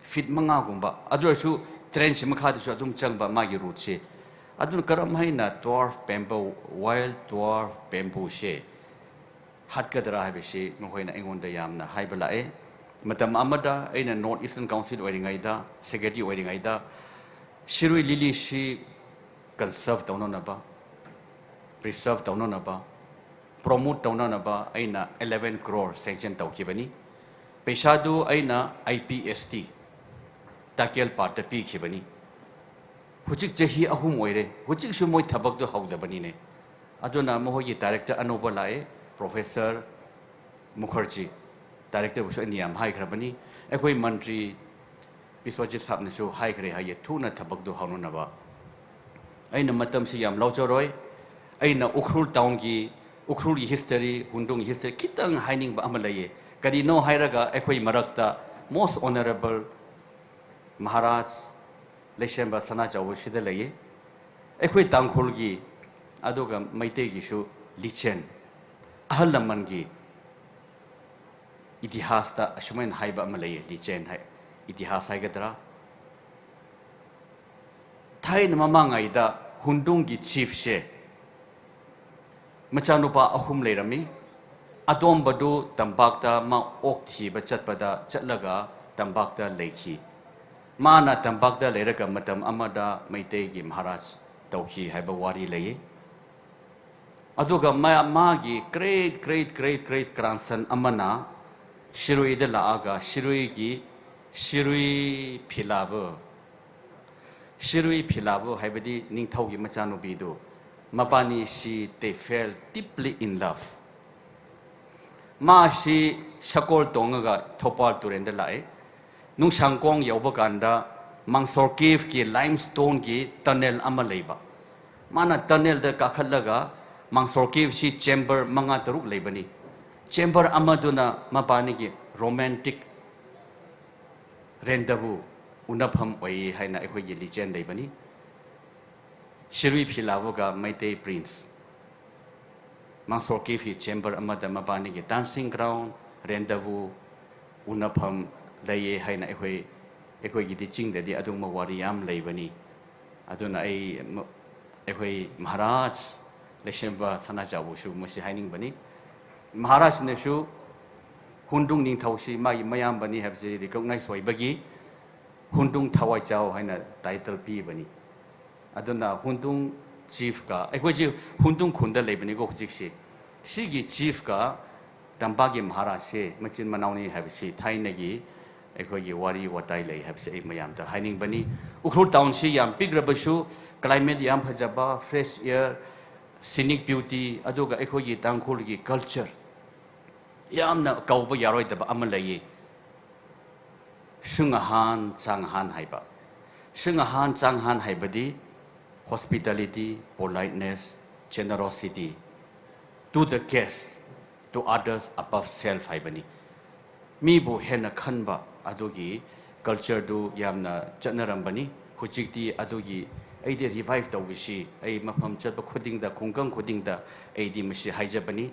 feet ꯃꯉꯥꯒꯨꯝꯕ, ꯑꯗꯨ ꯑꯣꯏꯔꯁꯨ trenchꯁꯤ ꯃꯈꯥꯗꯁꯨ ꯑꯗꯨꯝ ꯆꯪꯕ ꯃꯥꯒꯤ rootꯁꯤ꯫ ꯑꯗꯨꯅ ꯀꯔꯝ ꯍꯥꯏꯅ dwarf bamboo, wild dwarf bambooꯁꯦ ꯍꯥꯠꯀꯗ꯭ꯔꯥ ꯍꯥꯏꯕꯁꯤ ꯃꯈꯣꯏꯅ ꯑꯩꯉꯣꯟꯗ ꯌꯥꯝꯅ ꯍꯥꯏꯕ ꯂꯥꯛꯑꯦ꯫ ꯃꯇꯝ ꯑꯃꯗ ꯑꯩꯅ North Eastern Council ꯑꯣꯏꯔꯤꯉꯩꯗ, secretary ꯑꯣꯏꯔꯤꯉꯩꯗ, ꯁꯤꯔꯣꯏ ꯂꯤꯂꯤꯁꯤ conserve ꯇꯧꯅꯅꯕ, preserve ꯇꯧꯅꯅꯕ, promote ꯇꯧꯅꯅꯕ ꯑꯩꯅ eleven crore sanction ꯇꯧꯈꯤꯕꯅꯤ꯫ ꯄꯩꯁꯥꯗꯨ ꯑꯩꯅ I P S T ꯇꯥꯀꯦꯜ ꯄꯥꯠꯇ ꯄꯤꯈꯤꯕꯅꯤ꯫ ꯍꯧꯖꯤꯛ ꯆꯍꯤ ꯑꯍꯨꯝ ꯑꯣꯏꯔꯦ, ꯍꯧꯖꯤꯛꯁꯨ ꯃꯣꯏ ꯊꯕꯛꯇꯨ ꯍꯧꯗꯕꯅꯤꯅꯦ꯫ ꯑꯗꯨꯅ ꯃꯈꯣꯏꯒꯤ director ꯑꯅꯧꯕ ꯂꯥꯛꯑꯦ, Professor ꯃꯨꯈꯔꯖꯤ, directorꯕꯨꯁꯨ ꯑꯩꯅ ꯌꯥꯝ ꯍꯥꯏꯈ꯭ꯔꯕꯅꯤ꯫ ꯑꯩꯈꯣꯏ ꯃꯟꯇ꯭ꯔꯤ ꯕꯤꯁ꯭ꯋꯖꯤꯠ ꯁꯥꯕꯅꯁꯨ ꯍꯥꯏꯈ꯭ꯔꯦ ꯍꯥꯏꯌꯦ, ꯊꯨꯅ ꯊꯕꯛꯇꯨ ꯍꯧꯅꯅꯕ꯫ ꯑꯩꯅ ꯃꯇꯝꯁꯤ ꯌꯥꯝ ꯂꯧꯖꯔꯣꯏ꯫ ꯑꯩꯅ ꯎꯈ꯭ꯔꯨꯜ townꯒꯤ, ꯎꯈ꯭ꯔꯨꯜꯒꯤ history, ꯍꯨꯟꯗ꯭ꯔꯨꯡꯒꯤ history ꯈꯤꯇꯪ ꯍꯥꯏꯅꯤꯡꯕ ꯑꯃ ꯂꯩꯌꯦ꯫ ꯀꯔꯤꯅꯣ ꯍꯥꯏꯔꯒ ꯑꯩꯈꯣꯏ ꯃꯔꯛꯇ most honourable ꯃꯍꯥꯔꯥꯖ ꯂꯩꯁꯦꯝꯕ ꯁꯅꯥꯖꯥꯎꯕ ꯁꯤꯗ ꯂꯩꯌꯦ꯫ ꯑꯩꯈꯣꯏ ꯇꯥꯡꯈꯨꯜꯒꯤ ꯑꯗꯨꯒ ꯃꯩꯇꯩꯒꯤꯁꯨ ꯂꯤꯆꯦꯟ, ꯑꯍꯜ ꯂꯃꯟꯒꯤ ꯏꯇꯤꯍꯥꯁꯇ ꯑꯁꯨꯃꯥꯏꯅ ꯍꯥꯏꯕ ꯑꯃ ꯂꯩꯌꯦ, ꯂꯤꯆꯦꯟ ꯍꯥꯏ, ꯏꯇꯤꯍꯥꯁ ꯍꯥꯏꯒꯗ꯭ꯔꯥ? ꯊꯥꯏꯅ ꯃꯃꯥꯡꯉꯩꯗ ꯍꯨꯟꯗꯨꯡꯒꯤ ꯆꯤꯐꯁꯦ ꯃꯆꯥꯅꯨꯄꯥ ꯑꯍꯨꯝ ꯂꯩꯔꯝꯃꯤ꯫ ꯑꯇꯣꯝꯕꯗꯨ ꯇꯝꯄꯥꯛꯇ ꯃꯥ ꯑꯣꯛ ꯊꯤꯕ ꯆꯠꯄꯗ ꯆꯠꯂꯒ ꯇꯝꯄꯥꯛꯇ ꯂꯩꯈꯤ꯫ ꯃꯥꯅ ꯇꯝꯄꯥꯛꯇ ꯂꯩꯔꯒ ꯃꯇꯝ ꯑꯃꯗ ꯃꯩꯇꯩꯒꯤ ꯃꯍꯥꯔꯥꯖ ꯇꯧꯈꯤ ꯍꯥꯏꯕ ꯋꯥꯔꯤ ꯂꯩꯌꯦ꯫ ꯑꯗꯨꯒ ꯃꯥ-, ꯃꯥꯒꯤ great great great great grandson ꯑꯃꯅ ꯁꯤꯔꯨꯏꯗ ꯂꯥꯛꯑꯒ ꯁꯤꯔꯨꯏꯒꯤ ꯁꯤꯔꯨꯏ ꯐꯤꯂꯥꯕ, ꯁꯤꯔꯨꯏ ꯐꯤꯂꯥꯕ ꯍꯥꯏꯕꯗꯤ ꯅꯤꯡꯊꯧꯒꯤ ꯃꯆꯥꯅꯨꯄꯤꯗꯨ, ꯃꯕꯥꯅꯤꯁꯤ they fell deeply in love꯫ ꯃꯥꯁꯤ ꯁꯒꯣꯜ ꯇꯣꯡꯉꯒ ꯊꯧꯕꯥꯜ ꯇꯨꯔꯦꯟꯗ ꯂꯥꯛꯑꯦ꯫ ꯅꯨꯡꯁꯥꯡꯀꯣꯡ ꯌꯧꯕ ꯀꯥꯟꯗ ꯃꯥꯡꯁꯣꯔ ꯀꯦꯐꯀꯤ ꯂꯥꯏꯝꯁ꯭ꯇꯣꯟꯒꯤ ꯇꯅꯦꯜ ꯑꯃ ꯂꯩꯕ꯫ ꯃꯥꯅ ꯇꯅꯦꯜꯗ ꯀꯥꯈꯠꯂꯒ ꯃꯥꯡꯁꯣꯔ ꯀꯦꯐꯁꯤ ꯆꯦꯝꯕꯔ ꯃꯉꯥ ꯇꯔꯨꯛ ꯂꯩꯕꯅꯤ꯫ ꯆꯦꯝꯕꯔ ꯑꯃꯗꯨꯅ ꯃꯕꯥꯅꯤꯒꯤ ꯔꯣꯃꯥꯟꯇꯤꯛ ꯔꯦꯟꯗꯕꯨ ꯎꯅꯐꯝ ꯑꯣꯏ ꯍꯥꯏꯅ ꯑꯩꯈꯣꯏꯒꯤ ꯂꯤꯖꯦꯟ ꯂꯩꯕꯅꯤ꯫ ꯁꯤꯔꯨꯏ ꯐꯤꯂꯥꯕꯒ ꯃꯩꯇꯩ ꯄ꯭ꯔꯤꯟꯁ ꯃꯥꯡꯁꯣꯔ ꯀꯦꯐꯀꯤ ꯆꯦꯝꯕꯔ ꯑꯃꯗ ꯃꯕꯥꯅꯤꯒꯤ ꯗꯥꯟꯁꯤꯡ ꯒ꯭ꯔꯥꯎꯟ, ꯔꯦꯟꯗꯕꯨ ꯎꯅꯐꯝ ꯂꯩꯌꯦ ꯍꯥꯏꯅ ꯑꯩꯈꯣꯏ, ꯑꯩꯈꯣꯏꯒꯤꯗꯤ ꯆꯤꯡꯗꯗꯤ ꯑꯗꯨꯒꯨꯝꯕ ꯋꯥꯔꯤ ꯌꯥꯝ ꯂꯩꯕꯅꯤ꯫ ꯑꯗꯨꯅ ꯑꯩ ꯃ-, ꯑꯩꯈꯣꯏ ꯃꯍꯥꯔꯥꯖ ꯂꯩꯁꯦꯝꯕ ꯁꯅꯥꯖꯥꯎꯕꯨꯁꯨ ꯃꯁꯤ ꯍꯥꯏꯅꯤꯡꯕꯅꯤ꯫ ꯃꯍꯥꯔꯥꯖꯅꯁꯨ ꯍꯨꯟꯗꯨꯡ ꯅꯤꯡꯊꯧꯁꯤ ꯃꯥꯒꯤ ꯃꯌꯥꯝꯕꯅꯤ ꯍꯥꯏꯕꯁꯤ ꯔꯤꯀꯣꯛꯅꯥꯏꯖ ꯑꯣꯏꯕꯒꯤ ꯍꯨꯟꯗꯨꯡ ꯊꯋꯥꯏꯖꯥꯎ ꯍꯥꯏꯅ ꯇꯥꯏꯇꯜ ꯄꯤꯕꯅꯤ꯫ ꯑꯗꯨꯅ ꯍꯨꯟꯗꯨꯡ ꯆꯤꯐꯀ, ꯑꯩꯈꯣꯏꯁꯤ ꯍꯨꯟꯗꯨꯡ ꯈꯨꯟꯗ ꯂꯩꯕꯅꯤꯀꯣ ꯍꯧꯖꯤꯛꯁꯤ꯫ ꯁꯤꯒꯤ ꯆꯤꯐꯀ ꯇꯝꯄꯥꯛꯀꯤ ꯃꯍꯥꯔꯥꯖꯁꯦ ꯃꯆꯤꯟ ꯃꯅꯥꯎꯅꯤ ꯍꯥꯏꯕꯁꯤ ꯊꯥꯏꯅꯒꯤ ꯑꯩꯈꯣꯏꯒꯤ ꯋꯥꯔꯤ ꯋꯥꯇꯥꯏ ꯂꯩ ꯍꯥꯏꯕꯁꯤ ꯑꯩ ꯃꯌꯥꯝꯗ ꯍꯥꯏꯅꯤꯡꯕꯅꯤ꯫ ꯎꯈ꯭ꯔꯨꯜ ꯇꯥꯎꯟꯁꯤ ꯌꯥꯝ ꯄꯤꯛꯂꯕꯁꯨ climate ꯌꯥꯝ ꯐꯖꯕ, fresh air, scenic beauty, ꯑꯗꯨꯒ ꯑꯩꯈꯣꯏꯒꯤ ꯇꯥꯡꯈꯨꯜꯒꯤ culture ꯌꯥꯝꯅ ꯀꯧꯕ ꯌꯥꯔꯣꯏꯗꯕ ꯑꯃ ꯂꯩꯌꯦ꯫ ꯁꯨꯡ ꯑꯍꯥꯟ ꯆꯥꯡ ꯑꯍꯥꯟ ꯍꯥꯏꯕ꯫ ꯁꯨꯡ ꯑꯍꯥꯟ ꯆꯥꯡ ꯑꯍꯥꯟ ꯍꯥꯏꯕꯗꯤ hospitality, politeness, generosity, to the guest, to others above self ꯍꯥꯏꯕꯅꯤ꯫ ꯃꯤꯕꯨ ꯍꯦꯟꯅ ꯈꯟꯕ ꯑꯗꯨꯒꯤ cultureꯗꯨ ꯌꯥꯝꯅ ꯆꯠꯅꯔꯝꯕꯅꯤ꯫ ꯍꯧꯖꯤꯛꯇꯤ ꯑꯗꯨꯒꯤ ꯑꯩꯗꯤ revive ꯇꯧꯕꯁꯤ ꯑꯩ ꯃꯐꯝ ꯆꯠꯄ ꯈꯨꯗꯤꯡꯗ, ꯈꯨꯡꯒꯪ ꯈꯨꯗꯤꯡꯗ ꯑꯩꯗꯤ ꯃꯁꯤ ꯍꯥꯏꯖꯕꯅꯤ꯫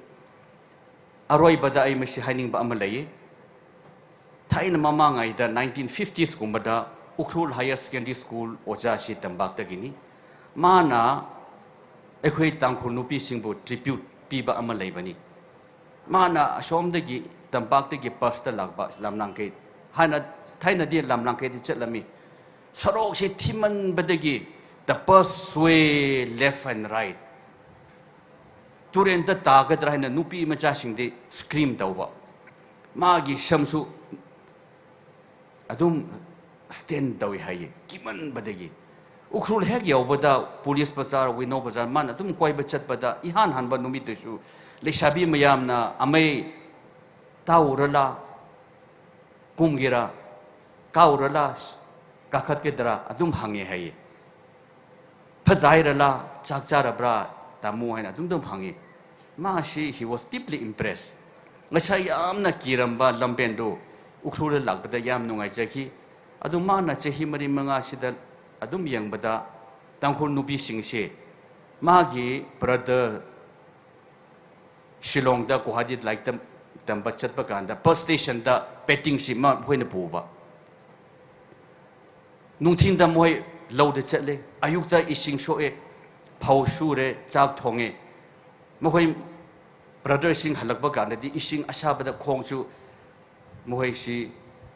ꯑꯔꯣꯏꯕꯗ ꯑꯩ ꯃꯁꯤ ꯍꯥꯏꯅꯤꯡꯕ ꯑꯃ ꯂꯩ꯫ ꯊꯥꯏꯅ ꯃꯃꯥꯡꯉꯩꯗ nineteen fiftiesꯀꯨꯝꯕꯗ Ukhrul Higher Secondary School ꯑꯣꯖꯥꯁꯤ ꯇꯝꯄꯥꯛꯇꯒꯤꯅꯤ꯫ ꯃꯥꯅ ꯑꯩꯈꯣꯏ ꯇꯥꯡꯈꯨꯜ ꯅꯨꯄꯤꯁꯤꯡꯕꯨ tribute ꯄꯤꯕ ꯑꯃ ꯂꯩꯕꯅꯤ꯫ ꯃꯥꯅ ꯑꯁꯣꯝꯗꯒꯤ ꯇꯝꯄꯥꯛꯇꯒꯤ busꯇ ꯂꯥꯛꯄ ꯂꯝꯂꯥꯡꯈꯩ, ꯍꯥꯟꯅ ꯊꯥꯏꯅꯗꯤ ꯂꯝꯂꯥꯡꯈꯩꯗꯤ ꯆꯠꯂꯝꯃꯤ꯫ ꯁꯣꯔꯣꯛꯁꯤ ꯊꯤꯃꯟꯕꯗꯒꯤ the bus sway left and right꯫ ꯇꯨꯔꯦꯟꯗ ꯇꯥꯒꯗ꯭ꯔꯥ ꯍꯥꯏꯅ ꯅꯨꯄꯤ ꯃꯆꯥꯁꯤꯡꯗꯤ scream ꯇꯧꯕ꯫ ꯃꯥꯒꯤ ꯁꯝꯁꯨ ꯑꯗꯨꯝ stain ꯇꯧꯏ ꯍꯥꯏꯌꯦ, ꯀꯤꯃꯟꯕꯗꯒꯤ꯫ ꯎꯈ꯭ꯔꯨꯜ ꯍꯦꯛ ꯌꯧꯕꯗ ꯄꯨꯂꯤꯁ ꯕꯖꯥꯔ, ꯋꯤꯅꯣ ꯕꯖꯥꯔ, ꯃꯥꯅ ꯑꯗꯨꯝ ꯀꯣꯏꯕ ꯆꯠꯄꯗ, ꯏꯍꯥꯟ ꯍꯥꯟꯕ ꯅꯨꯃꯤꯠꯇꯨꯁꯨ ꯂꯩꯁꯥꯕꯤ ꯃꯌꯥꯝꯅ ꯑꯃꯩ ꯇꯥꯎꯔꯂꯥ, ꯀꯨꯝꯒꯦꯔꯥ, ꯀꯥꯎꯔꯂꯥ, ꯀꯥꯈꯠꯀꯗ꯭ꯔꯥ ꯑꯗꯨꯝ ꯍꯪꯉꯦ ꯍꯥꯏꯌꯦ꯫ "ꯐꯖꯥꯏꯔꯂꯥ, ꯆꯥꯛ ꯆꯥꯔꯕ꯭ꯔꯥ ꯇꯥꯃꯣ?" ꯍꯥꯏꯅ ꯑꯗꯨꯝ ꯑꯗꯨꯝ ꯍꯪꯉꯤ꯫ ꯃꯥꯁꯤ, he was deeply impressed꯫ ꯉꯁꯥꯏ ꯌꯥꯝꯅ ꯀꯤꯔꯝꯕ ꯂꯝꯕꯦꯟꯗꯨ ꯎꯈ꯭ꯔꯨꯜꯗ ꯂꯥꯛꯄꯗ ꯌꯥꯝ ꯅꯨꯡꯉꯥꯏꯖꯈꯤ꯫ ꯑꯗꯨ ꯃꯥꯅ ꯆꯍꯤ ꯃꯔꯤ ꯃꯉꯥꯁꯤꯗ ꯑꯗꯨꯝ ꯌꯦꯡꯕꯗ ꯇꯥꯡꯈꯨꯜ ꯅꯨꯄꯤꯁꯤꯡꯁꯦ, ꯃꯥꯒꯤ brother ꯁꯤꯂꯣꯡꯗ, ꯒꯨꯋꯥꯍꯥꯇꯤꯗ ꯂꯥꯏꯔꯤꯛ ꯇꯝ-, ꯇꯝꯕ ꯆꯠꯄ ꯀꯥꯟꯗ bus stationꯗ ꯄꯦꯇꯤꯡꯁꯤ ꯃꯈꯣꯏꯅ ꯄꯨꯕ꯫ ꯅꯨꯡꯊꯤꯟꯗ ꯃꯣꯏ ꯂꯧꯗ ꯆꯠꯂꯦ, ꯑꯌꯨꯛꯇ ꯏꯁꯤꯡ ꯁꯣꯛꯑꯦ, ꯐꯧ ꯁꯨꯔꯦ, ꯆꯥꯛ ꯊꯣꯡꯉꯦ꯫ ꯃꯈꯣꯏ brotherꯁꯤꯡ ꯍꯜꯂꯛꯄ ꯀꯥꯟꯗꯗꯤ ꯏꯁꯤꯡ ꯑꯁꯥꯕꯗ ꯈꯣꯡꯁꯨ ꯃꯈꯣꯏꯁꯤ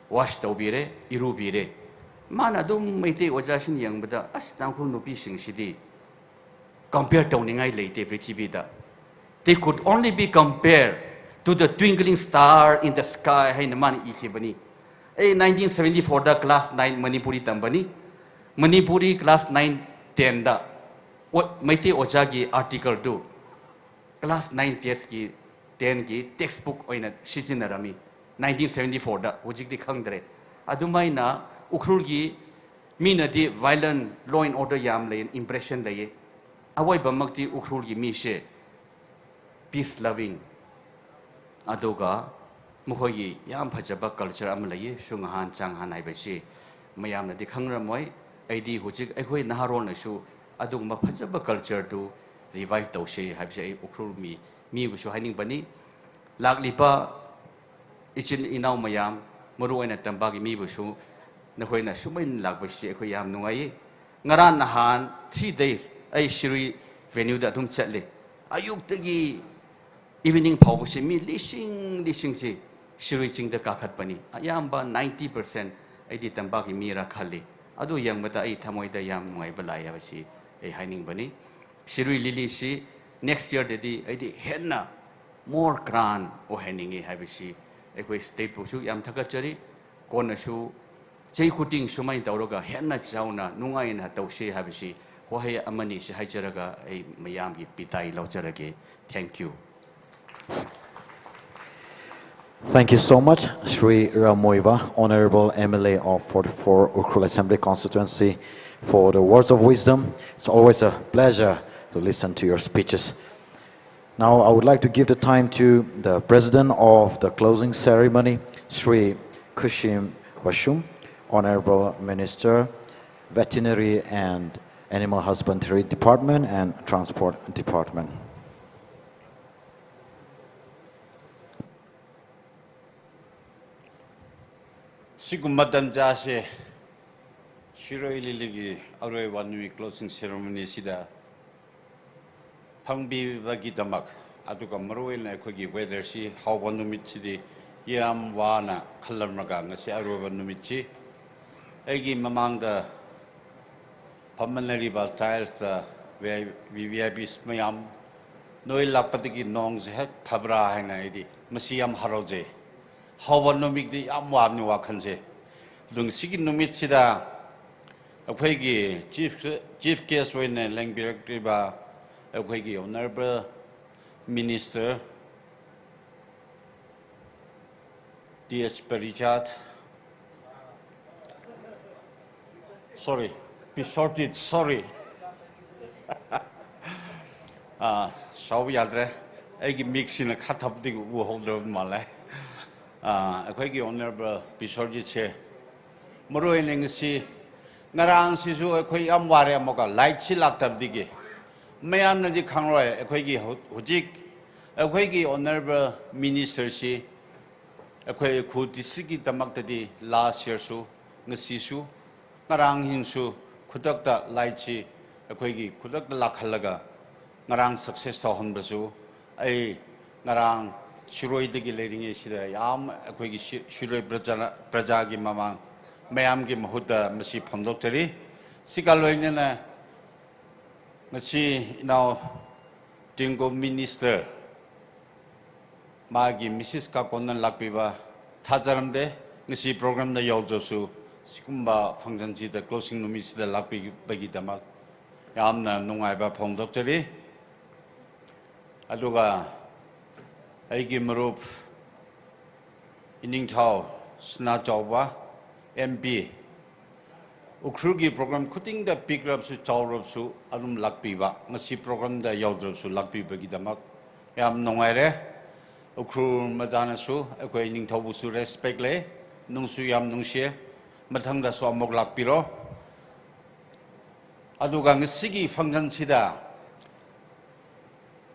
wash ꯇꯧꯕꯤꯔꯦ, ꯏꯔꯨꯕꯤꯔꯦ꯫ ꯃꯥꯅ ꯑꯗꯨꯝ ꯃꯩꯇꯩ ꯑꯣꯖꯥꯁꯤꯡ ꯌꯦꯡꯕꯗ, "ꯑꯁ, ꯇꯥꯡꯈꯨꯜ ꯅꯨꯄꯤꯁꯤꯡꯁꯤꯗꯤ compare ꯇꯧꯅꯤꯡꯉꯥꯏ ꯂꯩꯇꯦ ꯄ꯭ꯔꯤꯊꯤꯕꯤꯗ꯫ They could only be compared to the twinkling star in the sky" ꯍꯥꯏꯅ ꯃꯥꯅ ꯏꯈꯤꯕꯅꯤ꯫ ꯑꯩ nineteen seventy fourꯗ class nine Manipuri ꯇꯝꯕꯅꯤ꯫ Manipuri class nine tenꯗ ꯑꯣ-, ꯃꯩꯇꯩ ꯑꯣꯖꯥꯒꯤ articleꯗꯨ class nine tenꯒꯤ, tenꯒꯤ textbook ꯑꯣꯏꯅ ꯁꯤꯖꯤꯟꯅꯔꯝꯃꯤ꯫ Nineteen seventy fourꯗ, ꯍꯧꯖꯤꯛꯇꯤ ꯈꯪꯗ꯭ꯔꯦ꯫ ꯑꯗꯨꯃꯥꯏꯅ ꯎꯈ꯭ꯔꯨꯜꯒꯤ ꯃꯤꯅꯗꯤ violent, law and order ꯌꯥꯝ ꯂꯩ, impression ꯂꯩꯌꯦ꯫ ꯑꯋꯣꯏꯕꯃꯛꯇꯤ ꯎꯈ꯭ꯔꯨꯜꯒꯤ ꯃꯤꯁꯦ peace loving, ꯑꯗꯨꯒ ꯃꯈꯣꯏꯒꯤ ꯌꯥꯝ ꯐꯖꯕ culture ꯑꯃ ꯂꯩꯌꯦ, ꯁꯨꯡꯍꯥꯟ ꯆꯥꯡꯍꯥꯟ ꯍꯥꯏꯕꯁꯤ ꯃꯌꯥꯝꯅꯗꯤ ꯈꯪꯔꯝꯃꯣꯏ꯫ ꯑꯩꯗꯤ ꯍꯧꯖꯤꯛ ꯑꯩꯈꯣꯏ ꯅꯍꯥꯔꯣꯜꯅꯁꯨ ꯑꯗꯨꯒꯨꯝꯕ ꯐꯖꯕ cultureꯗꯨ revive ꯇꯧꯁꯤ ꯍꯥꯏꯕꯁꯤ ꯑꯩ ꯎꯈ꯭ꯔꯨꯜ ꯃꯤ, ꯃꯤꯕꯨꯁꯨ ꯍꯥꯏꯅꯤꯡꯕꯅꯤ꯫ ꯂꯥꯛꯂꯤꯕ ꯏꯆꯤꯟ ꯏꯅꯥꯎ ꯃꯌꯥꯝ, ꯃꯔꯨ ꯑꯣꯏꯅ ꯇꯝꯄꯥꯛꯀꯤ ꯃꯤꯕꯨꯁꯨ ꯅꯈꯣꯏꯅ ꯁꯨꯃꯥꯏꯅ ꯂꯥꯛꯄꯁꯤ ꯑꯩꯈꯣꯏ ꯌꯥꯝ ꯅꯨꯡꯉꯥꯏꯌꯦ꯫ ꯉꯔꯥꯡ ꯅꯍꯥꯟ three days ꯑꯩ ꯁꯤꯔꯨꯏ venue ꯗ ꯑꯗꯨꯝ ꯆꯠꯂꯦ꯫ ꯑꯌꯨꯛꯇꯒꯤ evening ꯐꯥꯎꯕꯁꯤ ꯃꯤ ꯂꯤꯁꯤꯡ ꯂꯤꯁꯤꯡꯁꯤ ꯁꯤꯔꯨꯏ ꯆꯤꯡꯗ ꯀꯥꯈꯠꯄꯅꯤ꯫ ꯑꯌꯥꯝꯕ ninety percent ꯑꯩꯗꯤ ꯇꯝꯄꯥꯛꯀꯤ ꯃꯤꯔ ꯈꯜꯂꯤ꯫ ꯑꯗꯨ ꯌꯦꯡꯕꯗ ꯑꯩ ꯊꯃꯣꯏꯗ ꯌꯥꯝ ꯅꯨꯡꯉꯥꯏꯕ ꯂꯥꯛꯑꯦ ꯍꯥꯏꯕꯁꯤ ꯑꯩ ꯍꯥꯏꯅꯤꯡꯕꯅꯤ꯫ ꯁꯤꯔꯨꯏ ꯂꯤꯂꯤꯁꯤ next year ꯗꯗꯤ ꯑꯩꯗꯤ ꯍꯦꯟꯅ more grand ꯑꯣꯏꯍꯟꯅꯤꯡꯉꯤ ꯍꯥꯏꯕꯁꯤ ꯑꯩꯈꯣꯏ state ꯄꯨꯁꯨ ꯌꯥꯝ ꯊꯥꯒꯠꯆꯔꯤ꯫ ꯀꯣꯟꯅꯁꯨ ꯆꯍꯤ ꯈꯨꯗꯤꯡ ꯁꯨꯃꯥꯏꯅ ꯇꯧꯔꯒ ꯍꯦꯟꯅ ꯆꯥꯎꯅ ꯅꯨꯡꯉꯥꯏꯅ ꯇꯧꯁꯤ ꯍꯥꯏꯕꯁꯤ ꯋꯥꯍꯩ ꯑꯃꯅꯤꯁꯤ ꯍꯥꯏꯖꯔꯒ ꯑꯩ ꯃꯌꯥꯝꯒꯤ ꯄꯤꯇꯥꯏ ꯂꯧꯖꯔꯒꯦ꯫ Thank you. Thank you so much, Shri Ramoiva, Honorable M L A of forty-four Ukhrul Assembly Constituency, for the words of wisdom. It's always a pleasure to listen to your speeches. Now, I would like to give the time to the President of the closing ceremony, Shri Khushim Vashum, Honorable Minister, Veterinary and Animal Husbandry Department and Transport Department. ꯁꯤꯒꯨꯝꯕ ꯇꯟꯖꯥꯁꯦ ꯁꯤꯔꯣꯏ ꯂꯤꯂꯤꯒꯤ ꯑꯔꯣꯏꯕ ꯅꯨꯃꯤꯠ closing ceremony ꯁꯤꯗ ꯐꯪꯕꯤꯕꯒꯤꯗꯃꯛ, ꯑꯗꯨꯒ ꯃꯔꯨꯑꯣꯏꯅ ꯑꯩꯈꯣꯏꯒꯤ weather ꯁꯤ ꯍꯧꯕ ꯅꯨꯃꯤꯠꯁꯤꯗꯤ ꯌꯥꯝ ꯋꯥꯅ ꯈꯜꯂꯝꯂꯒ ꯉꯁꯤ ꯑꯔꯣꯏꯕ ꯅꯨꯃꯤꯠꯁꯤ ꯑꯩꯒꯤ ꯃꯃꯥꯡꯗ ꯐꯝꯃꯤꯟꯅꯔꯤꯕ ꯇꯥꯏꯜꯁꯇ ꯚꯤ ꯑꯥꯏ ꯄꯤ ꯃꯌꯥꯝ, ꯅꯣꯏ ꯂꯥꯛꯄꯗꯒꯤ ꯅꯣꯡꯁꯦ ꯍꯦꯛ ꯐꯕ꯭ꯔꯥ ꯍꯥꯏꯅ ꯑꯩꯗꯤ ꯃꯁꯤ ꯌꯥꯝ ꯍꯔꯥꯎꯖꯩ꯫ ꯍꯧꯕ ꯅꯨꯃꯤꯠꯇꯤ ꯌꯥꯝ ꯋꯥꯕꯅꯤ ꯋꯥꯈꯜꯁꯦ꯫ ꯑꯗꯨ ꯉꯁꯤꯒꯤ ꯅꯨꯃꯤꯠꯁꯤꯗ ꯑꯩꯈꯣꯏꯒꯤ chief, chief guest ꯑꯣꯏꯅ ꯂꯦꯡꯕꯤꯔꯛꯂꯤꯕ ꯑꯩꯈꯣꯏꯒꯤ Honorable Minister ꯇꯤ ꯑꯦꯁ ꯄꯔꯤꯖꯥꯠ, sorry, ꯕꯤꯁ꯭ꯋꯖꯤꯠ, sorry꯫ ꯑꯥ, ꯁꯥꯎꯕ ꯌꯥꯗ꯭ꯔꯦ, ꯑꯩꯒꯤ ꯃꯤꯛꯁꯤꯅ ꯈꯔ ꯊꯕꯛꯇꯤ ꯎꯍꯧꯗ꯭ꯔꯕ ꯃꯥꯜꯂꯦ꯫ ꯑꯥ, ꯑꯩꯈꯣꯏꯒꯤ Honorable ꯕꯤꯁ꯭ꯋꯖꯤꯠꯁꯦ ꯃꯔꯨꯑꯣꯏꯅ ꯉꯁꯤ, ꯉꯔꯥꯡꯁꯤꯁꯨ ꯑꯩꯈꯣꯏ ꯌꯥꯝ ꯋꯥꯔꯦ, ꯑꯃꯨꯛꯀ ꯂꯥꯏꯠꯁꯤ ꯂꯥꯛꯇꯕꯗꯒꯤ꯫ ꯃꯌꯥꯝꯅꯗꯤ ꯈꯪꯂꯣꯏ, ꯑꯩꯈꯣꯏꯒꯤ ꯍꯧ-, ꯍꯧꯖꯤꯛ ꯑꯩꯈꯣꯏꯒꯤ Honorable Ministerꯁꯤ ꯑꯩꯈꯣꯏ ꯎꯈ꯭ꯔꯨꯜ districtꯀꯤꯗꯃꯛꯇꯗꯤ last yearꯁꯨ, ꯉꯁꯤꯁꯨ, ꯉꯔꯥꯡ ꯍꯤꯡꯁꯨ ꯈꯨꯗꯛꯇ ꯂꯥꯏꯠꯁꯤ ꯑꯩꯈꯣꯏꯒꯤ ꯈꯨꯗꯛꯇ ꯂꯥꯛꯍꯜꯂꯒ ꯉꯔꯥꯡ ꯁꯛꯁꯦꯁ ꯇꯧꯍꯟꯕꯁꯨ, ꯑꯩ ꯉꯔꯥꯡ ꯁꯤꯔꯣꯏꯗꯒꯤ ꯂꯩꯔꯤꯉꯩꯁꯤꯗ ꯌꯥꯝ ꯑꯩꯈꯣꯏꯒꯤ ꯁꯤ- ꯁꯤꯔꯣꯏ ꯄ꯭ꯔꯖꯥ, ꯄ꯭ꯔꯖꯥꯒꯤ ꯃꯃꯥꯡ ꯃꯌꯥꯝꯒꯤ ꯃꯍꯨꯠꯇ ꯃꯁꯤ ꯐꯣꯡꯗꯣꯛꯆꯔꯤ꯫ ꯁꯤꯒ ꯂꯣꯏꯅꯅ ꯉꯁꯤ ꯏꯅꯥꯎ ꯇꯤꯡꯒꯣ ꯃꯤꯅꯤꯁꯇꯔ ꯃꯥꯒꯤ ꯃꯤꯁꯤꯁ ꯀꯥꯀꯣꯟꯅ ꯂꯥꯛꯄꯤꯕ ꯊꯥꯖꯔꯝꯗꯦ꯫ ꯉꯁꯤ ꯄ꯭ꯔꯣꯒ꯭ꯔꯥꯝꯗ ꯌꯥꯎꯗ꯭ꯔꯁꯨ ꯁꯤꯒꯨꯝꯕ ꯐꯪꯁꯟꯁꯤꯗ ꯀ꯭ꯂꯣꯁꯤꯡ ꯅꯨꯃꯤꯠꯁꯤꯗ ꯂꯥꯛꯄꯤꯕꯒꯤꯗꯃꯛ ꯌꯥꯝꯅ ꯅꯨꯡꯉꯥꯏꯕ ꯐꯣꯡꯗꯣꯛꯆꯔꯤ꯫ ꯑꯗꯨꯒ ꯑꯩꯒꯤ ꯃꯔꯨꯞ ꯏꯅꯤꯡꯊꯧ ꯁꯅꯥꯆꯥꯎꯕ ꯑꯦꯝ ꯄꯤ, ꯎꯈ꯭ꯔꯨꯜꯒꯤ ꯄ꯭ꯔꯣꯒ꯭ꯔꯥꯝ ꯈꯨꯗꯤꯡꯗ ꯄꯤꯛꯂꯕꯁꯨ ꯆꯥꯎꯔꯕꯁꯨ ꯑꯗꯨꯝ ꯂꯥꯛꯄꯤꯕ, ꯉꯁꯤ ꯄ꯭ꯔꯣꯒ꯭ꯔꯥꯝꯗ ꯌꯥꯎꯗ꯭ꯔꯕꯁꯨ ꯂꯥꯛꯄꯤꯕꯒꯤꯗꯃꯛ ꯌꯥꯝ ꯅꯨꯡꯉꯥꯏꯔꯦ꯫ ꯎꯈ꯭ꯔꯨꯜ ꯃꯆꯥꯅꯁꯨ ꯑꯩꯈꯣꯏ ꯅꯤꯡꯊꯧꯕꯨꯁꯨ ꯔꯦꯁꯄꯦꯛ ꯂꯩ, ꯅꯨꯡꯁꯨ ꯌꯥꯝ ꯅꯨꯡꯁꯤꯌꯦ꯫ ꯃꯊꯪꯗꯁꯨ ꯑꯃꯨꯛ ꯂꯥꯛꯄꯤꯔꯣ꯫ ꯑꯗꯨꯒ ꯉꯁꯤꯒꯤ ꯐꯪꯁꯟꯁꯤꯗ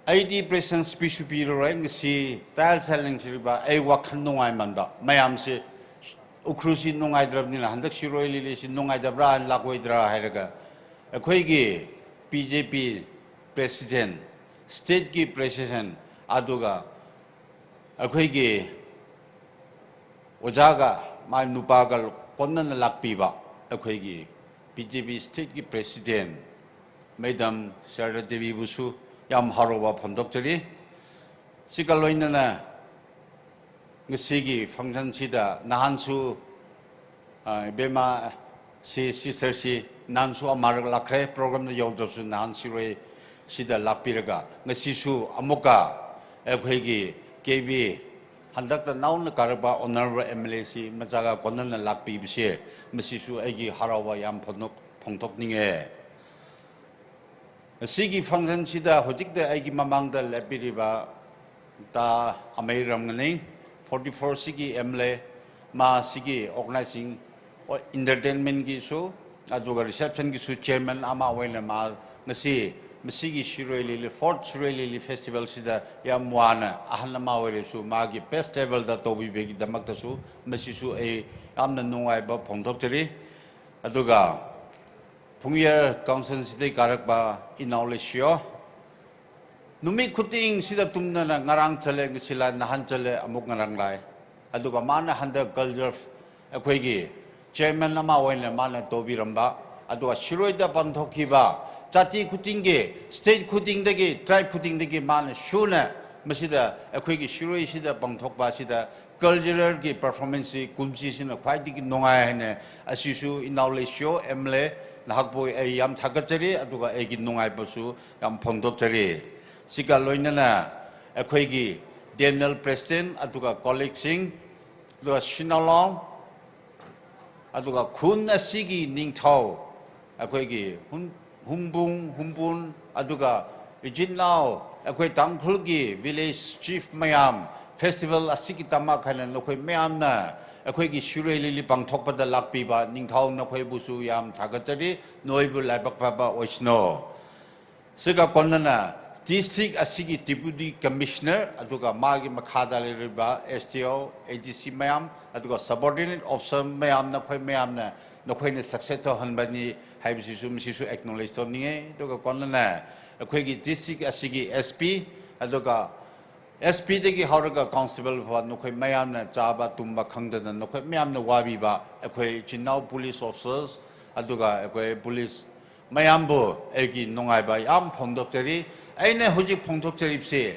ꯑꯩꯗꯤ ꯄ꯭ꯔꯦꯁꯤꯗꯦꯟ ꯁ꯭ꯄꯤꯆꯁꯨ ꯄꯤꯔꯔꯣꯏ꯫ ꯉꯁꯤ ꯇꯥꯏꯜ ꯁꯥꯏꯂꯦꯟꯁ ꯁꯤꯔꯤꯕ ꯑꯩ ꯋꯥꯈꯜ ꯅꯨꯡꯉꯥꯏꯃꯟꯕ ꯃꯌꯥꯝꯁꯦ, ꯎꯈ꯭ꯔꯨꯜꯁꯤ ꯅꯨꯡꯉꯥꯏꯇ꯭ꯔꯕꯅꯤꯅ ꯍꯟꯗꯛ ꯁꯤꯔꯣꯏ ꯂꯤꯂꯤꯁꯤ ꯅꯨꯡꯉꯥꯏꯇꯕ꯭ꯔꯥ ꯍꯥꯏꯅ ꯂꯥꯛꯑꯣꯏꯗ꯭ꯔꯥ ꯍꯥꯏꯔꯒ ꯑꯩꯈꯣꯏꯒꯤ ꯕꯤ ꯖꯦ ꯄꯤ ꯄ꯭ꯔꯦꯁꯤꯗꯦꯟ, ꯁ꯭ꯇꯦꯠꯀꯤ ꯄ꯭ꯔꯦꯁꯤꯗꯦꯟ, ꯑꯗꯨꯒ ꯑꯩꯈꯣꯏꯒꯤ ꯑꯣꯖꯥꯒ ꯃꯥꯏ ꯅꯨꯄꯥꯒ ꯀꯣꯟꯅꯅ ꯂꯥꯛꯄꯤꯕ ꯑꯩꯈꯣꯏꯒꯤ ꯕꯤ ꯖꯦ ꯄꯤ ꯁ꯭ꯇꯦꯠꯀꯤ ꯄ꯭ꯔꯦꯁꯤꯗꯦꯟ ꯃꯦꯗꯥꯝ ꯁꯔꯗꯥ ꯗꯦꯕꯤꯕꯨꯁꯨ ꯌꯥꯝ ꯍꯔꯥꯎꯕ ꯐꯣꯡꯗꯣꯛꯆꯔꯤ꯫ ꯁꯤꯒ ꯂꯣꯏꯅꯅ ꯉꯁꯤꯒꯤ ꯐꯪꯁꯟꯁꯤꯗ ꯅꯍꯥꯟꯁꯨ, ꯑ, ꯏꯕꯦꯝꯃ ꯁꯤ, ꯁꯤꯁꯇꯔꯁꯤ ꯅꯍꯥꯟꯁꯨ ꯑꯃꯔꯛ ꯂꯥꯛꯈ꯭ꯔꯦ, ꯄ꯭ꯔꯣꯒ꯭ꯔꯥꯝꯗ ꯌꯧꯗ꯭ꯔꯕꯁꯨ ꯅꯍꯥꯟ ꯁꯤꯔꯣꯏ ꯁꯤꯗ ꯂꯥꯛꯄꯤꯔꯒ ꯉꯁꯤꯁꯨ ꯑꯃꯨꯛꯀ ꯑꯩꯈꯣꯏꯒꯤ ꯀꯦ ꯕꯤ ꯍꯟꯗꯛꯇ ꯅꯧꯅ ꯀꯥꯔꯛꯄ ꯑꯣꯅꯔꯦꯕꯜ ꯑꯦꯝ ꯑꯦꯜ ꯑꯦꯁꯤ ꯃꯆꯥꯒ ꯀꯣꯟꯅꯅ ꯂꯥꯛꯄꯤꯕꯁꯦ ꯃꯁꯤꯁꯨ ꯑꯩꯒꯤ ꯍꯔꯥꯎꯕ ꯌꯥꯝ ꯐꯣꯡꯗꯣꯛ-, ꯐꯣꯡꯗꯣꯛꯅꯤꯡꯉꯦ꯫ ꯉꯁꯤꯒꯤ ꯐꯪꯁꯟꯁꯤꯗ ꯍꯧꯖꯤꯛꯇ ꯑꯩꯒꯤ ꯃꯃꯥꯡꯗ ꯂꯦꯞꯄꯤꯔꯤꯕ ꯇꯥ ꯑꯃꯩ ꯔꯝꯒꯅꯤ, ꯐꯣꯔꯇꯤ ꯐꯣꯔꯁꯤꯒꯤ ꯑꯦꯝ ꯑꯦꯜ ꯑꯦ, ꯃꯥ ꯁꯤꯒꯤ ꯑꯣꯔꯒꯅꯥꯏꯖꯤꯡ, ꯑꯣ, ꯏꯟꯇꯔꯇꯦꯟꯃꯦꯟꯒꯤꯁꯨ ꯑꯗꯨꯒ ꯔꯤꯁꯦꯞꯁꯟꯒꯤꯁꯨ ꯆꯤꯌꯔꯃꯦꯟ ꯑꯃ ꯑꯣꯏꯅ ꯃꯥ ꯉꯁꯤ ꯃꯁꯤꯒꯤ ꯁꯤꯔꯣꯏ ꯂꯤꯂꯤ, ꯐꯣꯔꯠ ꯁꯤꯔꯣꯏ ꯂꯤꯂꯤ ꯐꯦꯁꯇꯤꯚꯦꯜꯁꯤꯗ ꯌꯥꯝ ꯋꯥꯅ ꯑꯍꯜ ꯑꯃ ꯑꯣꯏꯔꯁꯨ ꯃꯥꯒꯤ ꯕꯦꯁ ꯂꯦꯚꯦꯜꯗ ꯇꯧꯕꯤꯕꯒꯤꯗꯃꯛꯇꯁꯨ ꯃꯁꯤꯁꯨ ꯑꯩ ꯌꯥꯝꯅ ꯅꯨꯡꯉꯥꯏꯕ ꯐꯣꯡꯗꯣꯛꯆꯔꯤ꯫ ꯑꯗꯨꯒ ꯐꯨꯡꯌꯔ ꯀꯥꯎꯟꯁꯤꯜꯁꯤꯗꯒꯤ ꯀꯥꯔꯛꯄ ꯏꯅꯥꯎ ꯂꯩꯁꯤꯌꯣ, ꯅꯨꯃꯤꯠ ꯈꯨꯗꯤꯡꯁꯤꯗ ꯇꯨꯝꯗꯅ ꯉꯔꯥꯡ ꯆꯠꯂꯦ, ꯉꯁꯤ ꯂꯥꯛ, ꯅꯍꯥꯟ ꯆꯠꯂꯦ, ꯑꯃꯨꯛ ꯉꯔꯥꯡ ꯂꯥꯛꯑꯦ꯫ ꯑꯗꯨꯒ ꯃꯥꯅ ꯍꯟꯗꯛ ꯀꯜꯆꯔ ꯑꯩꯈꯣꯏꯒꯤ ꯆꯤꯌꯔꯃꯦꯟ ꯑꯃ ꯑꯣꯏꯅ ꯃꯥꯅ ꯇꯧꯕꯤꯔꯝꯕ, ꯑꯗꯨꯒ ꯁꯤꯔꯣꯏꯗ ꯄꯥꯡꯊꯣꯛꯈꯤꯕ ꯖꯥꯇꯤ ꯈꯨꯗꯤꯡꯒꯤ, ꯁ꯭ꯇꯦꯠ ꯈꯨꯗꯤꯡꯗꯒꯤ, ꯇ꯭ꯔꯥꯏꯕ ꯈꯨꯗꯤꯡꯗꯒꯤ ꯃꯥꯅ ꯁꯨꯅ ꯃꯁꯤꯗ ꯑꯩꯈꯣꯏꯒꯤ ꯁꯤꯔꯣꯏꯁꯤꯗ ꯄꯥꯡꯊꯣꯛꯄ ꯑꯁꯤꯗ ꯀꯜꯆꯔꯦꯜꯒꯤ ꯄꯔꯐꯣꯔꯃꯦꯟꯁꯁꯤ ꯀꯨꯝꯁꯤꯁꯤꯅ ꯈ꯭ꯋꯥꯏꯗꯒꯤ ꯅꯨꯡꯉꯥꯏ ꯍꯥꯏꯅ, ꯑꯁꯤꯁꯨ ꯏꯅꯥꯎ ꯂꯩꯁꯤꯌꯣ ꯑꯦꯝ ꯑꯦꯜ ꯑꯦ ꯅꯍꯥꯛꯄꯨ ꯑꯩ ꯌꯥꯝ ꯊꯥꯒꯠꯆꯔꯤ, ꯑꯗꯨꯒ ꯑꯩꯒꯤ ꯅꯨꯡꯉꯥꯏꯕꯁꯨ ꯌꯥꯝ ꯐꯣꯡꯗꯣꯛꯆꯔꯤ꯫ ꯁꯤꯒ ꯂꯣꯏꯅꯅ ꯑꯩꯈꯣꯏꯒꯤ ꯗꯦꯅꯦꯜ ꯄ꯭ꯔꯦꯁꯤꯗꯦꯟ, ꯑꯗꯨꯒ ꯀꯣꯂꯤꯛꯁꯤꯡ, ꯑꯗꯨꯒ ꯁꯤꯅꯥꯂꯣꯡ, ꯑꯗꯨꯒ ꯈꯨꯟ ꯑꯁꯤꯒꯤ ꯅꯤꯡꯊꯧ, ꯑꯩꯈꯣꯏꯒꯤ ꯍꯨꯝ-, ꯍꯨꯝꯕꯨꯡ, ꯍꯨꯝꯕꯨꯟ, ꯑꯗꯨꯒ ꯏꯆꯤꯟ ꯏꯅꯥꯎ, ꯑꯩꯈꯣꯏ ꯇꯥꯡꯈꯨꯜꯒꯤ ꯚꯤꯂꯦꯖ ꯆꯤꯐ ꯃꯌꯥꯝ, ꯐꯦꯁꯇꯤꯚꯦꯜ ꯑꯁꯤꯒꯤꯗꯃꯛ ꯍꯥꯏꯅ ꯅꯈꯣꯏ ꯃꯌꯥꯝꯅ ꯑꯩꯈꯣꯏꯒꯤ ꯁꯤꯔꯣꯏ ꯂꯤꯂꯤ ꯄꯥꯡꯊꯣꯛꯄꯗ ꯂꯥꯛꯄꯤꯕ ꯅꯤꯡꯊꯧ ꯅꯈꯣꯏꯕꯨꯁꯨ ꯌꯥꯝ ꯊꯥꯒꯠꯆꯔꯤ, ꯅꯣꯏꯕꯨ ꯂꯥꯏꯕꯛ ꯐꯕ ꯑꯣꯏꯁꯅꯨ꯫ ꯁꯤꯒ ꯀꯣꯟꯅꯅ ꯗꯤꯁꯇ꯭ꯔꯤꯛ ꯑꯁꯤꯒꯤ ꯗꯤꯄ꯭ꯌꯨꯇꯤ ꯀꯃꯤꯁꯅꯔ, ꯑꯗꯨꯒ ꯃꯥꯒꯤ ꯃꯈꯥꯗ ꯂꯩꯔꯤꯕ ꯑꯦꯁ ꯗꯤ ꯑꯣ, ꯑꯦ ꯗꯤ ꯁꯤ ꯃꯌꯥꯝ, ꯑꯗꯨꯒ ꯁꯕꯑꯣꯔꯗꯤꯅꯦꯠ ꯑꯣꯐꯤꯁꯔ ꯃꯌꯥꯝ, ꯅꯈꯣꯏ ꯃꯌꯥꯝꯅ ꯅꯈꯣꯏꯅ ꯁꯛꯁꯦꯁ ꯇꯧꯍꯟꯕꯅꯤ ꯍꯥꯏꯕꯁꯤꯁꯨ, ꯃꯁꯤꯁꯨ ꯑꯦꯛꯅꯣꯂꯦꯖ ꯇꯧꯅꯤꯡꯉꯤ꯫ ꯑꯗꯨꯒ ꯀꯣꯟꯅꯅ ꯑꯩꯈꯣꯏꯒꯤ ꯗꯤꯁꯇ꯭ꯔꯤꯛ ꯑꯁꯤꯒꯤ ꯑꯦꯁ ꯄꯤ, ꯑꯗꯨꯒ ꯑꯦꯁ ꯄꯤꯗꯒꯤ ꯍꯧꯔꯒ ꯀꯣꯟꯁꯇꯦꯕꯜ ꯐꯥꯎꯕ ꯅꯈꯣꯏ ꯃꯌꯥꯝꯅ ꯆꯥꯕ ꯇꯨꯝꯕ ꯈꯪꯗꯅ ꯅꯈꯣꯏ ꯃꯌꯥꯝꯅ ꯋꯥꯕꯤꯕ ꯑꯩꯈꯣꯏ ꯏꯆꯤꯟ ꯏꯅꯥꯎ ꯄꯨꯂꯤꯁ ꯑꯣꯐꯤꯁꯔꯁ, ꯑꯗꯨꯒ ꯑꯩꯈꯣꯏ ꯄꯨꯂꯤꯁ ꯃꯌꯥꯝꯕꯨ ꯑꯩꯒꯤ ꯅꯨꯡꯉꯥꯏꯕ ꯌꯥꯝ ꯐꯣꯡꯗꯣꯛꯆꯔꯤ꯫ ꯑꯩꯅ ꯍꯧꯖꯤꯛ ꯐꯣꯡꯗꯣꯛꯆꯔꯤꯕꯁꯤ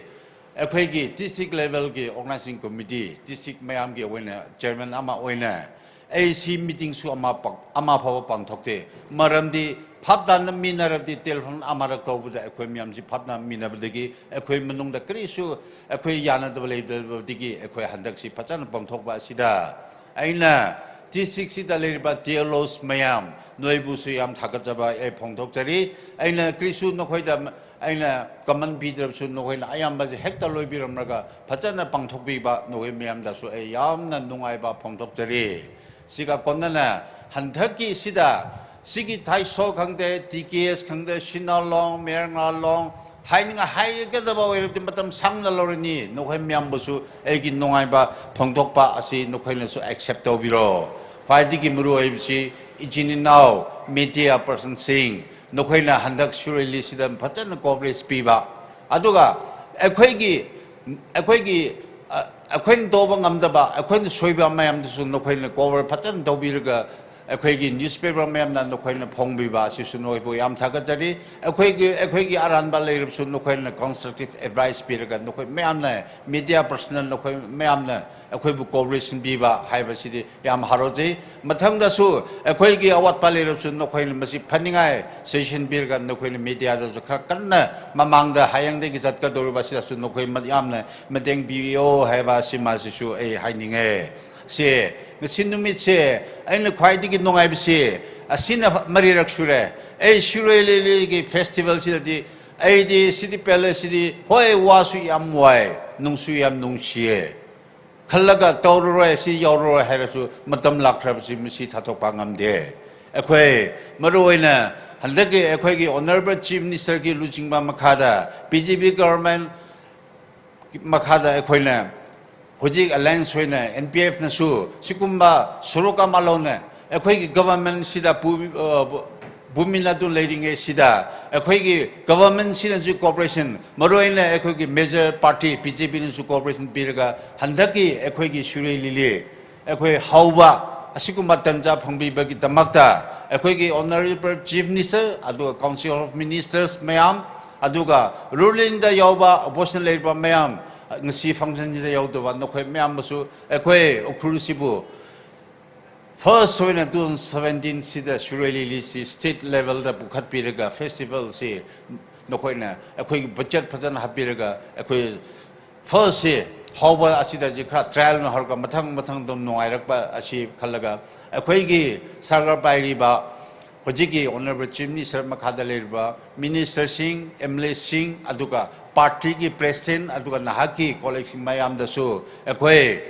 ꯑꯩꯈꯣꯏꯒꯤ ꯗꯤꯁꯇ꯭ꯔꯤꯛ ꯂꯦꯚꯦꯜꯒꯤ ꯑꯣꯔꯒꯅꯥꯏꯖꯤꯡ ꯀꯃꯤꯇꯤ, ꯗꯤꯁꯇ꯭ꯔꯤꯛ ꯃꯌꯥꯝꯒꯤ ꯑꯣꯏꯅ ꯆꯤꯌꯔꯃꯦꯟ ꯑꯃ ꯑꯣꯏꯅ ꯑꯩ ꯁꯤ ꯃꯤꯇꯤꯡꯁꯨ ꯑꯃ ꯄ-, ꯑꯃ ꯐꯥꯎꯕ ꯄꯥꯡꯊꯣꯛꯇꯦ꯫ ꯃꯔꯝꯗꯤ ꯐꯞ ꯇꯥꯅꯃꯤꯟꯅꯔꯕꯗꯤ ꯇꯦꯂꯤꯐꯣꯟ ꯑꯃꯔꯛ ꯇꯧꯕꯗ ꯑꯩꯈꯣꯏ ꯃꯌꯥꯝꯁꯤ ꯐꯞ ꯇꯥꯅꯃꯤꯟꯅꯕꯗꯒꯤ ꯑꯩꯈꯣꯏ ꯃꯅꯨꯡꯗ ꯀꯔꯤꯁꯨ ꯑꯩꯈꯣꯏ ꯌꯥꯅꯗꯕ ꯂꯩꯇꯕꯗꯒꯤ ꯑꯩꯈꯣꯏ ꯍꯟꯗꯛꯁꯤ ꯐꯖꯅ ꯄꯥꯡꯊꯣꯛꯄ ꯑꯁꯤꯗ ꯑꯩꯅ ꯗꯤꯁꯇ꯭ꯔꯤꯛꯁꯤꯗ ꯂꯩꯔꯤꯕ ꯇꯤ ꯑꯦꯜ ꯑꯣꯁ ꯃꯌꯥꯝ, ꯅꯣꯏꯕꯨꯁꯨ ꯌꯥꯝ ꯊꯥꯒꯠꯆꯕ ꯑꯩ ꯐꯣꯡꯗꯣꯛꯆꯔꯤ꯫ ꯑꯩꯅ ꯀꯔꯤꯁꯨ ꯅꯈꯣꯏꯗ ꯑꯩꯅ ꯀꯃꯟ ꯄꯤꯗ꯭ꯔꯕꯁꯨ ꯅꯈꯣꯏꯅ ꯑꯌꯥꯝꯕꯁꯦ ꯍꯦꯛꯇ ꯂꯣꯏꯕꯤꯔꯝꯂꯒ ꯐꯖꯅ ꯄꯥꯡꯊꯣꯛꯄꯤꯕ ꯅꯈꯣꯏ ꯃꯌꯥꯝꯗꯁꯨ ꯑꯩ ꯌꯥꯝꯅ ꯅꯨꯡꯉꯥꯏꯕ ꯐꯣꯡꯗꯣꯛꯆꯔꯤ꯫ ꯁꯤꯒ ꯀꯣꯟꯅꯅ ꯍꯟꯗꯛꯀꯤ ꯁꯤꯗ ꯁꯤꯒꯤ ꯊꯥꯏꯁꯣ ꯈꯪꯗꯦ, ꯇꯤ ꯀꯦ ꯑꯦꯁ ꯈꯪꯗꯦ, ꯁꯤꯅꯥꯂꯣꯡ, ꯃꯦꯔꯉꯥꯂꯣꯡ, ꯍꯥꯏꯅꯤꯡꯉꯥꯏ ꯍꯥꯏꯒꯗꯕ ꯑꯣꯏꯔꯕꯗꯤ ꯃꯇꯝ ꯁꯥꯡꯅ ꯂꯧꯔꯅꯤ꯫ ꯅꯈꯣꯏ ꯃꯌꯥꯝꯕꯨꯁꯨ ꯑꯩꯒꯤ ꯅꯨꯡꯉꯥꯏꯕ ꯐꯣꯡꯗꯣꯛꯄ ꯑꯁꯤ ꯅꯈꯣꯏꯅꯁꯨ accept ꯇꯧꯕꯤꯔꯣ꯫ ꯈ꯭ꯋꯥꯏꯗꯒꯤ ꯃꯔꯨ ꯑꯣꯏꯕꯁꯤ ꯏꯆꯤꯟ ꯏꯅꯥꯎ media personꯁꯤꯡ, ꯅꯈꯣꯏꯅ ꯍꯟꯗꯛ ꯁꯤꯔꯣꯏ ꯂꯤꯂꯤꯁꯤꯗ ꯐꯖꯅ coverage ꯄꯤꯕ, ꯑꯗꯨꯒ ꯑꯩꯈꯣꯏꯒꯤ, ꯑꯩꯈꯣꯏꯒꯤ, ꯑ, ꯑꯩꯈꯣꯏꯅ ꯇꯧꯕ ꯉꯝꯗꯕ, ꯑꯩꯈꯣꯏꯅ ꯁꯣꯏꯕ ꯃꯌꯥꯝꯗꯨꯁꯨ ꯅꯈꯣꯏꯅ cover ꯐꯖꯅ ꯇꯧꯕꯤꯔꯒ, ꯑꯩꯈꯣꯏꯒꯤ newspaper ꯃꯌꯥꯝꯅ ꯅꯈꯣꯏꯅ ꯐꯣꯡꯕꯤꯕ ꯑꯁꯤꯁꯨ ꯅꯈꯣꯏꯕꯨ ꯌꯥꯝ ꯊꯥꯒꯠꯆꯔꯤ꯫ ꯑꯩꯈꯣꯏꯒꯤ, ꯑꯩꯈꯣꯏꯒꯤ ꯑꯔꯥꯟꯕ ꯂꯩꯔꯕꯁꯨ ꯅꯈꯣꯏꯅ constructive advice ꯄꯤꯔꯒ, ꯅꯈꯣꯏ ꯃꯌꯥꯝꯅ, media personnel ꯅꯈꯣꯏ ꯃꯌꯥꯝꯅ ꯑꯩꯈꯣꯏꯕꯨ cooperation ꯄꯤꯕ ꯍꯥꯏꯕꯁꯤꯗꯤ ꯌꯥꯝ ꯍꯔꯥꯎꯖꯩ꯫ ꯃꯊꯪꯗꯁꯨ ꯑꯩꯈꯣꯏꯒꯤ ꯑꯋꯥꯠꯄ ꯂꯩꯔꯕꯁꯨ ꯅꯈꯣꯏꯅ ꯃꯁꯤ ꯐꯅꯤꯡꯉꯥꯏ suggestion ꯄꯤꯔꯒ, ꯅꯈꯣꯏꯅ mediaꯗꯁꯨ ꯈꯔ ꯀꯟꯅ ꯃꯃꯥꯡꯗ ꯍꯌꯦꯡꯗꯒꯤ ꯆꯠꯀꯗꯧꯔꯤꯕ ꯑꯁꯤꯗꯁꯨ ꯅꯈꯣꯏ ꯃ-, ꯌꯥꯝꯅ ꯃꯇꯦꯡ ꯄꯤꯕꯤꯌꯣ ꯍꯥꯏꯕ ꯑꯁꯤ ꯃꯥꯁꯤꯁꯨ ꯑꯩ ꯍꯥꯏꯅꯤꯡꯉꯦ꯫ ꯁꯤ, ꯉꯁꯤ ꯅꯨꯃꯤꯠꯁꯦ ꯑꯩꯅ ꯈ꯭ꯋꯥꯏꯗꯒꯤ ꯅꯨꯡꯉꯥꯏꯕꯁꯤ, ꯑꯁꯤꯅ ꯃꯔꯤꯔꯛ ꯁꯨꯔꯦ꯫ ꯑꯩ ꯁꯤꯔꯣꯏ ꯂꯤꯂꯤꯒꯤ festivalꯁꯤꯗꯗꯤ ꯑꯩꯗꯤ City Palaceꯁꯤꯗꯤ, ꯍꯣꯏ, ꯋꯥꯁꯨ ꯌꯥꯝ ꯋꯥꯏ, ꯅꯨꯡꯁꯨ ꯌꯥꯝ ꯅꯨꯡꯁꯤꯌꯦ꯫ ꯈꯜꯂꯒ ꯇꯧꯔꯔꯣꯏ, ꯁꯤ ꯌꯥꯎꯔꯔꯣꯏ ꯍꯥꯏꯔꯁꯨ ꯃꯇꯝ ꯂꯥꯛꯈ꯭ꯔꯕꯁꯤ ꯃꯁꯤ ꯊꯥꯗꯣꯛꯄ ꯉꯝꯗꯦ꯫ ꯑꯩꯈꯣꯏ ꯃꯔꯨꯑꯣꯏꯅ ꯍꯟꯗꯛꯀꯤ ꯑꯩꯈꯣꯏꯒꯤ Honourable Chief Ministerꯒꯤ ꯂꯨꯆꯤꯡꯕ ꯃꯈꯥꯗ BJP government ꯃꯈꯥꯗ ꯑꯩꯈꯣꯏꯅ ꯍꯧꯖꯤꯛ alliance ꯑꯣꯏꯅ NPFꯅꯁꯨ ꯁꯤꯒꯨꯝꯕ ꯁꯣꯔꯣꯛ ꯑꯃ ꯂꯧꯅ ꯑꯩꯈꯣꯏꯒꯤ governmentꯁꯤꯗ ꯄꯨ-, ꯑ, ꯄꯨꯃꯤꯟꯅꯗꯨꯅ ꯂꯩꯔꯤꯉꯩꯁꯤꯗ ꯑꯩꯈꯣꯏꯒꯤ governmentꯁꯤꯅꯁꯨ cooperation, ꯃꯔꯨꯑꯣꯏꯅ ꯑꯩꯈꯣꯏꯒꯤ major party BJPꯅꯁꯨ cooperation ꯄꯤꯔꯒ ꯍꯟꯗꯛꯀꯤ ꯑꯩꯈꯣꯏꯒꯤ ꯁꯤꯔꯣꯏ ꯂꯤꯂꯤ ꯑꯩꯈꯣꯏ ꯍꯧꯕ ꯑꯁꯤꯒꯨꯝꯕ ꯇꯟꯖꯥ ꯐꯪꯕꯤꯕꯒꯤꯗꯃꯛꯇ ꯑꯩꯈꯣꯏꯒꯤ Honourable Chief Minister, ꯑꯗꯨꯒ Council of Ministers ꯃꯌꯥꯝ, ꯑꯗꯨꯒ rulingꯗ ꯌꯥꯎꯕ, opposition ꯂꯩꯔꯤꯕ ꯃꯌꯥꯝ, ꯉꯁꯤ functionꯁꯤꯗ ꯌꯥꯎꯗꯕ ꯅꯈꯣꯏ ꯃꯌꯥꯝꯕꯨꯁꯨ ꯑꯩꯈꯣꯏ ꯎꯈ꯭ꯔꯨꯜꯁꯤꯕꯨ first ꯑꯣꯏꯅ two thousand seventeenꯁꯤꯗ ꯁꯤꯔꯣꯏ ꯂꯤꯂꯤꯁꯤ state levelꯗ ꯄꯨꯈꯠꯄꯤꯔꯒ festivalꯁꯤ ꯅꯈꯣꯏꯅ ꯑꯩꯈꯣꯏꯒꯤ budget ꯐꯖꯅ ꯍꯥꯞꯄꯤꯔꯒ ꯑꯩꯈꯣꯏ firstꯁꯤ ꯍꯧꯕ ꯑꯁꯤꯗꯗꯤ ꯈꯔ trialꯅ ꯍꯧꯔꯒ ꯃꯊꯪ ꯃꯊꯪ ꯑꯗꯨꯝ ꯅꯨꯡꯉꯥꯏꯔꯛꯄ ꯑꯁꯤ ꯈꯜꯂꯒ ꯑꯩꯈꯣꯏꯒꯤ ꯁꯔꯀꯥꯔ ꯄꯥꯏꯔꯤꯕ ꯍꯧꯖꯤꯛꯀꯤ Honourable Chief Minister ꯃꯈꯥꯗ ꯂꯩꯔꯤꯕ ministerꯁꯤꯡ, MLAꯁꯤꯡ, ꯑꯗꯨꯒ partyꯒꯤ president, ꯑꯗꯨꯒ ꯅꯍꯥꯛꯀꯤ colleagueꯁꯤꯡ ꯃꯌꯥꯝꯗꯁꯨ ꯑꯩꯈꯣꯏ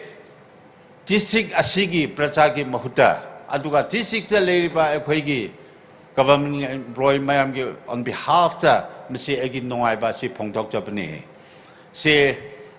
district ꯑꯁꯤꯒꯤ ꯄ꯭ꯔꯖꯥꯒꯤ ꯃꯍꯨꯠꯇ, ꯑꯗꯨꯒ districtꯇ ꯂꯩꯔꯤꯕ ꯑꯩꯈꯣꯏꯒꯤ Government employee ꯃꯌꯥꯝꯒꯤ on behalf ꯇ ꯃꯁꯤ ꯑꯩꯒꯤ ꯅꯨꯡꯉꯥꯏꯕ ꯑꯁꯤ ꯐꯣꯡꯗꯣꯛꯆꯕꯅꯤ꯫ ꯁꯤ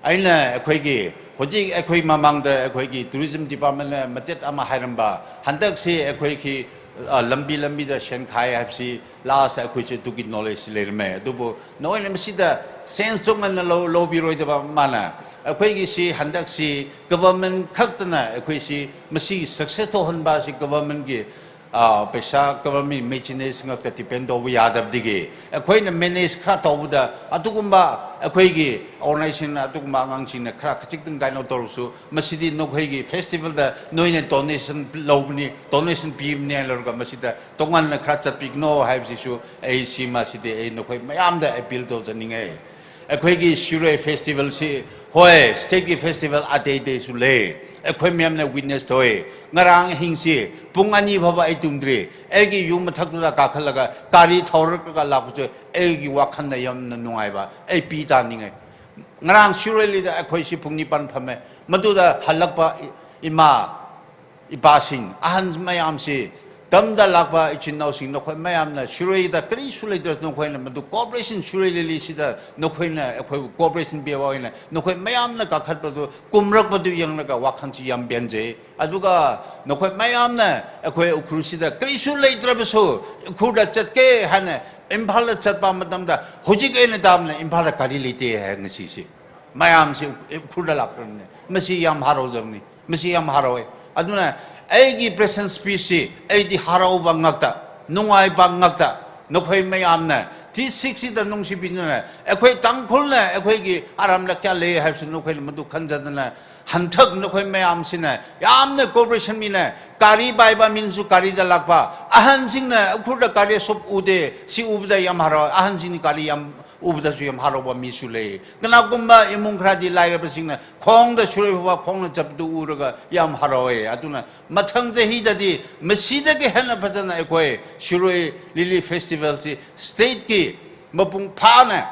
ꯑꯩꯅ ꯑꯩꯈꯣꯏꯒꯤ ꯍꯧꯖꯤꯛ ꯑꯩꯈꯣꯏ ꯃꯃꯥꯡꯗ ꯑꯩꯈꯣꯏꯒꯤ tourism department ꯅ ꯃꯇꯦꯛ ꯑꯃ ꯍꯥꯏꯔꯝꯕ, ꯍꯟꯗꯛꯁꯤ ꯑꯩꯈꯣꯏꯒꯤ, ꯑ, ꯂꯝꯕꯤ ꯂꯝꯕꯤꯗ ꯁꯦꯟ ꯈꯥꯏ ꯍꯥꯏꯕꯁꯤ last ꯑꯩꯈꯣꯏꯁꯨ ꯑꯗꯨꯒꯤ knowledge ꯂꯩꯔꯝꯃꯦ꯫ ꯑꯗꯨꯕꯨ ꯅꯈꯣꯏꯅ ꯃꯁꯤꯗ sense ꯇꯣꯉꯥꯟꯅ ꯂꯧ-, ꯂꯧꯕꯤꯔꯣꯏꯗꯕ ꯃꯥꯅ ꯑꯩꯈꯣꯏꯒꯤꯁꯤ ꯍꯟꯗꯛꯁꯤ government ꯈꯛꯇꯅ ꯑꯩꯈꯣꯏꯁꯤ ꯃꯁꯤꯒꯤ success ꯊꯣꯛꯍꯟꯕ ꯑꯁꯤ government ꯒꯤ ꯑ, ꯄꯩꯁꯥ government ꯃꯦꯆꯤꯅꯦꯁ ꯉꯥꯛꯇ depend ꯇꯧꯕ ꯌꯥꯗꯕꯗꯒꯤ ꯑꯩꯈꯣꯏꯅ manage ꯈꯔ ꯇꯧꯕꯗ ꯑꯗꯨꯒꯨꯝꯕ ꯑꯩꯈꯣꯏꯒꯤ organization ꯑꯗꯨꯒꯨꯝꯕ ꯑꯉꯥꯡꯁꯤꯡꯅ ꯈꯔ ꯈꯖꯤꯛꯇꯪ ꯀꯩꯅꯣ ꯇꯧꯔꯁꯨ ꯃꯁꯤꯗꯤ ꯅꯈꯣꯏꯒꯤ festival ꯗ ꯅꯣꯏꯅ donation ꯂꯧꯕꯅꯤ, donation ꯄꯤꯕꯅꯤ ꯍꯥꯏꯅ ꯂꯧꯔꯒ ꯃꯁꯤꯗ ꯇꯣꯉꯥꯟꯅ ꯈꯔ ꯆꯠꯄꯤꯒꯅꯣ ꯍꯥꯏꯕꯁꯤꯁꯨ ꯑꯩ ꯁꯤ ꯃꯁꯤꯗꯤ ꯑꯩ ꯅꯈꯣꯏ ꯃꯌꯥꯝꯗ appeal ꯇꯧꯖꯅꯤꯡꯉꯦ꯫ ꯑꯩꯈꯣꯏꯒꯤ ꯁꯤꯔꯣꯏ festival ꯁꯤ, ꯍꯣꯏ, state ꯀꯤ festival ꯑꯇꯩ ꯑꯇꯩꯁꯨ ꯂꯩ꯫ ꯑꯩꯈꯣꯏ ꯃꯌꯥꯝꯅ witness ꯇꯧꯋꯦ꯫ ꯉꯔꯥꯡ ꯑꯍꯤꯡꯁꯤ ꯄꯨꯡ ꯑꯅꯤ ꯐꯥꯎꯕ ꯑꯩ ꯇꯨꯝꯗ꯭ꯔꯤ꯫ ꯑꯩꯒꯤ ꯌꯨꯝ ꯃꯊꯛꯇꯨꯗ ꯀꯥꯈꯠꯂꯒ ꯒꯥꯔꯤ ꯊꯧꯔꯒ ꯂꯥꯛꯄꯁꯨ ꯑꯩꯒꯤ ꯋꯥꯈꯜꯗ ꯌꯥꯝꯅ ꯅꯨꯡꯉꯥꯏꯕ꯫ ꯑꯩ ꯄꯤ ꯇꯥꯅꯤꯡꯉꯦ꯫ ꯉꯔꯥꯡ ꯁꯤꯔꯣꯏ ꯂꯤꯂꯤꯗ ꯑꯩꯈꯣꯏꯁꯤ ꯄꯨꯡ ꯅꯤꯄꯥꯟ ꯐꯝꯃꯦ꯫ ꯃꯗꯨꯗ ꯍꯜꯂꯛꯄ ꯏ-, ꯏꯃꯥ, ꯏꯄꯥꯁꯤꯡ, ꯑꯍꯟ ꯃꯌꯥꯝꯁꯤ, ꯇꯝꯗ ꯂꯥꯛꯄ ꯏꯆꯤꯟ ꯏꯅꯥꯎꯁꯤꯡ, ꯅꯈꯣꯏ ꯃꯌꯥꯝꯅ ꯁꯤꯔꯣꯏꯗ ꯀꯔꯤꯁꯨ ꯂꯩꯇ꯭ꯔꯁꯨ ꯅꯈꯣꯏꯅ ꯃꯗꯨ cooperation ꯁꯤꯔꯣꯏ ꯂꯤꯂꯤꯁꯤꯗ ꯅꯈꯣꯏꯅ ꯑꯩꯈꯣꯏꯕꯨ cooperation ꯄꯤꯕ ꯑꯣꯏꯅ ꯅꯈꯣꯏ ꯃꯌꯥꯝꯅ ꯀꯥꯈꯠꯄꯗꯨ, ꯀꯨꯝꯔꯛꯄꯗꯨ ꯌꯦꯡꯂꯒ ꯋꯥꯈꯜꯁꯤ ꯌꯥꯝ ꯄꯦꯟꯖꯩ꯫ ꯑꯗꯨꯒ ꯅꯈꯣꯏ ꯃꯌꯥꯝꯅ ꯑꯩꯈꯣꯏ ꯎꯈ꯭ꯔꯨꯜꯁꯤꯗ ꯀꯔꯤꯁꯨ ꯂꯩꯇ꯭ꯔꯕꯁꯨ ꯎꯈ꯭ꯔꯨꯜꯗ ꯆꯠꯀꯦ ꯍꯥꯏꯅ ꯏꯝꯐꯥꯜꯗ ꯆꯠꯄ ꯃꯇꯝꯗ ꯍꯧꯖꯤꯛ ꯑꯩꯅ ꯇꯥꯕꯅ ꯏꯝꯐꯥꯜꯗ ꯒꯥꯔꯤ ꯂꯩꯇꯦ ꯍꯥꯏ ꯉꯁꯤꯁꯤ꯫ ꯃꯌꯥꯝꯁꯤ ꯎꯈ꯭ꯔꯨꯜꯗ ꯂꯥꯛꯈ꯭ꯔꯕꯅꯤ꯫ ꯃꯁꯤ ꯌꯥꯝ ꯍꯔꯥꯎꯖꯕꯅꯤ꯫ ꯃꯁꯤ ꯌꯥꯝ ꯍꯔꯥꯎꯋꯦ꯫ ꯑꯗꯨꯅ ꯑꯩꯒꯤ present speech ꯁꯤ ꯑꯩꯗꯤ ꯍꯔꯥꯎꯕ ꯉꯥꯛꯇ, ꯅꯨꯡꯉꯥꯏꯕ ꯉꯥꯛꯇ꯫ ꯅꯈꯣꯏ ꯃꯌꯥꯝꯅ ꯗꯤ ꯁꯤꯛꯁ ꯁꯤꯗ ꯅꯨꯡꯁꯤꯕꯤꯗꯨꯅ ꯑꯩꯈꯣꯏ ꯇꯥꯡꯈꯨꯜꯅ ꯑꯩꯈꯣꯏꯒꯤ ꯑꯔꯥꯝꯂ ꯀꯌꯥ ꯂꯩ ꯍꯥꯏꯕꯁꯨ ꯅꯈꯣꯏꯅ ꯃꯗꯨ ꯈꯟꯖꯗꯅ ꯍꯟꯊꯛ ꯅꯈꯣꯏ ꯃꯌꯥꯝꯁꯤꯅ ꯌꯥꯝꯅ cooperation ꯃꯤꯅ ꯒꯥꯔꯤ ꯄꯥꯏꯕ ꯃꯤꯅꯁꯨ ꯒꯥꯔꯤꯗ ꯂꯥꯛꯄ, ꯑꯍꯟꯁꯤꯡꯅ ꯎꯈ꯭ꯔꯨꯜꯗ ꯒꯥꯔꯤ ꯑꯁꯨꯛ ꯎꯗꯦ, ꯁꯤ ꯎꯕꯗ ꯌꯥꯝ ꯍꯔꯥꯎ, ꯑꯍꯟꯁꯤꯡꯅ ꯒꯥꯔꯤ ꯌꯥꯝ ꯎꯕꯗꯁꯨ ꯌꯥꯝ ꯍꯔꯥꯎꯕ ꯃꯤꯁꯨ ꯂꯩ꯫ ꯀꯅꯥꯒꯨꯝꯕ ꯏꯃꯨꯡ ꯈꯔꯗꯤ ꯂꯥꯏꯔꯕꯁꯤꯡꯅ ꯈꯣꯡꯗ ꯁꯤꯔꯣꯏ ꯐꯥꯎꯕ ꯈꯣꯡꯅ ꯆꯠꯄꯗꯨ ꯎꯔꯒ ꯌꯥꯝ ꯍꯔꯥꯎꯋꯦ꯫ ꯑꯗꯨꯅ ꯃꯊꯪ ꯆꯍꯤꯗꯗꯤ ꯃꯁꯤꯗꯒꯤ ꯍꯦꯟꯅ ꯐꯖꯅ ꯑꯩꯈꯣꯏ ꯁꯤꯔꯣꯏ ꯂꯤꯂꯤ festival ꯁꯤ state ꯀꯤ ꯃꯄꯨꯡ ꯐꯥꯅ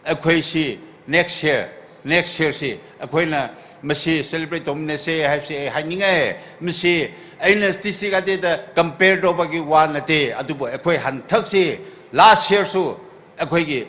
ꯑꯩꯈꯣꯏꯁꯤ next year, next year ꯁꯤ ꯑꯩꯈꯣꯏꯅ ꯃꯁꯤ celebrate ꯇꯧꯃꯤꯟꯅꯁꯦ ꯍꯥꯏꯕꯁꯤ ꯑꯩ ꯍꯥꯏꯅꯤꯡꯉꯦ꯫ ꯃꯁꯤ ꯑꯩꯅ ꯗꯤꯁꯇ꯭ꯔꯤꯛ ꯑꯇꯩꯗ ꯀꯝꯄꯦꯌꯔ ꯇꯧꯕꯒꯤ ꯋꯥ ꯅꯠꯇꯦ, ꯑꯗꯨꯕꯨ ꯑꯩꯈꯣꯏ ꯍꯟꯗꯛꯁꯤ, ꯂꯥꯁ ꯌꯔꯁꯨ ꯑꯩꯈꯣꯏꯒꯤ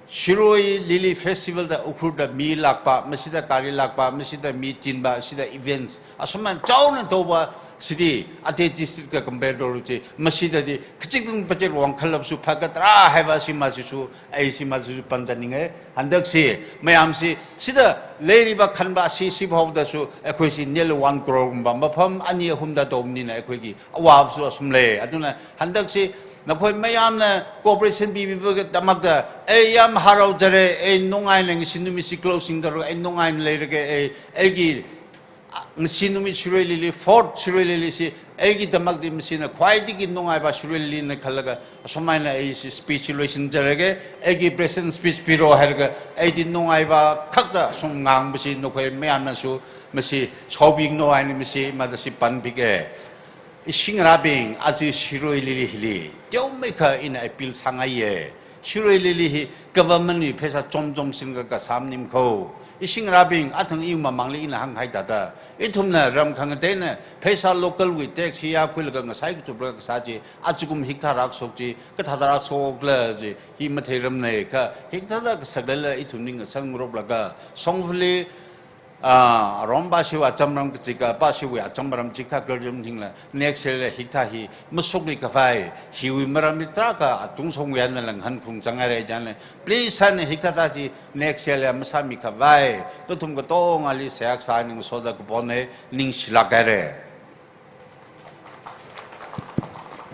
ꯁꯤꯔꯣꯏ ꯂꯤꯂꯤ ꯐꯦꯁꯇꯤꯚꯦꯜꯗ ꯎꯈ꯭ꯔꯨꯜꯗ ꯃꯤ ꯂꯥꯛꯄ, ꯃꯁꯤꯗ ꯒꯥꯔꯤ ꯂꯥꯛꯄ, ꯃꯁꯤꯗ ꯃꯤ ꯇꯤꯟꯕ, ꯁꯤꯗ ꯏꯚꯦꯟꯠꯁ ꯑꯁꯨꯃꯥꯏꯅ ꯆꯥꯎꯅ ꯇꯧꯕ, ꯁꯤꯗꯤ ꯑꯇꯩ ꯗꯤꯁꯇ꯭ꯔꯤꯛꯀ ꯀꯝꯄꯦꯌꯔ ꯇꯧꯔꯨꯁꯤ, ꯃꯁꯤꯗꯗꯤ ꯈꯖꯤꯛꯇꯪ ꯕꯖꯦꯠ ꯋꯥꯡꯈꯠꯂꯕꯁꯨ ꯐꯒꯗ꯭ꯔꯥ ꯍꯥꯏꯕ ꯑꯁꯤ ꯃꯁꯤꯁꯨ ꯑꯩ ꯁꯤ ꯃꯁꯤꯁꯨ ꯄꯟꯖꯅꯤꯡꯉꯦ꯫ ꯍꯟꯗꯛꯁꯤ ꯃꯌꯥꯝꯁꯤ ꯁꯤꯗ ꯂꯩꯔꯤꯕ ꯈꯟꯕ ꯑꯁꯤ ꯁꯤꯐꯥꯎꯗꯁꯨ ꯑꯩꯈꯣꯏꯁꯤ nearly one crore ꯒꯨꯝꯕ ꯃꯐꯝ ꯑꯅꯤ ꯑꯍꯨꯝꯗ ꯇꯧꯕꯅꯤꯅ ꯑꯩꯈꯣꯏꯒꯤ ꯑꯋꯥꯕꯁꯨ ꯑꯁꯨꯝ ꯂꯩ꯫ ꯑꯗꯨꯅ ꯍꯟꯗꯛꯁꯤ ꯅꯈꯣꯏ ꯃꯌꯥꯝꯅ cooperation ꯄꯤꯕꯤꯕꯒꯤꯗꯃꯛꯇ ꯑꯩ ꯌꯥꯝ ꯍꯔꯥꯎꯖꯔꯦ꯫ ꯑꯩ ꯅꯨꯡꯉꯥꯏꯅ ꯉꯁꯤ ꯅꯨꯃꯤꯠꯁꯤ closing ꯇꯧꯔꯒ ꯑꯩ ꯅꯨꯡꯉꯥꯏꯅ ꯂꯩꯔꯒꯦ꯫ ꯑꯩ, ꯑꯩꯒꯤ ꯉꯁꯤ ꯅꯨꯃꯤꯠ ꯁꯤꯔꯣꯏ ꯂꯤꯂꯤ, fourth ꯁꯤꯔꯣꯏ ꯂꯤꯂꯤꯁꯤ ꯑꯩꯒꯤꯗꯃꯛꯇꯤ ꯃꯁꯤꯅ ꯈ꯭ꯋꯥꯏꯗꯒꯤ ꯅꯨꯡꯉꯥꯏꯕ ꯁꯤꯔꯣꯏ ꯂꯤꯂꯤꯅ ꯈꯜꯂꯒ ꯑꯁꯨꯃꯥꯏꯅ ꯑꯩꯁꯤ speech ꯁꯤ ꯂꯣꯏꯁꯤꯟꯖꯔꯒꯦ꯫ ꯑꯩꯒꯤ president speech ꯄꯤꯔꯣ ꯍꯥꯏꯔꯒ ꯑꯩꯗꯤ ꯅꯨꯡꯉꯥꯏꯕ ꯈꯛꯇ ꯁꯨꯝ ꯉꯥꯡꯕꯁꯤ ꯅꯈꯣꯏ ꯃꯌꯥꯝꯅꯁꯨ ꯃꯁꯤ ꯁꯥꯎꯕꯤꯒꯅꯨ ꯍꯥꯏꯅ ꯃꯁꯤ ꯃꯗꯁꯤ ꯄꯟꯕꯤꯒꯦ꯫ ꯏꯁꯤꯡ ꯔꯥꯕꯤꯡ ꯑꯁꯤ ꯁꯤꯔꯣꯏ ꯂꯤꯂꯤ ꯍꯤꯂꯤ ꯇꯦꯎꯃꯩꯈ ꯏꯅ appeal ꯁꯥꯡꯉꯥꯏꯌꯦ꯫ ꯁꯤꯔꯣꯏ ꯂꯤꯂꯤ ꯍꯤ government ꯅꯤ ꯄꯩꯁꯥ ꯆꯣꯝ ꯆꯣꯝ ꯁꯤꯟꯒ ꯀꯁꯥꯝ ꯅꯤꯝꯈꯧ꯫ ꯏꯁꯤꯡ ꯔꯥꯕꯤꯡ ꯑꯊꯪ ꯏꯌꯨ ꯃꯃꯥꯡꯂꯤ ꯏꯅ ꯍꯪ ꯍꯥꯏ ꯇꯥꯗ꯫ ꯏꯊꯨꯝꯅ ꯔꯝ ꯈꯪꯉꯇꯦꯅ ꯄꯩꯁꯥ local ꯒꯤ tax ꯍꯤ ꯌꯥ ꯈꯨꯜꯂꯒ ꯉꯁꯥꯏꯒꯤ ꯆꯨꯞꯂꯒ ꯀꯁꯥꯁꯤ ꯑꯆꯨꯒꯨꯝ ꯍꯤꯛꯊꯥꯔꯥꯛ ꯁꯣꯛꯆꯤ, ꯀꯊꯥꯗꯔꯥꯛ ꯁꯣꯛꯂꯖꯤ, ꯍꯤ ꯃꯊꯩ ꯔꯝꯅꯩ ꯈ ꯍꯤꯛꯊꯥꯗ ꯀꯁꯛꯂꯂ ꯏꯊꯨꯝꯅꯤꯡ ꯁꯪ ꯔꯣꯞꯂꯒ ꯁꯣꯡꯐꯨꯂꯤ, ꯑ, ꯔꯣꯝ ꯕꯥꯁꯤꯋꯥ ꯆꯝꯔꯝ ꯀꯆꯤꯀ ꯕꯥꯁꯤꯋꯥ ꯆꯝꯔꯝ ꯆꯤꯛꯊꯥ ꯀꯔꯖꯝ ꯊꯤꯡꯂ next year ꯍꯤꯛꯊꯥ ꯍꯤ ꯃꯁꯨꯛꯂꯤ ꯀꯐꯥꯏ ꯍꯤꯋꯤ ꯃꯔꯝꯗꯤ ꯇ꯭ꯔꯥꯀ ꯑꯇꯨꯡ ꯁꯣꯡ ꯌꯥꯅ ꯂꯪꯍꯟ ꯈꯨꯡ ꯆꯪꯉꯥꯏꯔꯦ ꯖꯥꯅ please ꯍꯥꯏꯅ ꯍꯤꯛꯊꯥ ꯊꯥꯁꯤ next year ꯃꯁꯥ ꯃꯤ ꯀꯐꯥꯏ ꯇꯣꯊꯨꯝ ꯀ ꯇꯣꯡ ꯑꯂꯤ ꯁꯦꯛ ꯁꯥ ꯅꯤꯡ ꯁꯣꯗ ꯀ ꯄꯣꯅꯦ ꯅꯤꯡ ꯁꯤꯂꯥꯛ ꯀꯥꯏꯔꯦ꯫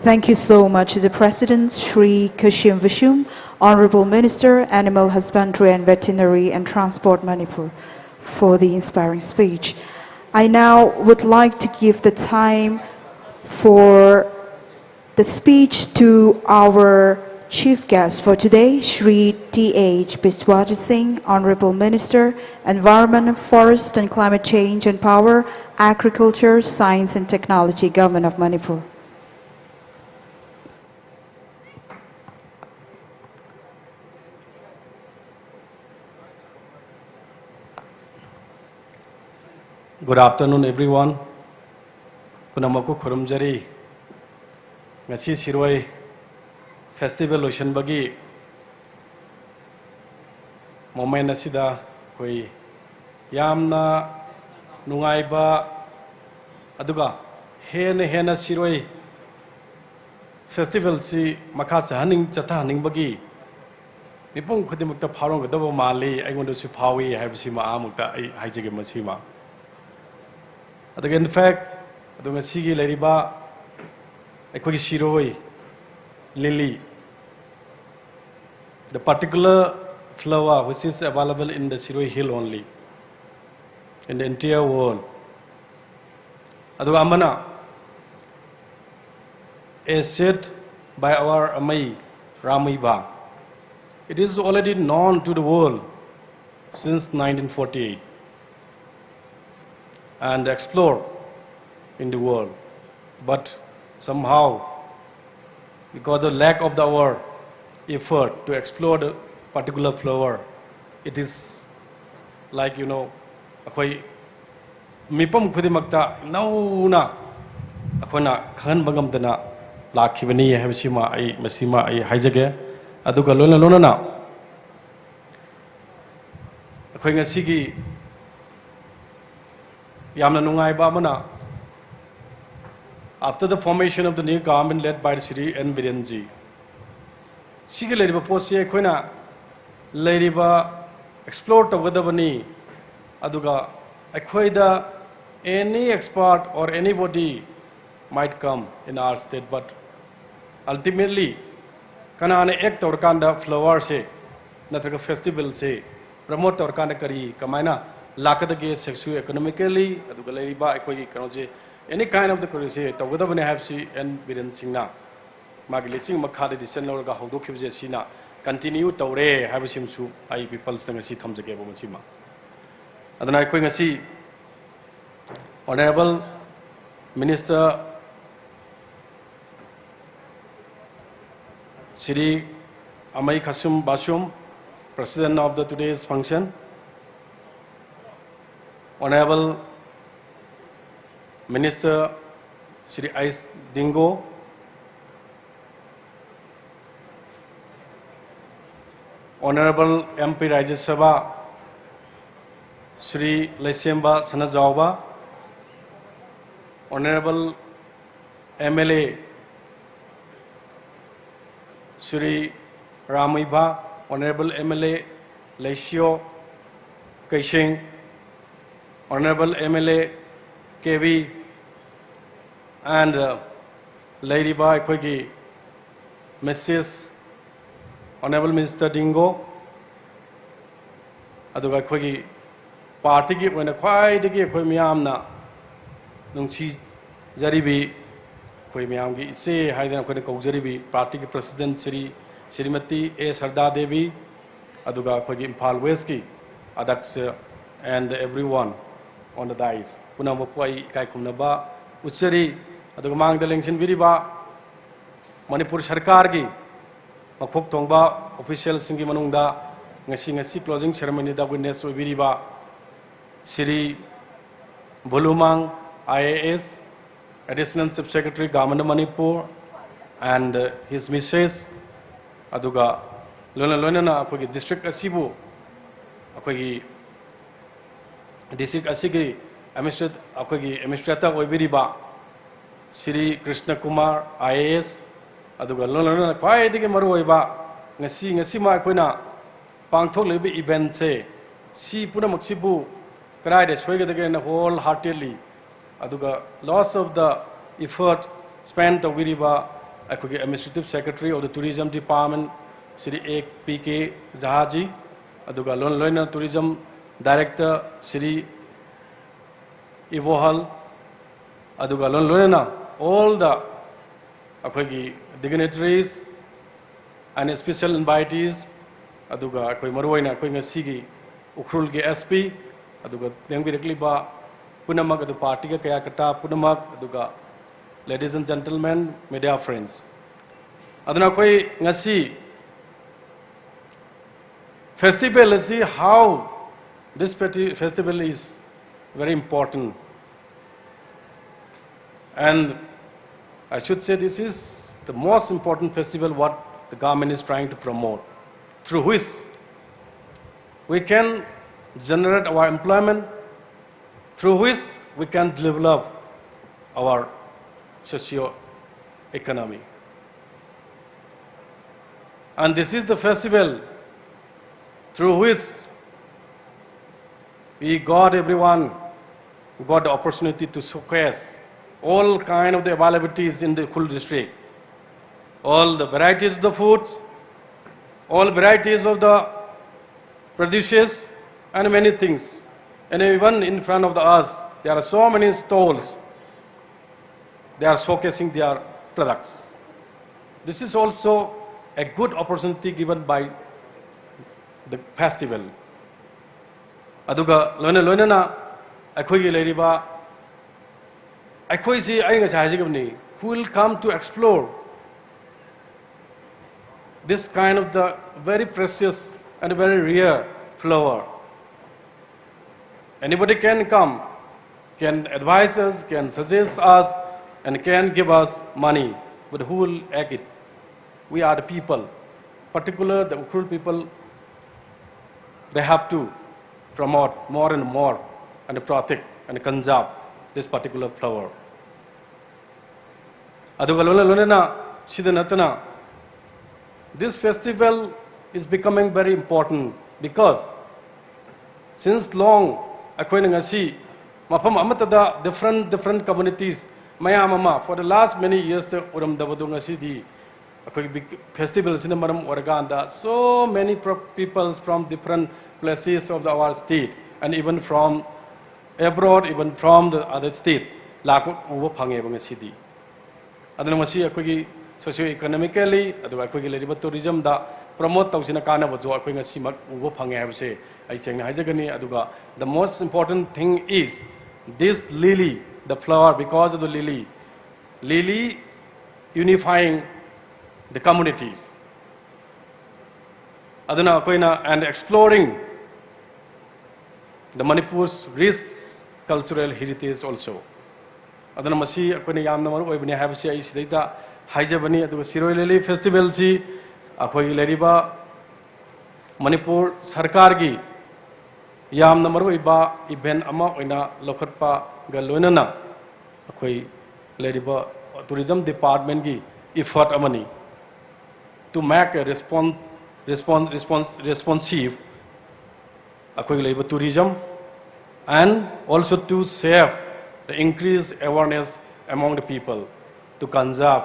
Thank you so much, the President, Shri Kashim Vishum, Honorable Minister, Animal Husbandry and Veterinary and Transport Manipur, for the inspiring speech. I now would like to give the time for the speech to our chief guest for today, Shri T H Biswajit Singh, Honorable Minister, Environment, Forest and Climate Change and Power, Agriculture, Science and Technology, Government of Manipur. Good afternoon, everyone. ꯄꯨꯝꯅꯃꯛꯄꯨ ꯈꯨꯔꯨꯝꯖꯔꯤ꯫ ꯉꯁꯤ ꯁꯤꯔꯣꯏ festival ꯂꯣꯏꯁꯤꯟꯕꯒꯤ moment ꯑꯁꯤꯗ ꯑꯩꯈꯣꯏ ꯌꯥꯝꯅ ꯅꯨꯡꯉꯥꯏꯕ, ꯑꯗꯨꯒ ꯍꯦꯟꯅ ꯍꯦꯟꯅ ꯁꯤꯔꯣꯏ festivalꯁꯤ ꯃꯈꯥ ꯆꯠꯍꯟꯅꯤꯡ-, ꯆꯠꯊꯍꯟꯅꯤꯡꯕꯒꯤ ꯃꯤꯄꯨꯝ ꯈꯨꯗꯤꯡꯃꯛꯇ ꯐꯥꯎꯔꯝꯒꯗꯕ ꯃꯥꯜꯂꯤ, ꯑꯩꯉꯣꯟꯗꯁꯨ ꯐꯥꯎꯏ ꯍꯥꯏꯕꯁꯤꯃ ꯑꯍꯥꯟꯕꯃꯛꯇ ꯑꯩ ꯍꯥꯏꯖꯒꯦ꯫ ꯃꯁꯤꯃ ꯑꯗꯨꯒ in fact, ꯑꯗꯨ ꯉꯁꯤꯒꯤ ꯂꯩꯔꯤꯕ ꯑꯩꯈꯣꯏꯒꯤ ꯁꯤꯔꯣꯏ lily, the particular flower which is available in the Shirui Hill only in the entire world. ꯑꯗꯨꯒ ꯑꯃꯅ, as said by our ꯑꯃꯩ ꯔꯥꯃꯩꯕꯥ, it is already known to the world since nineteen forty-eight and explored in the world. But somehow, because of lack of the, our effort to explore the particular flower, it is like, you know, ꯑꯩꯈꯣꯏ ꯃꯤꯄꯨꯝ ꯈꯨꯗꯤꯡꯃꯛꯇ ꯅꯧꯅ ꯑꯩꯈꯣꯏꯅ ꯈꯪꯍꯟꯕ ꯉꯝꯗꯅ ꯂꯥꯛꯈꯤꯕꯅꯤ ꯍꯥꯏꯕꯁꯤꯃ ꯑꯩ, ꯃꯁꯤꯃ ꯑꯩ ꯍꯥꯏꯖꯒꯦ꯫ ꯑꯗꯨꯒ ꯂꯣꯏꯅ ꯂꯣꯏꯅꯅ ꯑꯩꯈꯣꯏ ꯉꯁꯤꯒꯤ ꯌꯥꯝꯅ ꯅꯨꯡꯉꯥꯏꯕ ꯑꯃꯅ, after the formation of the new government led by Shri N Birenji, ꯁꯤꯒꯤ ꯂꯩꯔꯤꯕ ꯄꯣꯠꯁꯤ ꯑꯩꯈꯣꯏꯅ ꯂꯩꯔꯤꯕ explore ꯇꯧꯒꯗꯕꯅꯤ꯫ ꯑꯗꯨꯒ ꯑꯩꯈꯣꯏꯗ any expert or anybody might come in our state, but ultimately ꯀꯅꯥꯅ act ꯇꯧꯔꯀꯥꯟꯗ flowerꯁꯦ ꯅꯠꯇ꯭ꯔꯒ festivalꯁꯦ promote ꯇꯧꯔꯀꯥꯟꯗ ꯀꯔꯤ ꯀꯃꯥꯏꯅ ꯂꯥꯛꯀꯗꯒꯦ, socio economically, ꯑꯗꯨꯒ ꯂꯩꯔꯤꯕ ꯑꯩꯈꯣꯏꯒꯤ ꯀꯩꯅꯣꯁꯦ, any kind of the ꯀꯔꯤꯁꯦ ꯇꯧꯒꯗꯕꯅꯦ ꯍꯥꯏꯕꯁꯤ ꯑꯦꯟ ꯕꯤꯔꯦꯟ ꯁꯤꯡꯅ ꯃꯥꯒꯤ ꯂꯤꯆꯤꯡ ꯃꯈꯥꯗ decision ꯂꯧꯔꯒ ꯍꯧꯗꯣꯛꯈꯤꯕꯁꯦ ꯁꯤꯅ continue ꯇꯧꯔꯦ ꯍꯥꯏꯕꯁꯤꯃꯁꯨ ꯑꯩ peopleꯁꯇ ꯉꯁꯤ ꯊꯝꯖꯒꯦꯕ꯫ ꯃꯁꯤꯃ ꯑꯗꯨꯅ ꯑꯩꯈꯣꯏ ꯉꯁꯤ Honourable Minister Shri Amei Khashum Bashum, President of the today's function, Honourable Minister Shri Ace Dingo, Honorable M P Rajya Sabha, Shri Leisemba Sanajaoba, Honorable M L A Shri Ramuibha, Honorable M L A Leisio Keishing, Honorable M L A K V, and uh, ꯂꯩꯔꯤꯕ ꯑꯩꯈꯣꯏꯒꯤ Missus Honorable Minister Dingo, ꯑꯗꯨꯒ ꯑꯩꯈꯣꯏꯒꯤ party ꯒꯤ ꯑꯣꯏꯅ ꯈ꯭ꯋꯥꯏꯗꯒꯤ ꯑꯩꯈꯣꯏ ꯃꯤꯌꯥꯝꯅ ꯅꯨꯡꯁꯤꯖꯔꯤꯕꯤ, ꯑꯩꯈꯣꯏ ꯃꯌꯥꯝꯒꯤ ꯏꯆꯦ ꯍꯥꯏꯗꯅ ꯑꯩꯈꯣꯏꯅ ꯀꯧꯖꯔꯤꯕꯤ party ꯒꯤ President Shri Shrimati A Sarda Devi, ꯑꯗꯨꯒ ꯑꯩꯈꯣꯏꯒꯤ ꯏꯝꯐꯥꯜ West ꯀꯤ ꯑꯗꯛꯁ and everyone on the dais ꯄꯨꯝꯅꯃꯛꯄꯨ ꯑꯩ ꯏꯀꯥꯏ ꯈꯨꯝꯅꯕ ꯎꯠꯆꯔꯤ꯫ ꯑꯗꯨꯒ ꯃꯥꯡꯗ ꯂꯦꯡꯁꯤꯟꯕꯤꯔꯤꯕ ꯃꯅꯤꯄꯨꯔ ꯁꯔꯀꯥꯔꯒꯤ ꯃꯀꯣꯛ ꯊꯣꯡꯕ official ꯁꯤꯡꯒꯤ ꯃꯅꯨꯡꯗ ꯉꯁꯤ, ꯉꯁꯤ closing ceremony the witness ꯑꯣꯏꯕꯤꯔꯤꯕ Shri ꯚꯨꯂꯨꯃꯥꯡ I A S, Additional Chief Secretary, Government of Manipur, and uh, his Missus, ꯑꯗꯨꯒ ꯂꯣꯏꯅ ꯂꯣꯏꯅꯅ ꯑꯩꯈꯣꯏꯒꯤ district ꯑꯁꯤꯕꯨ, ꯑꯩꯈꯣꯏꯒꯤ district ꯑꯁꯤꯒꯤ administrat-, ꯑꯩꯈꯣꯏꯒꯤ administrator ꯑꯣꯏꯕꯤꯔꯤꯕ Shri Krishna Kumar I A S, ꯑꯗꯨꯒ ꯂꯣꯏꯅ ꯂꯣꯏꯅꯅ ꯈ꯭ꯋꯥꯏꯗꯒꯤ ꯃꯔꯨꯑꯣꯏꯕ ꯉꯁꯤ, ꯉꯁꯤꯃ ꯑꯩꯈꯣꯏꯅ ꯄꯥꯡꯊꯣꯛꯂꯤꯕ event ꯁꯦ, ꯁꯤ ꯄꯨꯝꯅꯃꯛꯁꯤꯕꯨ ꯀꯗꯥꯏꯗ ꯁꯣꯏꯒꯗꯒꯦꯅ whole heartedly, ꯑꯗꯨꯒ lots of the effort spend ꯇꯧꯕꯤꯔꯤꯕ ꯑꯩꯈꯣꯏꯒꯤ Administrative Secretary of the Tourism Department, Shri A P K Jha ji, ꯑꯗꯨꯒ ꯂꯣꯏꯅ ꯂꯣꯏꯅꯅ Tourism Director ꯁ꯭ꯔꯤ ꯏꯕꯣꯍꯜ, ꯑꯗꯨꯒ ꯂꯣꯏꯅ ꯂꯣꯏꯅꯅ all the ꯑꯩꯈꯣꯏꯒꯤ dignitaries and special invitees, ꯑꯗꯨꯒ ꯑꯩꯈꯣꯏ ꯃꯔꯨꯑꯣꯏꯅ ꯑꯩꯈꯣꯏ ꯉꯁꯤꯒꯤ ꯎꯈ꯭ꯔꯨꯜꯒꯤ S P, ꯑꯗꯨꯒ ꯂꯦꯡꯕꯤꯔꯛꯂꯤꯕ ꯄꯨꯝꯅꯃꯛ, ꯑꯗꯨ party ꯒ ꯀꯌꯥ ꯀꯇꯥ ꯄꯨꯝꯅꯃꯛ, ꯑꯗꯨꯒ ladies and gentlemen, media friends, ꯑꯗꯨꯅ ꯑꯩꯈꯣꯏ ꯉꯁꯤ festival ꯑꯁꯤ, how this festi-, festival is very important. And I should say this is the most important festival what the government is trying to promote, through which we can generate our employment, through which we can develop our socio-economy. And this is the festival through which we got everyone who got the opportunity to showcase all kind of the availabilities in the Ukhrul district, all the varieties of the food, all varieties of the produces, and many things. And even in front of the us, there are so many stalls. They are showcasing their products. This is also a good opportunity given by the festival. ꯑꯗꯨꯒ ꯂꯣꯏꯅ ꯂꯣꯏꯅꯅ ꯑꯩꯈꯣꯏꯒꯤ ꯂꯩꯔꯤꯕ, ꯑꯩꯈꯣꯏꯁꯤ ꯑꯩ ꯉꯁꯥꯏ ꯍꯥꯏꯖꯈꯤꯕꯅꯤ, who will come to explore this kind of the very precious and very rare flower. Anybody can come, can advise us, can suggest us, and can give us money. But who will act it? We are the people, particular the Ukhrul people. They have to promote more and more and protect and conserve this particular flower. ꯑꯗꯨꯒ ꯂꯣꯏꯅ ꯂꯣꯏꯅꯅ ꯁꯤꯗ ꯅꯠꯇꯅ, this festival is becoming very important because since long ꯑꯩꯈꯣꯏꯅ ꯉꯁꯤ ꯃꯐꯝ ꯑꯃꯠꯇꯗ different different communities ꯃꯌꯥꯝ ꯑꯃ for the last many years ꯇ ꯎꯔꯝꯗꯕꯗꯨ ꯉꯁꯤꯗꯤ ꯑꯩꯈꯣꯏꯒꯤ big festival ꯁꯤꯅ ꯃꯔꯝ ꯑꯣꯏꯔꯀꯥꯟꯗ so many pro- peoples from different places of the, our state and even from abroad, even from the other state ꯂꯥꯛꯄ ꯎꯕ ꯐꯪꯉꯦꯕ ꯉꯁꯤꯗꯤ꯫ ꯑꯗꯨꯅ ꯃꯁꯤ ꯑꯩꯈꯣꯏꯒꯤ socio economically ꯑꯗꯨꯒ ꯑꯩꯈꯣꯏꯒꯤ ꯂꯩꯔꯤꯕ tourism ꯗ promote ꯇꯧꯁꯤꯅ ꯀꯥꯟꯅꯕꯁꯨ ꯑꯩꯈꯣꯏ ꯉꯁꯤꯃꯛ ꯎꯕ ꯐꯪꯉꯦ ꯍꯥꯏꯕꯁꯦ ꯑꯩ ꯁꯦꯡꯅ ꯍꯥꯏꯖꯒꯅꯤ꯫ ꯑꯗꯨꯒ the most important thing is this lily, the flower, because of the lily, lily unifying the communities. ꯑꯗꯨꯅ ꯑꯩꯈꯣꯏꯅ and exploring the Manipur's rich cultural heritage also. ꯑꯗꯨꯅ ꯃꯁꯤ ꯑꯩꯈꯣꯏꯅ ꯌꯥꯝꯅ ꯃꯔꯨ ꯑꯣꯏꯕꯅꯤ ꯍꯥꯏꯕꯁꯤ ꯑꯩ ꯁꯤꯗꯩꯗ ꯍꯥꯏꯖꯕꯅꯤ꯫ ꯑꯗꯨꯒ ꯁꯤꯔꯣꯏ ꯂꯤꯂꯤ ꯐꯦꯁꯇꯤꯚꯦꯜꯁꯤ ꯑꯩꯈꯣꯏꯒꯤ ꯂꯩꯔꯤꯕ ꯃꯅꯤꯄꯨꯔ ꯁꯔꯀꯥꯔꯒꯤ ꯌꯥꯝꯅ ꯃꯔꯨꯑꯣꯏꯕ ꯏꯚꯦꯟ ꯑꯃ ꯑꯣꯏꯅ ꯂꯧꯈꯠꯄꯒ ꯂꯣꯏꯅꯅ ꯑꯩꯈꯣꯏ ꯂꯩꯔꯤꯕ ꯇꯨꯔꯤꯖꯝ ꯗꯤꯄꯥꯔꯠꯃꯦꯟꯒꯤ ꯏꯐꯔꯠ ꯑꯃꯅꯤ꯫ To make a response, response, response, responsive ꯑꯩꯈꯣꯏꯒꯤ ꯂꯩꯔꯤꯕ tourism, and also to save the increase awareness among the people to conserve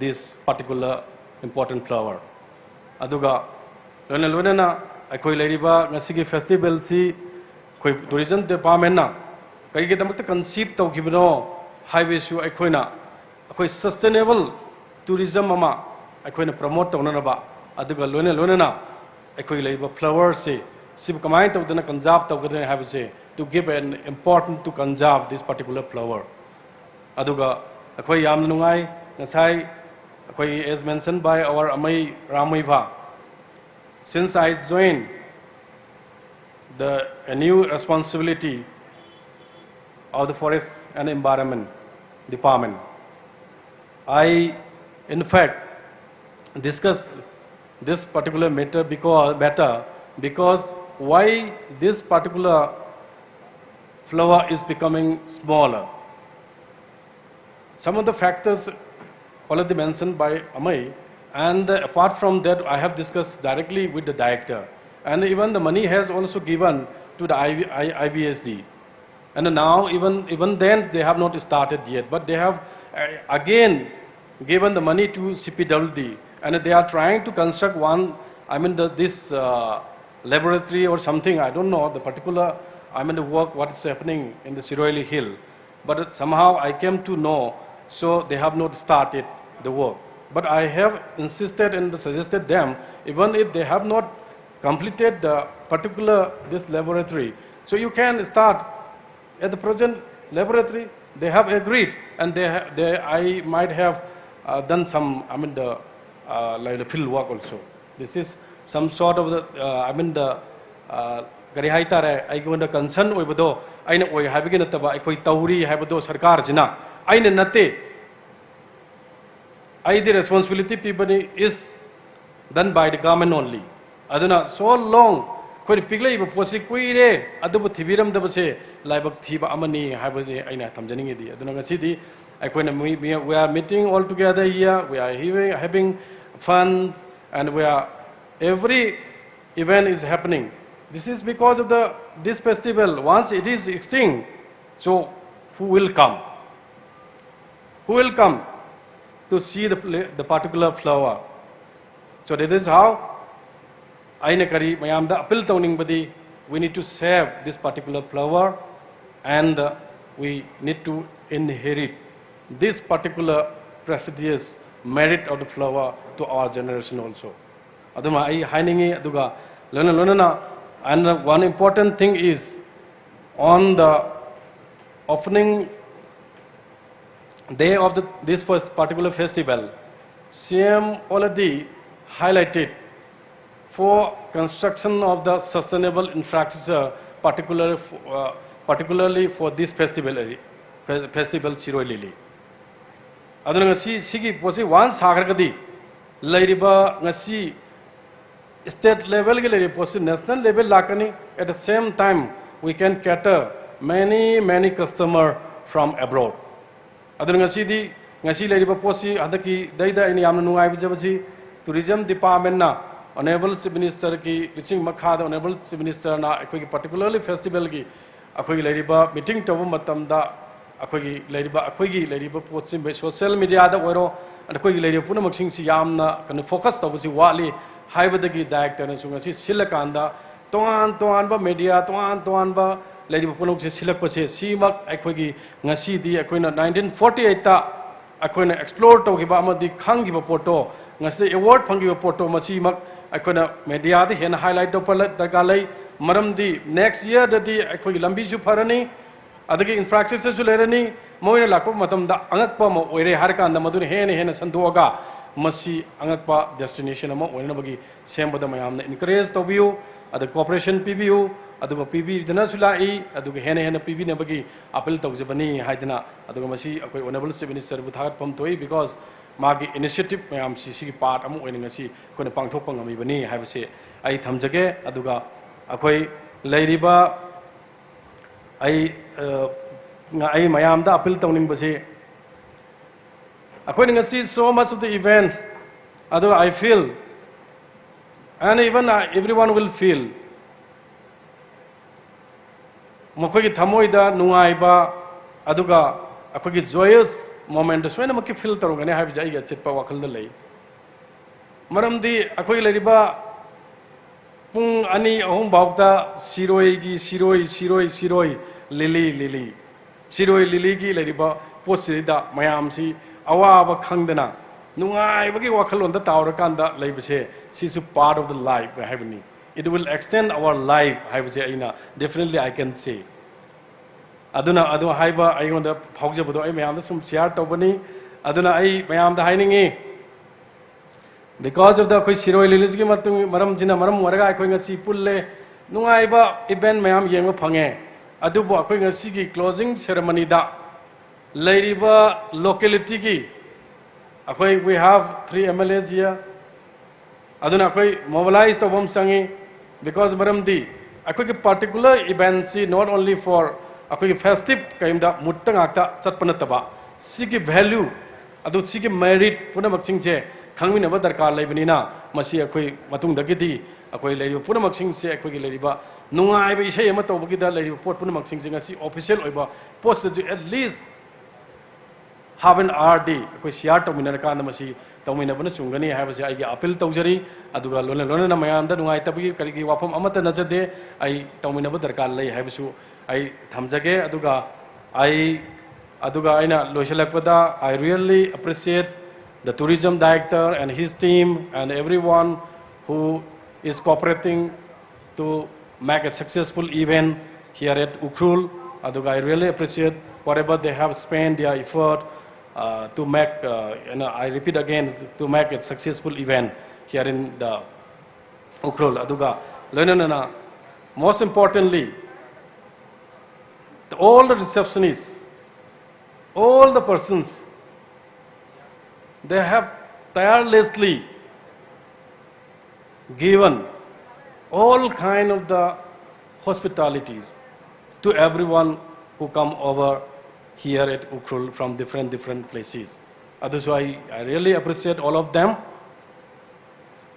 this particular important flower. ꯑꯗꯨꯒ ꯂꯣꯏꯅ ꯂꯣꯏꯅꯅ ꯑꯩꯈꯣꯏ ꯂꯩꯔꯤꯕ ꯉꯁꯤꯒꯤ ꯐꯦꯁꯇꯤꯚꯦꯜꯁꯤ ꯑꯩꯈꯣꯏ ꯇꯨꯔꯤꯖꯝ ꯗꯤꯄꯥꯔꯠꯃꯦꯟꯅ ꯀꯔꯤꯒꯤꯗꯃꯛꯇ ꯀꯟꯁꯤꯞ ꯇꯧꯈꯤꯕꯅꯣ ꯍꯥꯏꯕꯁꯨ ꯑꯩꯈꯣꯏꯅ ꯑꯩꯈꯣꯏ ꯁꯁꯇꯦꯅꯦꯕꯜ ꯇꯨꯔꯤꯖꯝ ꯑꯃ ꯑꯩꯈꯣꯏꯅ ꯄ꯭ꯔꯃꯣꯠ ꯇꯧꯅꯅꯕ, ꯑꯗꯨꯒ ꯂꯣꯏꯅ ꯂꯣꯏꯅꯅ ꯑꯩꯈꯣꯏꯒꯤ ꯂꯩꯔꯤꯕ ꯐ꯭ꯂꯥꯋꯔꯁꯤ ꯁꯤꯕꯨ ꯀꯃꯥꯏꯅ ꯇꯧꯗꯅ ꯀꯟꯖꯥꯔꯕ ꯇꯧꯒꯗꯒꯦ ꯍꯥꯏꯕꯁꯦ, to give an important to conserve this particular flower. ꯑꯗꯨꯒ ꯑꯩꯈꯣꯏ ꯌꯥꯝꯅ ꯅꯨꯡꯉꯥꯏ, ꯉꯁꯥꯏ ꯑꯩꯈꯣꯏꯒꯤ as mentioned by our ꯑꯃꯩ ꯔꯥꯃꯩꯚꯥ, since I joined the a new responsibility of the Forest and Environment Department, I in fact discuss this particular matter because matter because why this particular flower is becoming smaller. Some of the factors already mentioned by Amay, and uh, apart from that, I have discussed directly with the director, and even the money has also given to the I V, I, I V S D. And now, even even then, they have not started yet, but they have uh, again given the money to C P W D, and they are trying to construct one. I mean, the, this uh, laboratory or something. I don't know the particular. I mean, the work what is happening in the Siroili Hill. But somehow I came to know, so they have not started the work. But I have insisted and suggested them, even if they have not completed the particular this laboratory, so you can start at the present laboratory. They have agreed, and they, ha- they I might have uh, done some, I mean, the uh, like the field work also. This is some sort of the, uh, I mean, the uh, ꯀꯔꯤ ꯍꯥꯏꯇꯥꯔꯦ, ꯑꯩꯉꯣꯟꯗ concern ꯑꯣꯏꯕꯗꯣ ꯑꯩꯅ ꯑꯣꯏ ꯍꯥꯏꯕꯒꯤ ꯅꯠꯇꯕ, ꯑꯩꯈꯣꯏ ꯇꯧꯔꯤ ꯍꯥꯏꯕꯗꯣ ꯁꯔꯀꯥꯔꯁꯤꯅ, ꯑꯩꯅ ꯅꯠꯇꯦ, ꯑꯩꯗꯤ responsibility ꯄꯤꯕꯅꯤ, is done by the government only. ꯑꯗꯨꯅ so long ꯑꯩꯈꯣꯏꯅ ꯄꯤꯛꯂꯛꯏꯕ ꯄꯣꯠꯁꯤ ꯀꯨꯏꯔꯦ, ꯑꯗꯨꯕꯨ ꯊꯤꯕꯤꯔꯝꯗꯕꯁꯦ ꯂꯥꯏꯕꯛ ꯊꯤꯕ ꯑꯃꯅꯤ ꯍꯥꯏꯕꯁꯤ ꯑꯩꯅ ꯊꯝꯖꯅꯤꯡꯉꯤꯗꯤ꯫ ꯑꯗꯨꯅ ꯉꯁꯤꯗꯤ ꯑꯩꯈꯣꯏꯅ we, we, we are meeting all together here, we are having, having fun, and we are, every event is happening. This is because of the, this festival, once it is extinct, so who will come? Who will come to see the, pla- the particular flower? So that is how ꯑꯩꯅ ꯀꯔꯤ ꯃꯌꯥꯝꯗ appeal ꯇꯧꯅꯤꯡꯕꯗꯤ, we need to save this particular flower and, uh, we need to inherit this particular prestigious merit of the flower to our generation also. ꯑꯗꯨꯃ ꯑꯩ ꯍꯥꯏꯅꯤꯡꯉꯤ꯫ ꯑꯗꯨꯒ ꯂꯣꯏꯅ ꯂꯣꯏꯅꯅ, and one important thing is on the opening day of the, this first particular festival, C M already highlighted for construction of the sustainable infrastructure, particularly for, uh, particularly for this festival, area- fe- festival Shirui Lily. ꯑꯗꯨꯅ ꯉꯁꯤ ꯁꯤꯒꯤ ꯄꯣꯠꯁꯤ once ꯁꯥꯈ꯭ꯔꯒꯗꯤ, ꯂꯩꯔꯤꯕ ꯉꯁꯤ state levelꯒꯤ ꯂꯩꯔꯤꯕ ꯄꯣꯠꯁꯤ national level ꯂꯥꯛꯀꯅꯤ꯫ At the same time, we can cater many, many customer from abroad. ꯑꯗꯨꯅ ꯉꯁꯤꯗꯤ, ꯉꯁꯤ ꯂꯩꯔꯤꯕ ꯄꯣꯠꯁꯤ ꯍꯟꯗꯛꯀꯤꯗꯩꯗ ꯑꯩꯅ ꯌꯥꯝꯅ ꯅꯨꯡꯉꯥꯏꯖꯕꯁꯤ, tourism departmentꯅ, honourable chief ministerꯒꯤ ꯂꯨꯆꯤꯡ ꯃꯈꯥꯗ honourable chief ministerꯅ ꯑꯩꯈꯣꯏꯒꯤ particularly festivalꯒꯤ ꯑꯩꯈꯣꯏꯒꯤ ꯂꯩꯔꯤꯕ meeting ꯇꯧꯕ ꯃꯇꯝꯗ, ꯑꯩꯈꯣꯏꯒꯤ ꯂꯩꯔꯤꯕ, ꯑꯩꯈꯣꯏꯒꯤ ꯂꯩꯔꯤꯕ ꯄꯣꯠꯁꯤ social mediaꯗ ꯑꯣꯏꯔꯣ, ꯑꯩꯈꯣꯏꯒꯤ ꯂꯩꯔꯤꯕ ꯄꯨꯝꯅꯃꯛꯁꯤꯡꯁꯤ ꯌꯥꯝꯅ ꯀꯩꯅꯣ focus ꯇꯧꯕꯁꯤ ꯋꯥꯠꯂꯤ ꯍꯥꯏꯕꯗꯒꯤ directorꯅꯁꯨ ꯉꯁꯤ ꯁꯤꯜꯂꯀꯥꯟꯗ, ꯇꯣꯉꯥꯟ ꯇꯣꯉꯥꯟꯕ media, ꯇꯣꯉꯥꯟ ꯇꯣꯉꯥꯟꯕ ꯂꯩꯔꯤꯕ ꯄꯨꯝꯅꯃꯛꯁꯦ ꯁꯤꯜꯂꯛꯄꯁꯦ, ꯁꯤꯃꯛ ꯑꯩꯈꯣꯏꯒꯤ ꯉꯁꯤꯗꯤ ꯑꯩꯈꯣꯏꯅ nineteen forty eightꯇ ꯑꯩꯈꯣꯏꯅ explore ꯇꯧꯈꯤꯕ ꯑꯃꯗꯤ ꯈꯪꯈꯤꯕ ꯄꯣꯠꯇꯣ, ꯉꯁꯤꯗ award ꯐꯪꯈꯤꯕ ꯄꯣꯠꯇꯣ, ꯃꯁꯤꯃꯛ ꯑꯩꯈꯣꯏꯅ mediaꯗ ꯍꯦꯟꯅ highlight ꯇꯧꯕ ꯗꯔꯀꯥꯔ ꯂꯩ꯫ ꯃꯔꯝꯗꯤ next yearꯗꯗꯤ ꯑꯩꯈꯣꯏꯒꯤ ꯂꯝꯕꯤꯁꯨ ꯐꯔꯅꯤ, ꯑꯗꯒꯤ infrastructureꯁꯨ ꯂꯩꯔꯅꯤ꯫ ꯃꯣꯏꯅ ꯂꯥꯛꯄ ꯃꯇꯝꯗ ꯑꯉꯛꯄ ꯑꯃ ꯑꯣꯏꯔꯦ ꯍꯥꯏꯔꯀꯥꯟꯗ, ꯃꯗꯨꯅ ꯍꯦꯟꯅ ꯍꯦꯟꯅ ꯁꯟꯗꯣꯛꯑꯒ ꯃꯁꯤ ꯑꯉꯛꯄ destination ꯑꯃ ꯑꯣꯏꯅꯅꯕꯒꯤ ꯁꯦꯝꯕꯗ ꯃꯌꯥꯝꯅ encourage ꯇꯧꯕꯤꯌꯨ, ꯑꯗ cooperation ꯄꯤꯕꯤꯌꯨ꯫ ꯑꯗꯨꯒ ꯄꯤꯕꯤꯗꯅꯁꯨ ꯂꯥꯛꯏ, ꯑꯗꯨꯒ ꯍꯦꯟꯅ ꯍꯦꯟꯅ ꯄꯤꯕꯤꯅꯕꯒꯤ ꯑꯥꯄꯤꯜ ꯇꯧꯖꯕꯅꯤ ꯍꯥꯏꯗꯅ, ꯑꯗꯨꯒ ꯃꯁꯤ ꯑꯩꯈꯣꯏ ꯑꯣꯅꯔꯦꯕꯜ ꯆꯤꯐ ꯃꯤꯅꯤꯁꯇꯔꯕꯨ ꯊꯥꯒꯠꯐꯝ ꯊꯣꯛꯏ, ꯕꯤꯀꯣꯁ ꯃꯥꯒꯤ ꯏꯅꯤꯁꯤꯌꯦꯇꯤꯚ ꯃꯌꯥꯝꯁꯤ ꯁꯤꯒꯤ ꯄꯥꯔꯠ ꯑꯃ ꯑꯣꯏꯅ ꯉꯁꯤ ꯑꯩꯈꯣꯏꯅ ꯄꯥꯡꯊꯣꯛꯄ ꯉꯝꯃꯤꯕꯅꯤ ꯍꯥꯏꯕꯁꯤ ꯑꯩ ꯊꯝꯖꯒꯦ꯫ ꯑꯗꯨꯒ ꯑꯩꯈꯣꯏ ꯂꯩꯔꯤꯕ, ꯑꯩ ꯑ, ꯑꯩ ꯃꯌꯥꯝꯗ ꯑꯥꯄꯤꯜ ꯇꯧꯅꯤꯡꯕꯁꯤ, ꯑꯩꯈꯣꯏꯅ ꯉꯁꯤ so much of the event, ꯑꯗꯨꯒ I feel, and even I, everyone will feel, ꯃꯈꯣꯏꯒꯤ ꯊꯃꯣꯏꯗ ꯅꯨꯡꯉꯥꯏꯕ ꯑꯗꯨꯒ ꯑꯩꯈꯣꯏꯒꯤ ꯖꯣꯌꯁ ꯃꯣꯃꯦꯟꯠ ꯁꯣꯏꯅꯃꯛꯀꯤ ꯐꯤꯜ ꯇꯧꯔꯝꯒꯅꯤ ꯍꯥꯏꯕꯁꯦ ꯑꯩꯒꯤ ꯑꯆꯦꯠꯄ ꯋꯥꯈꯜꯗ ꯂꯩ꯫ ꯃꯔꯝꯗꯤ ꯑꯩꯈꯣꯏ ꯂꯩꯔꯤꯕ ꯄꯨꯡ ꯑꯅꯤ ꯑꯍꯨꯝ ꯐꯥꯎꯗ ꯁꯤꯔꯣꯏꯒꯤ ꯁꯤꯔꯣꯏ, ꯁꯤꯔꯣꯏ, ꯁꯤꯔꯣꯏ, ꯂꯤꯂꯤ, ꯂꯤꯂꯤ, ꯁꯤꯔꯣꯏ ꯂꯤꯂꯤꯒꯤ ꯂꯩꯔꯤꯕ ꯄꯣꯠꯁꯤꯗ ꯃꯌꯥꯝꯁꯤ ꯑꯋꯥꯕ ꯈꯪꯗꯅ ꯅꯨꯡꯉꯥꯏꯕꯒꯤ ꯋꯥꯈꯜꯂꯣꯟꯗ ꯇꯥꯎꯔꯀꯥꯟꯗ ꯂꯩꯕꯁꯦ, ꯁꯤꯁꯨ part of the life ꯍꯥꯏꯕꯅꯤ꯫ It will extend our life ꯍꯥꯏꯕꯁꯦ ꯑꯩꯅ definitely I can say꯫ ꯑꯗꯨꯅ ꯑꯗꯨ ꯍꯥꯏꯕ ꯑꯩꯉꯣꯟꯗ ꯐꯥꯎꯖꯕꯗꯣ ꯑꯩ ꯃꯌꯥꯝꯗ ꯁꯨꯝ ꯁꯤꯌꯥꯔ ꯇꯧꯕꯅꯤ꯫ ꯑꯗꯨꯅ ꯑꯩ ꯃꯌꯥꯝꯗ ꯍꯥꯏꯅꯤꯡꯉꯤ, because of the ꯑꯩꯈꯣꯏ ꯁꯤꯔꯣꯏ ꯂꯤꯂꯤꯁꯤꯒꯤ ꯃꯇꯨꯡ, ꯃꯔꯝꯁꯤꯅ ꯃꯔꯝ ꯑꯣꯏꯔꯒ ꯑꯩꯈꯣꯏ ꯉꯁꯤ ꯄꯨꯜꯂꯦ, ꯅꯨꯡꯉꯥꯏꯕ ꯏꯚꯦꯟꯠ ꯃꯌꯥꯝ ꯌꯦꯡꯕ ꯐꯪꯉꯦ꯫ ꯑꯗꯨꯕꯨ ꯑꯩꯈꯣꯏ ꯉꯁꯤꯒꯤ ꯀ꯭ꯂꯣꯖꯤꯡ ꯁꯦꯔꯦꯃꯅꯤꯗ ꯂꯩꯔꯤꯕ ꯂꯣꯀꯦꯂꯤꯇꯤꯒꯤ, ꯑꯩꯈꯣꯏ, we have three M L As here, ꯑꯗꯨꯅ ꯑꯩꯈꯣꯏ ꯃꯣꯕꯤꯂꯥꯏꯖ ꯇꯧꯕ ꯑꯃ ꯆꯪꯉꯤ꯫ ꯕꯤꯀꯣꯁ ꯃꯔꯝꯗꯤ ꯑꯩꯈꯣꯏꯒꯤ ꯄꯥꯔꯇꯤꯀꯨꯂꯔ ꯏꯚꯦꯟꯠꯁꯤ not only for ꯑꯩꯈꯣꯏꯒꯤ ꯐꯦꯁꯇꯤꯚ ꯀꯩꯝꯗ ꯃꯨꯠꯇ ꯉꯥꯛꯇ ꯆꯠꯄ ꯅꯠꯇꯕ, ꯁꯤꯒꯤ ꯚꯦꯂ꯭ꯌꯨ, ꯑꯗꯨ ꯁꯤꯒꯤ ꯃꯦꯔꯤꯠ ꯄꯨꯝꯅꯃꯛꯁꯤꯡꯁꯦ ꯈꯪꯃꯤꯟꯅꯕ ꯗꯔꯀꯥꯔ ꯂꯩꯕꯅꯤꯅ, ꯃꯁꯤ ꯑꯩꯈꯣꯏ ꯃꯇꯨꯡꯗꯒꯤꯗꯤ ꯑꯩꯈꯣꯏ ꯂꯩꯔꯤꯕ ꯄꯨꯝꯅꯃꯛꯁꯤꯡꯁꯦ, ꯑꯩꯈꯣꯏꯒꯤ ꯂꯩꯔꯤꯕ ꯅꯨꯡꯉꯥꯏꯕ ꯏꯁꯩ ꯑꯃ ꯇꯧꯕꯒꯤꯗ ꯂꯩꯔꯤꯕ ꯄꯣꯠ ꯄꯨꯝꯅꯃꯛꯁꯤꯡꯁꯦ ꯉꯁꯤ ꯑꯣꯐꯤꯁꯤꯌꯦꯜ ꯑꯣꯏꯕ ꯄꯣꯠꯁꯤꯗꯁꯨ at least half an hour ꯗꯤ ꯑꯩꯈꯣꯏ ꯁꯤꯌꯥꯔ ꯇꯧꯃꯤꯟꯅꯔꯀꯥꯟꯗ ꯃꯁꯤ ꯇꯧꯃꯤꯟꯅꯕꯅ ꯆꯨꯝꯒꯅꯤ ꯍꯥꯏꯕꯁꯦ ꯑꯩꯒꯤ ꯑꯥꯄꯤꯜ ꯇꯧꯖꯔꯤ꯫ ꯑꯗꯨꯒ ꯂꯣꯏꯅ ꯂꯣꯏꯅꯅ ꯃꯌꯥꯝꯗ ꯅꯨꯡꯉꯥꯏꯇꯕꯒꯤ ꯀꯔꯤꯒꯤ ꯋꯥꯐꯝ ꯑꯃꯠꯇ ꯅꯠꯆꯗꯦ꯫ ꯑꯩ ꯇꯧꯃꯤꯟꯅꯕ ꯗꯔꯀꯥꯔ ꯂꯩ ꯍꯥꯏꯕꯁꯨ ꯑꯩ ꯊꯝꯖꯒꯦ꯫ ꯑꯗꯨꯒ ꯑꯩ, ꯑꯗꯨꯒ ꯑꯩꯅ ꯂꯣꯏꯁꯤꯜꯂꯛꯄꯗ, I really appreciate the tourism director and his team and everyone who is cooperating to make a successful event here at Ukhrul. ꯑꯗꯨꯒ I really appreciate whatever they have spent their effort, uh, to make, uh, you know, I repeat again, to make a successful event here in the Ukhrul. ꯑꯗꯨꯒ ꯂꯣꯏꯅꯅ Most importantly, the, all the receptionists, all the persons, they have tirelessly given all kind of the hospitality to everyone who come over here at Ukhrul from different, different places. ꯑꯗꯨꯁꯨ I, I really appreciate all of them.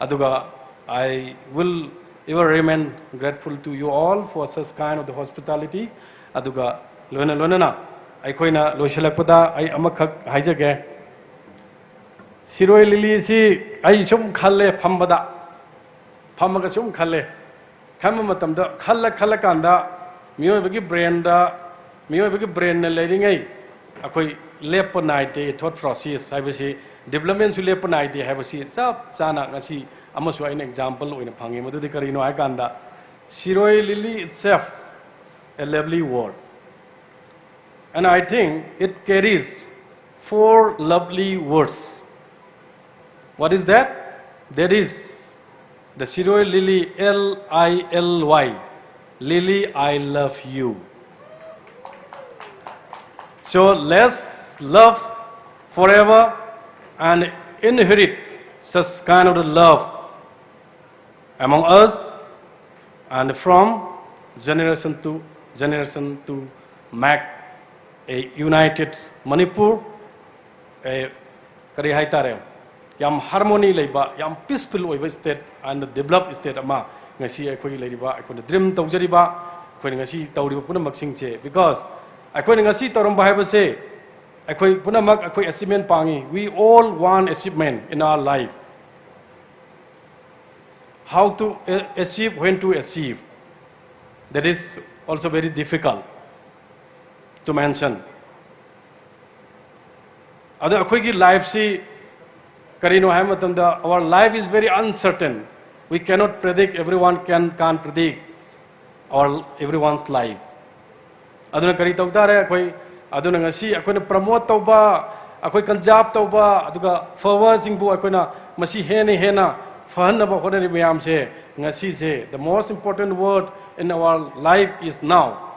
ꯑꯗꯨꯒ I will ever remain grateful to you all for such kind of the hospitality. ꯑꯗꯨꯒ ꯂꯣꯏꯅ ꯂꯣꯏꯅꯅ ꯑꯩꯈꯣꯏꯅ ꯂꯣꯏꯁꯤꯜꯂꯛꯄꯗ ꯑꯩ ꯑꯃꯈꯛ ꯍꯥꯏꯖꯒꯦ꯫ ꯁꯤꯔꯣꯏ ꯂꯤꯂꯤꯁꯤ ꯑꯩ ꯁꯨꯝ ꯈꯜꯂꯦ ꯐꯝꯕꯗ, ꯐꯝꯃꯒ ꯁꯨꯝ ꯈꯜꯂꯦ꯫ ꯈꯟꯕ ꯃꯇꯝꯗ ꯈꯜꯂ ꯈꯜꯂꯀꯥꯟꯗ ꯃꯤꯑꯣꯏꯕꯒꯤ brainꯗ, ꯃꯤꯑꯣꯏꯕꯒꯤ brainꯅ ꯂꯩꯔꯤꯉꯩ ꯑꯩꯈꯣꯏ ꯂꯦꯞꯄ ꯅꯥꯏꯗꯦ꯫ Thought process ꯍꯥꯏꯕꯁꯤ, developmentꯁꯨ ꯂꯦꯞꯄ ꯅꯥꯏꯗꯦ ꯍꯥꯏꯕꯁꯤ ꯆꯞ ꯆꯥꯅ ꯉꯁꯤ ꯑꯃꯁꯨ ꯑꯩꯅ example ꯑꯣꯏꯅ ꯐꯪꯉꯤ꯫ ꯃꯗꯨꯗꯤ ꯀꯔꯤꯅꯣ ꯍꯥꯏꯀꯥꯟꯗ Shirui Lily itself, a lovely word. And I think it carries four lovely words. What is that? That is the Shirui Lily, L I L Y. Lily, I love you. So let's love forever and inherit such kind of love among us and from generation to generation to make a united Manipur, a, ꯀꯔꯤ ꯍꯥꯏꯇꯥꯔꯦ, ꯌꯥꯝ harmony ꯂꯩꯕ, ꯌꯥꯝ peaceful ꯑꯣꯏꯕ state and developed state ꯑꯃ ꯉꯁꯤ ꯑꯩꯈꯣꯏꯒꯤ ꯂꯩꯔꯤꯕ, ꯑꯩꯈꯣꯏꯅ dream ꯇꯧꯖꯔꯤꯕ, ꯑꯩꯈꯣꯏꯅ ꯉꯁꯤ ꯇꯧꯔꯤꯕ ꯄꯨꯝꯅꯃꯛꯁꯤꯡꯁꯦ, because ꯑꯩꯈꯣꯏꯅ ꯉꯁꯤ ꯇꯧꯔꯝꯕ ꯍꯥꯏꯕꯁꯦ ꯑꯩꯈꯣꯏ ꯄꯨꯝꯅꯃꯛ ꯑꯩꯈꯣꯏ achievement ꯄꯥꯡꯉꯤ꯫ We all want achievement in our life. How to a-, achieve, when to achieve, that is also very difficult to mention. ꯑꯗꯣ ꯑꯩꯈꯣꯏꯒꯤ lifeꯁꯤ ꯀꯔꯤꯅꯣ ꯍꯥꯏꯕ ꯃꯇꯝꯗ, our life is very uncertain. We cannot predict, everyone can, can't predict our, everyone's life. ꯑꯗꯨꯅ ꯀꯔꯤ ꯇꯧ ꯇꯥꯔꯦ ꯑꯩꯈꯣꯏ? ꯑꯗꯨꯅ ꯉꯁꯤ ꯑꯩꯈꯣꯏꯅ promote ꯇꯧꯕ, ꯑꯩꯈꯣꯏ conserve ꯇꯧꯕ, ꯑꯗꯨꯒ ꯐꯕꯁꯤꯡꯕꯨ ꯑꯩꯈꯣꯏꯅ ꯃꯁꯤ ꯍꯦꯟꯅ ꯍꯦꯟꯅ ꯐꯍꯟꯅꯕ ꯍꯣꯠꯅꯔꯤꯕ ꯃꯌꯥꯝꯁꯦ, ꯉꯁꯤꯁꯦ the most important word in our life is now.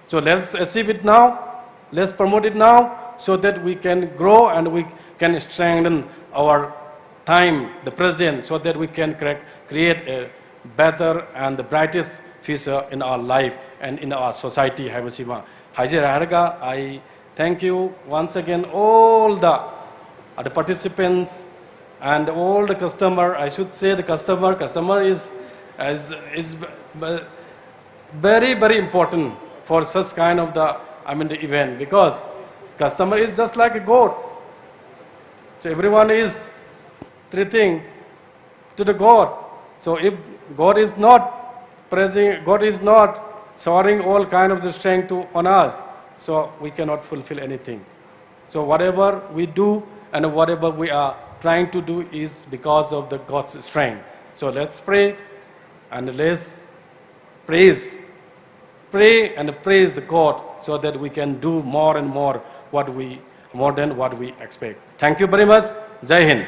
So let's achieve it now. Let's promote it now so that we can grow and we can strengthen our time, the present, so that we can cre- create a better and the brightest future in our life and in our society ꯍꯥꯏꯕꯁꯤꯃ ꯍꯥꯏꯖꯔꯦ ꯍꯥꯏꯔꯒ, I thank you once again all the, uh, the participants and all the customer. I should say the customer. Customer is is is b- b- very, very important for such kind of the, I mean, the event, because customer is just like a god. So everyone is treating to the god. So if god is not praising, god is not showering all kind of the strength to, on us, so we cannot fulfill anything. So whatever we do and whatever we are trying to do is because of the god's strength. So let's pray and let's praise, pray and praise the god, so that we can do more and more what we more than what we expect. Thank you very much. Jai Hind.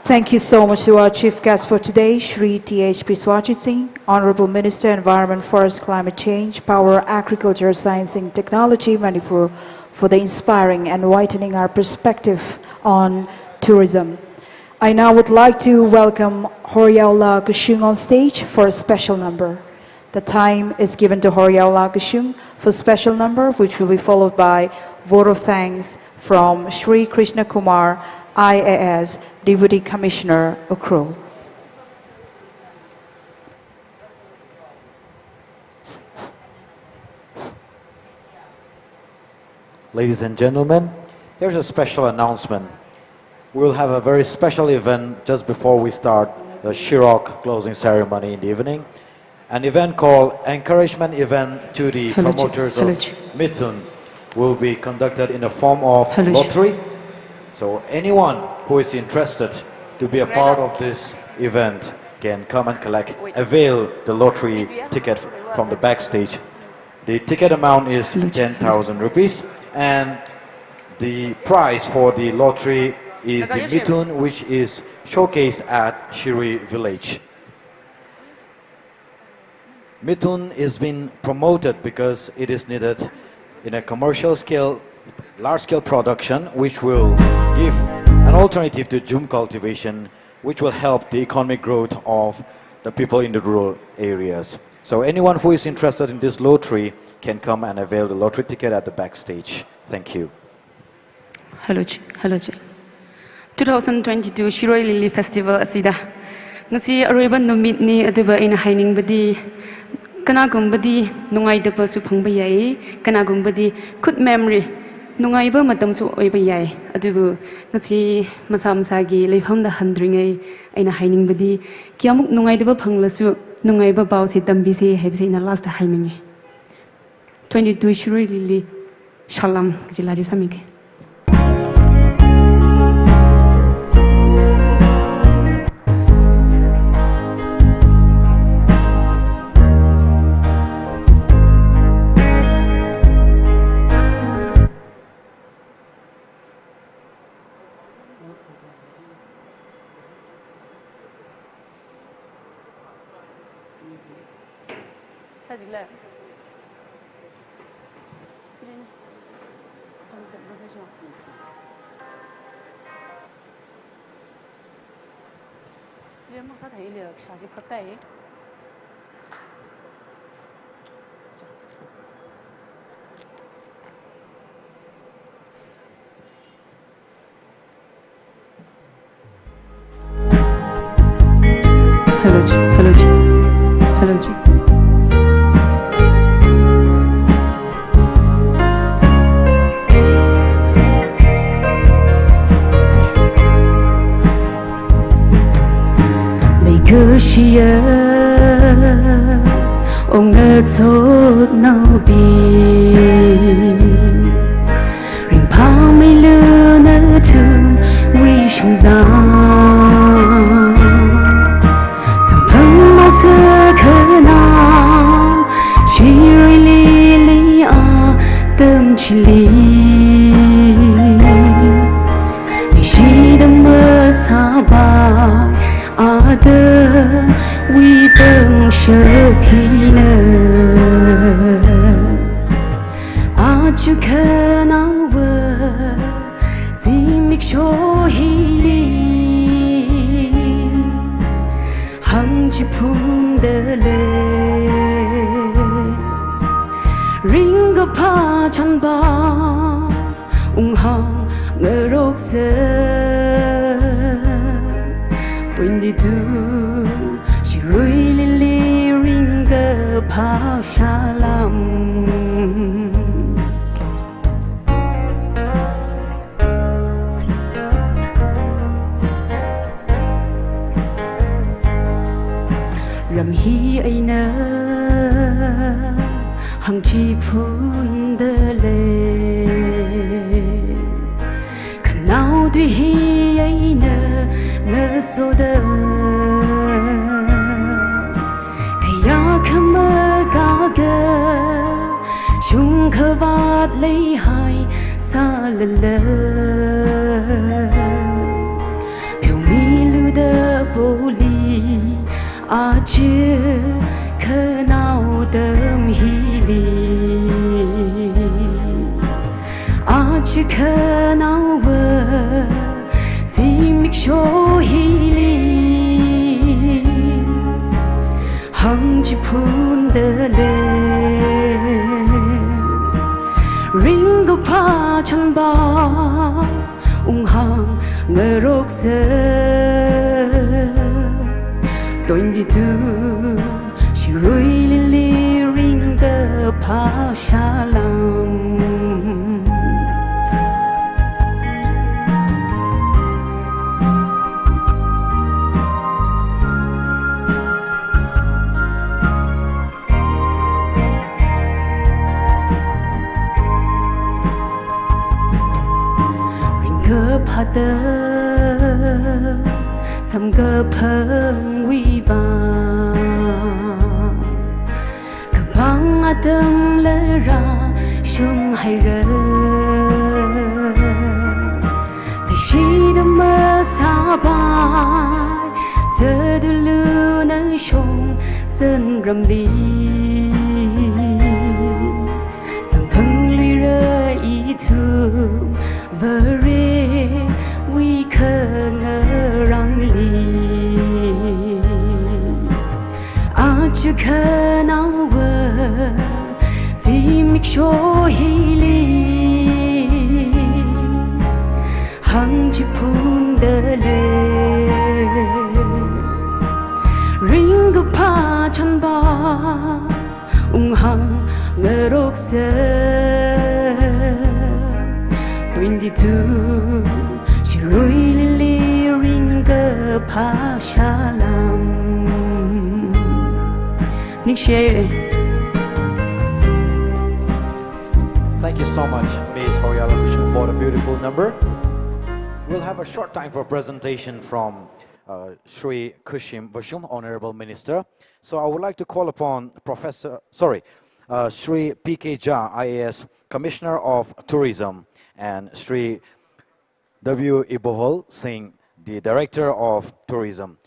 Thank you so much to our chief guest for today, Shri T H Biswajit Singh, Honorable Minister, Environment, Forest, Climate Change, Power, Agriculture, Science and Technology, Manipur, for the inspiring and enlightening our perspective on tourism. I now would like to welcome Horyaola Kashung on stage for a special number. The time is given to Horyaola Kashung for special number, which will be followed by vote of thanks from Shri Krishna Kumar, I A S, Deputy Commissioner, Ukhrul. Ladies and gentlemen, here's a special announcement. We'll have a very special event just before we start the Shirok closing ceremony in the evening. An event called Encouragement Event to the Hello, Chief. Promoters Hello, of Chief. Mithun will be conducted in the form of Hello, Chief. Lottery. So anyone who is interested to be a part of this event can come and collect, avail the lottery ticket from the backstage. The ticket amount is Hello, Chief. ten thousand rupees, and the prize for the lottery is the Mithun, which is showcased at Shirui Village. Mithun is being promoted because it is needed in a commercial scale, large scale production, which will give an alternative to jhum cultivation, which will help the economic growth of the people in the rural areas. So anyone who is interested in this lottery can come and avail the lottery ticket at the backstage. Thank you. Hello, Chi. Hello, Chi. Two thousand twenty-two Shirui Lily Festival ꯑꯁꯤꯗ ꯉꯁꯤ ꯑꯔꯣꯏꯕ ꯅꯨꯃꯤꯠꯅꯤ꯫ ꯑꯗꯨꯕꯨ ꯑꯩꯅ ꯍꯥꯏꯅꯤꯡꯕꯗꯤ, ꯀꯅꯥꯒꯨꯝꯕꯗꯤ ꯅꯨꯡꯉꯥꯏꯇꯕꯁꯨ ꯐꯪꯕ ꯌꯥꯏ, ꯀꯅꯥꯒꯨꯝꯕꯗꯤ good memory, ꯅꯨꯡꯉꯥꯏꯕ ꯃꯇꯝꯁꯨ ꯑꯣꯏꯕ ꯌꯥꯏ꯫ ꯑꯗꯨꯕꯨ ꯉꯁꯤ ꯃꯁꯥ ꯃꯁꯥꯒꯤ ꯂꯩꯐꯝꯗ ꯍꯟꯗ꯭ꯔꯤꯉꯩ ꯑꯩꯅ ꯍꯥꯏꯅꯤꯡꯕꯗꯤ, ꯀꯌꯥꯃꯨꯛ ꯅꯨꯡꯉꯥꯏꯇꯕ ꯐꯪꯂꯁꯨ ꯅꯨꯡꯉꯥꯏꯕ ꯄꯥꯎꯁꯦ ꯇꯝꯕꯤꯁꯦ ꯍꯥꯏꯕꯁꯦ ꯑꯩꯅ last ꯍꯥꯏꯅꯤꯡꯉꯤ꯫ Twenty-two Shirui Lily, Shalom, ꯀꯆꯤꯂꯥꯔꯤ ꯁꯃꯤꯒꯦ꯫ Hello, Chi. Hello, Chi. Hello, Chi. Leikashia onga sot no bi. Ringpang mei lu na tun wi shung zang. Sampang ma se kena shirui lili a tem chili. Ni shi da ma sa bai a da wi ꯇꯪ ꯁꯛ ꯍꯤꯅ H ꯈꯅꯥꯎꯕ ꯆꯤꯃꯤꯛ ꯁꯣꯍꯤꯂꯤ ꯍꯪꯆꯤ ꯐꯨꯟꯗ ꯂꯩ ꯔꯤꯡꯒ ꯐꯥ ꯆꯪꯕ ꯎꯪꯍꯥꯡ ꯉꯔꯣꯛꯁ twenty two Shirui ꯂꯤꯂꯤ ꯔꯤꯡꯒ ꯐꯥ ꯁꯥꯂꯝ ꯔꯝꯍꯤ ꯑꯩꯅ ꯍꯪꯆꯤ ꯐꯨꯟꯗ ꯂꯩ ꯈꯅꯥꯎꯗꯨ ꯍꯤ ꯑꯩꯅ ꯉꯁꯣꯗ ꯀꯌꯥ ꯈꯃ ꯀꯥꯒ ꯁꯨꯡꯈꯕꯥꯠ ꯂꯩ ꯍꯥꯏ ꯁꯥꯂꯂ ꯐ꯭ꯌꯨꯃꯤꯂꯨꯗ ꯄꯣꯂꯤ ꯑꯥꯆ ꯈꯅꯥꯎꯗꯝ ꯍꯤꯂꯤ ꯑꯥꯆ ꯈꯅꯥꯎꯕ ꯆꯤꯃꯤꯛ ꯁꯣꯍꯤꯂꯤ ꯍꯪꯆꯤ ꯐꯨꯟꯗ ꯂꯩ ꯔꯤꯡꯒ ꯐꯥ ꯆꯪꯕ ꯎꯪꯍꯥꯡ ꯉꯔꯣꯛꯁ twenty two ꯁꯤꯔꯨꯏ ꯂꯤꯂꯤ ꯔꯤꯡꯒ ꯐꯥ ꯁꯥꯂꯝ ꯔꯤꯡꯒ ꯐꯥꯗ ꯁꯝꯒ ꯐꯪ ꯋꯤꯕ ꯀꯕꯥꯡ ꯑꯗꯝ ꯂꯩꯔꯥ ꯁꯨꯝ ꯍꯩꯔ ꯂꯩꯁꯤꯗ ꯃꯁꯥꯕꯥꯏ ꯆꯗꯨꯂꯨꯅ ꯁꯣꯡ ꯆꯟꯔꯝꯂꯤ꯫ ꯁꯪꯊꯪ ꯂꯨꯏꯔ ꯏꯊꯨ ꯚꯔꯦ ꯋꯤꯈ ꯉꯔꯥꯡꯂꯤ꯫ ꯑꯥꯆ ꯈꯅꯥꯋ ꯊꯤꯃꯤꯛ ꯁꯣꯍꯤꯂꯤ꯫ ꯍꯪꯆꯤꯠ ꯐꯨꯟꯗꯂꯦ꯫ ꯔꯤꯡꯒ ꯐꯥ ꯆꯟꯕ ꯎꯡꯍꯥꯡ ꯉꯔꯣꯛꯁ꯫ Twenty two ꯁꯤꯔꯣꯏ ꯂꯤꯂꯤ ꯔꯤꯡꯒ ꯐꯥ ꯁꯥꯂꯥꯝ꯫ ꯅꯤꯡꯁꯤꯡꯉꯦ꯫ Thank you so much, Miss Horyala Kushum, for the beautiful number. We'll have a short time for presentation from uh, Shri Kushim Vashum, Honorable Minister. So I would like to call upon Professor, sorry, uh, Shri P K Jha, I A S, Commissioner of Tourism, and Shri W Ibohol Singh, the Director of Tourism.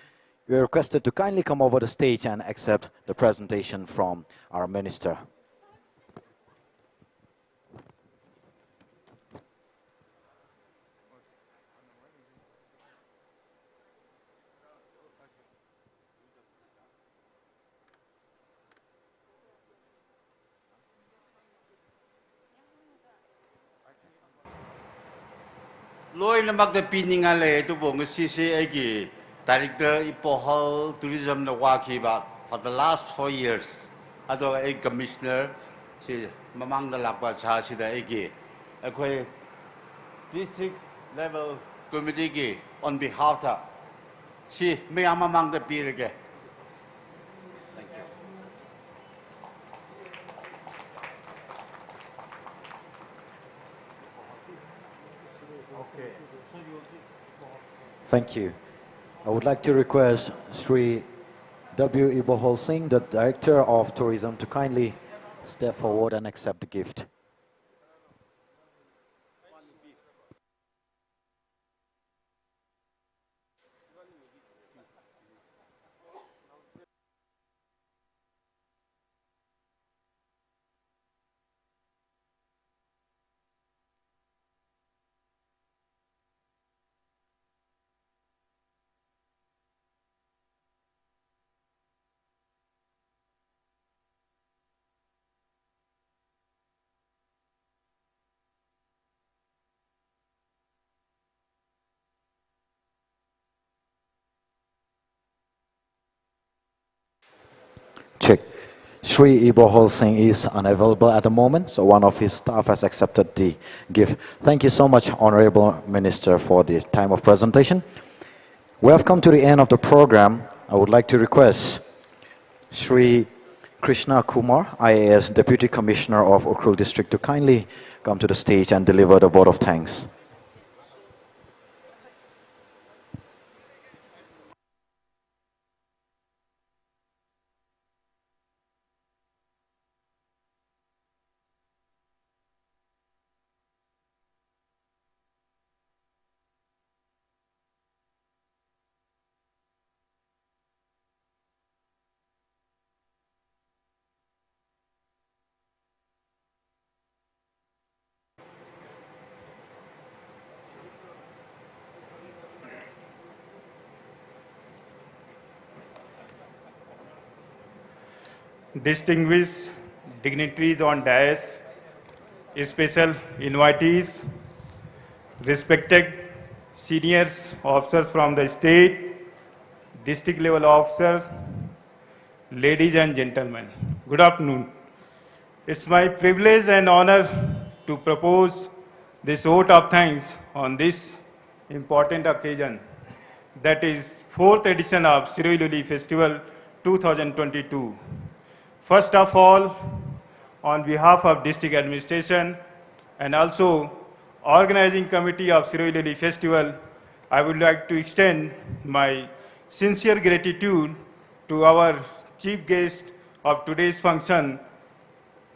You are requested to kindly come over the stage and accept the presentation from our Minister. ꯂꯣꯏꯅꯃꯛꯇ ꯄꯤꯅꯤꯡꯉꯥꯏ ꯂꯩ, ꯑꯗꯨꯕꯨ ꯉꯁꯤꯁꯤ ꯑꯩꯒꯤ Director ꯏꯄꯣꯍꯜ Tourismꯅ ꯋꯥꯈꯤꯕ for the last four years, ꯑꯗꯨꯒ ꯑꯩ Commissioner ꯁꯤ ꯃꯃꯥꯡꯗ ꯂꯥꯛꯄ ꯆꯍꯥꯁꯤꯗ ꯑꯩꯒꯤ, ꯑꯩꯈꯣꯏ District Level Committeeꯒꯤ on behalfꯇ ꯁꯤ ꯃꯌꯥꯝ ꯃꯃꯥꯡꯗ ꯄꯤꯔꯒꯦ꯫ Thank you. Thank you. I would like to request Shri W Ibohol Singh, the Director of Tourism, to kindly step forward and accept the gift. Check. Shri Ibohol Singh is unavailable at the moment, so one of his staff has accepted the gift. Thank you so much, Honorable Minister, for the time of presentation. We have come to the end of the program. I would like to request Shri Krishna Kumar, I A S, Deputy Commissioner of Ukhrul District, to kindly come to the stage and deliver the vote of thanks. Distinguished dignitaries on dais, special invitees, respected seniors officers from the state, district level officers, ladies and gentlemen, good afternoon. It's my privilege and honor to propose this vote of thanks on this important occasion, that is fourth edition of Shirui Luli Festival two thousand twenty-two. First of all, on behalf of district administration and also organizing committee of Shirui Luli Festival, I would like to extend my sincere gratitude to our chief guest of today's function,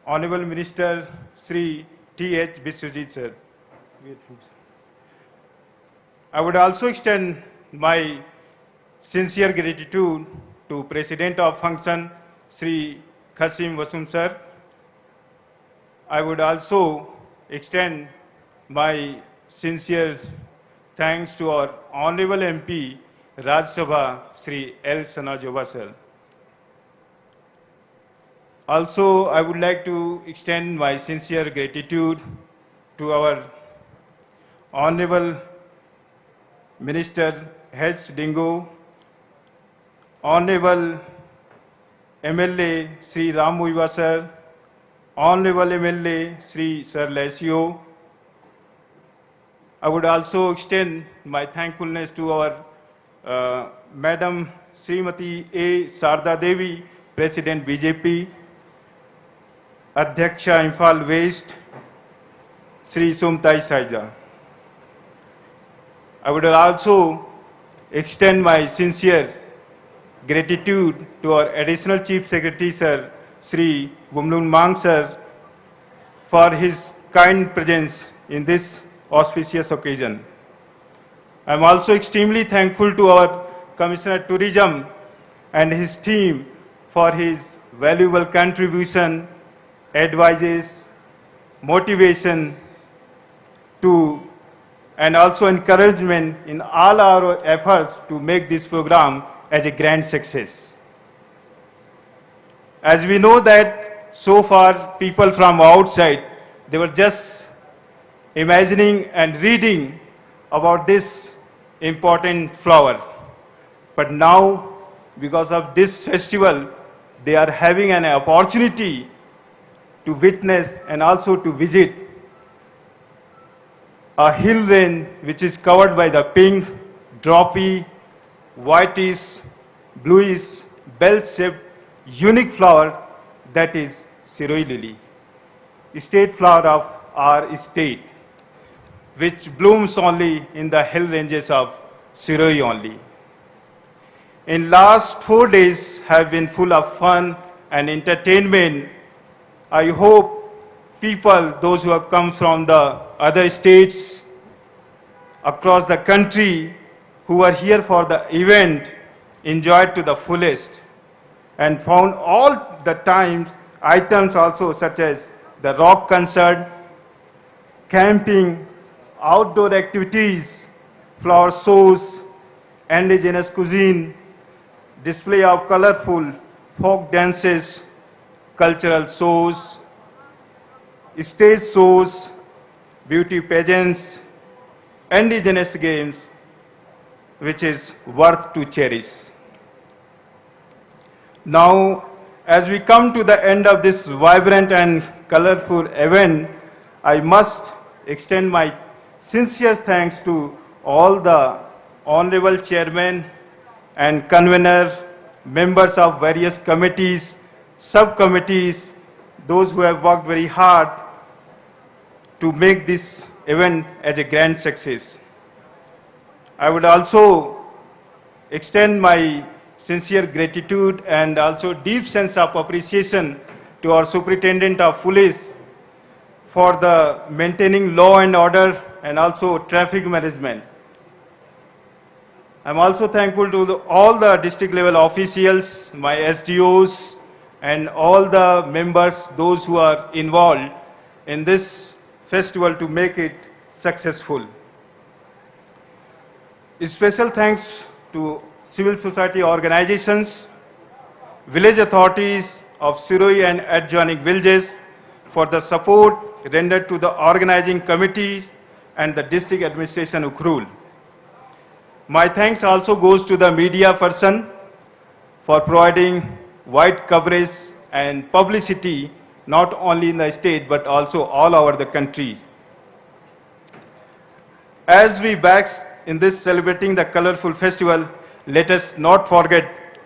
Honorable Minister Shri T H Biswajit sir. I would also extend my sincere gratitude to President of Function Shri Khasim Wasum sir. I would also extend my sincere thanks to our Honorable M P Rajya Sabha Shri L Sanajaoba sir. Also, I would like to extend my sincere gratitude to our Honorable Minister H Dingo, Honorable M L A Shri Ram Muivah sir, Honorable M L A Shri Sir Laisio. I would also extend my thankfulness to our uh, Madam Srimati A Sarda Devi, President B J P, Adhyaksha Imphal West, Shri Somtai Saija. I would also extend my sincere gratitude to our Additional Chief Secretary, Sir Shri Wumlung Mang, sir, for his kind presence in this auspicious occasion. I'm also extremely thankful to our Commissioner Tourism and his team for his valuable contribution, advices, motivation to, and also encouragement in all our efforts to make this program as a grand success. As we know that so far people from outside, they were just imagining and reading about this important flower. But now, because of this festival, they are having an opportunity to witness and also to visit a hill range which is covered by the pink, droppy, whitish, bluish, bell-shaped, unique flower, that is Sirui lily, state flower of our state, which blooms only in the hill ranges of Sirui only. In last four days have been full of fun and entertainment. I hope people, those who have come from the other states across the country, who are here for the event, enjoyed to the fullest and found all the time items also, such as the rock concert, camping, outdoor activities, flower shows, indigenous cuisine, display of colorful folk dances, cultural shows, stage shows, beauty pageants, indigenous games, which is worth to cherish. Now, As we come to the end of this vibrant and colorful event, I must extend my sincere thanks to all the honorable chairman and convener, members of various committees, subcommittees, those who have worked very hard to make this event as a grand success. I would also extend my sincere gratitude and also deep sense of appreciation to our Superintendent of Police for the maintaining law and order and also traffic management. I'm also thankful to the, all the district level officials, my S D Os, and all the members, those who are involved in this festival to make it successful. Special thanks to civil society organizations, village authorities of Sirui and adjoining villages for the support rendered to the organizing committee and the district administration Ukhrul. My thanks also goes to the media person for providing wide coverage and publicity not only in the state but also all over the country. As we bask in this celebrating the colorful festival, let us not forget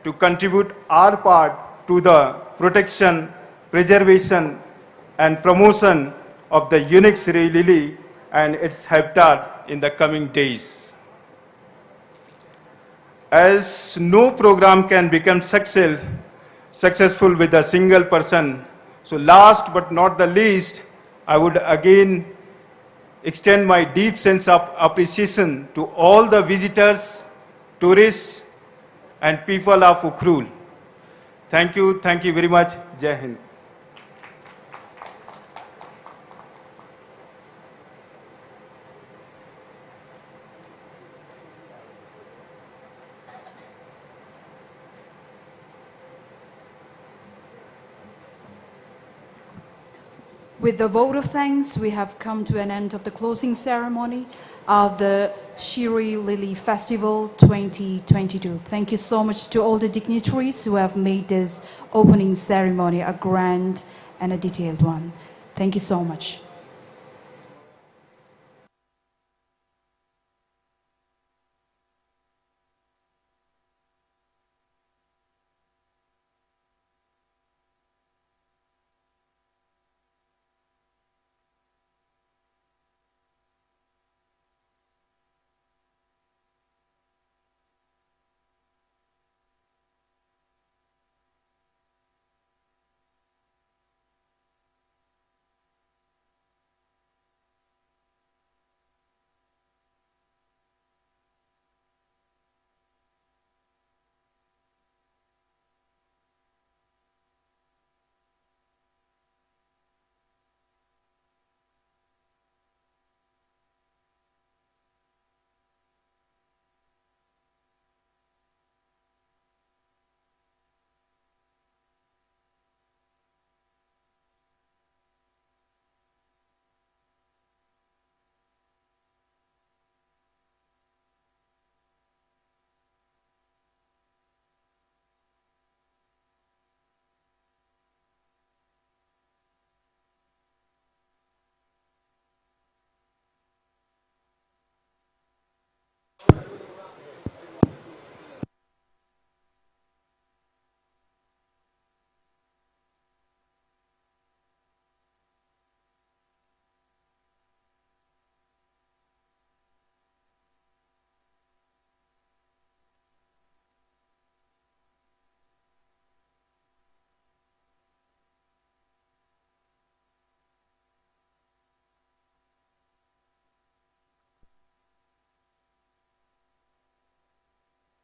to contribute our part to the protection, preservation, and promotion of the unique Sirui lily and its habitat in the coming days. As no program can become success, successful with a single person. So last but not the least, I would again extend my deep sense of appreciation to all the visitors, tourists, and people of Ukhrul. Thank you, thank you very much. Jai Hind. With the vote of thanks, we have come to an end of the closing ceremony of the Shirui Lily Festival twenty twenty-two. Thank you so much to all the dignitaries who have made this opening ceremony a grand and a detailed one. Thank you so much.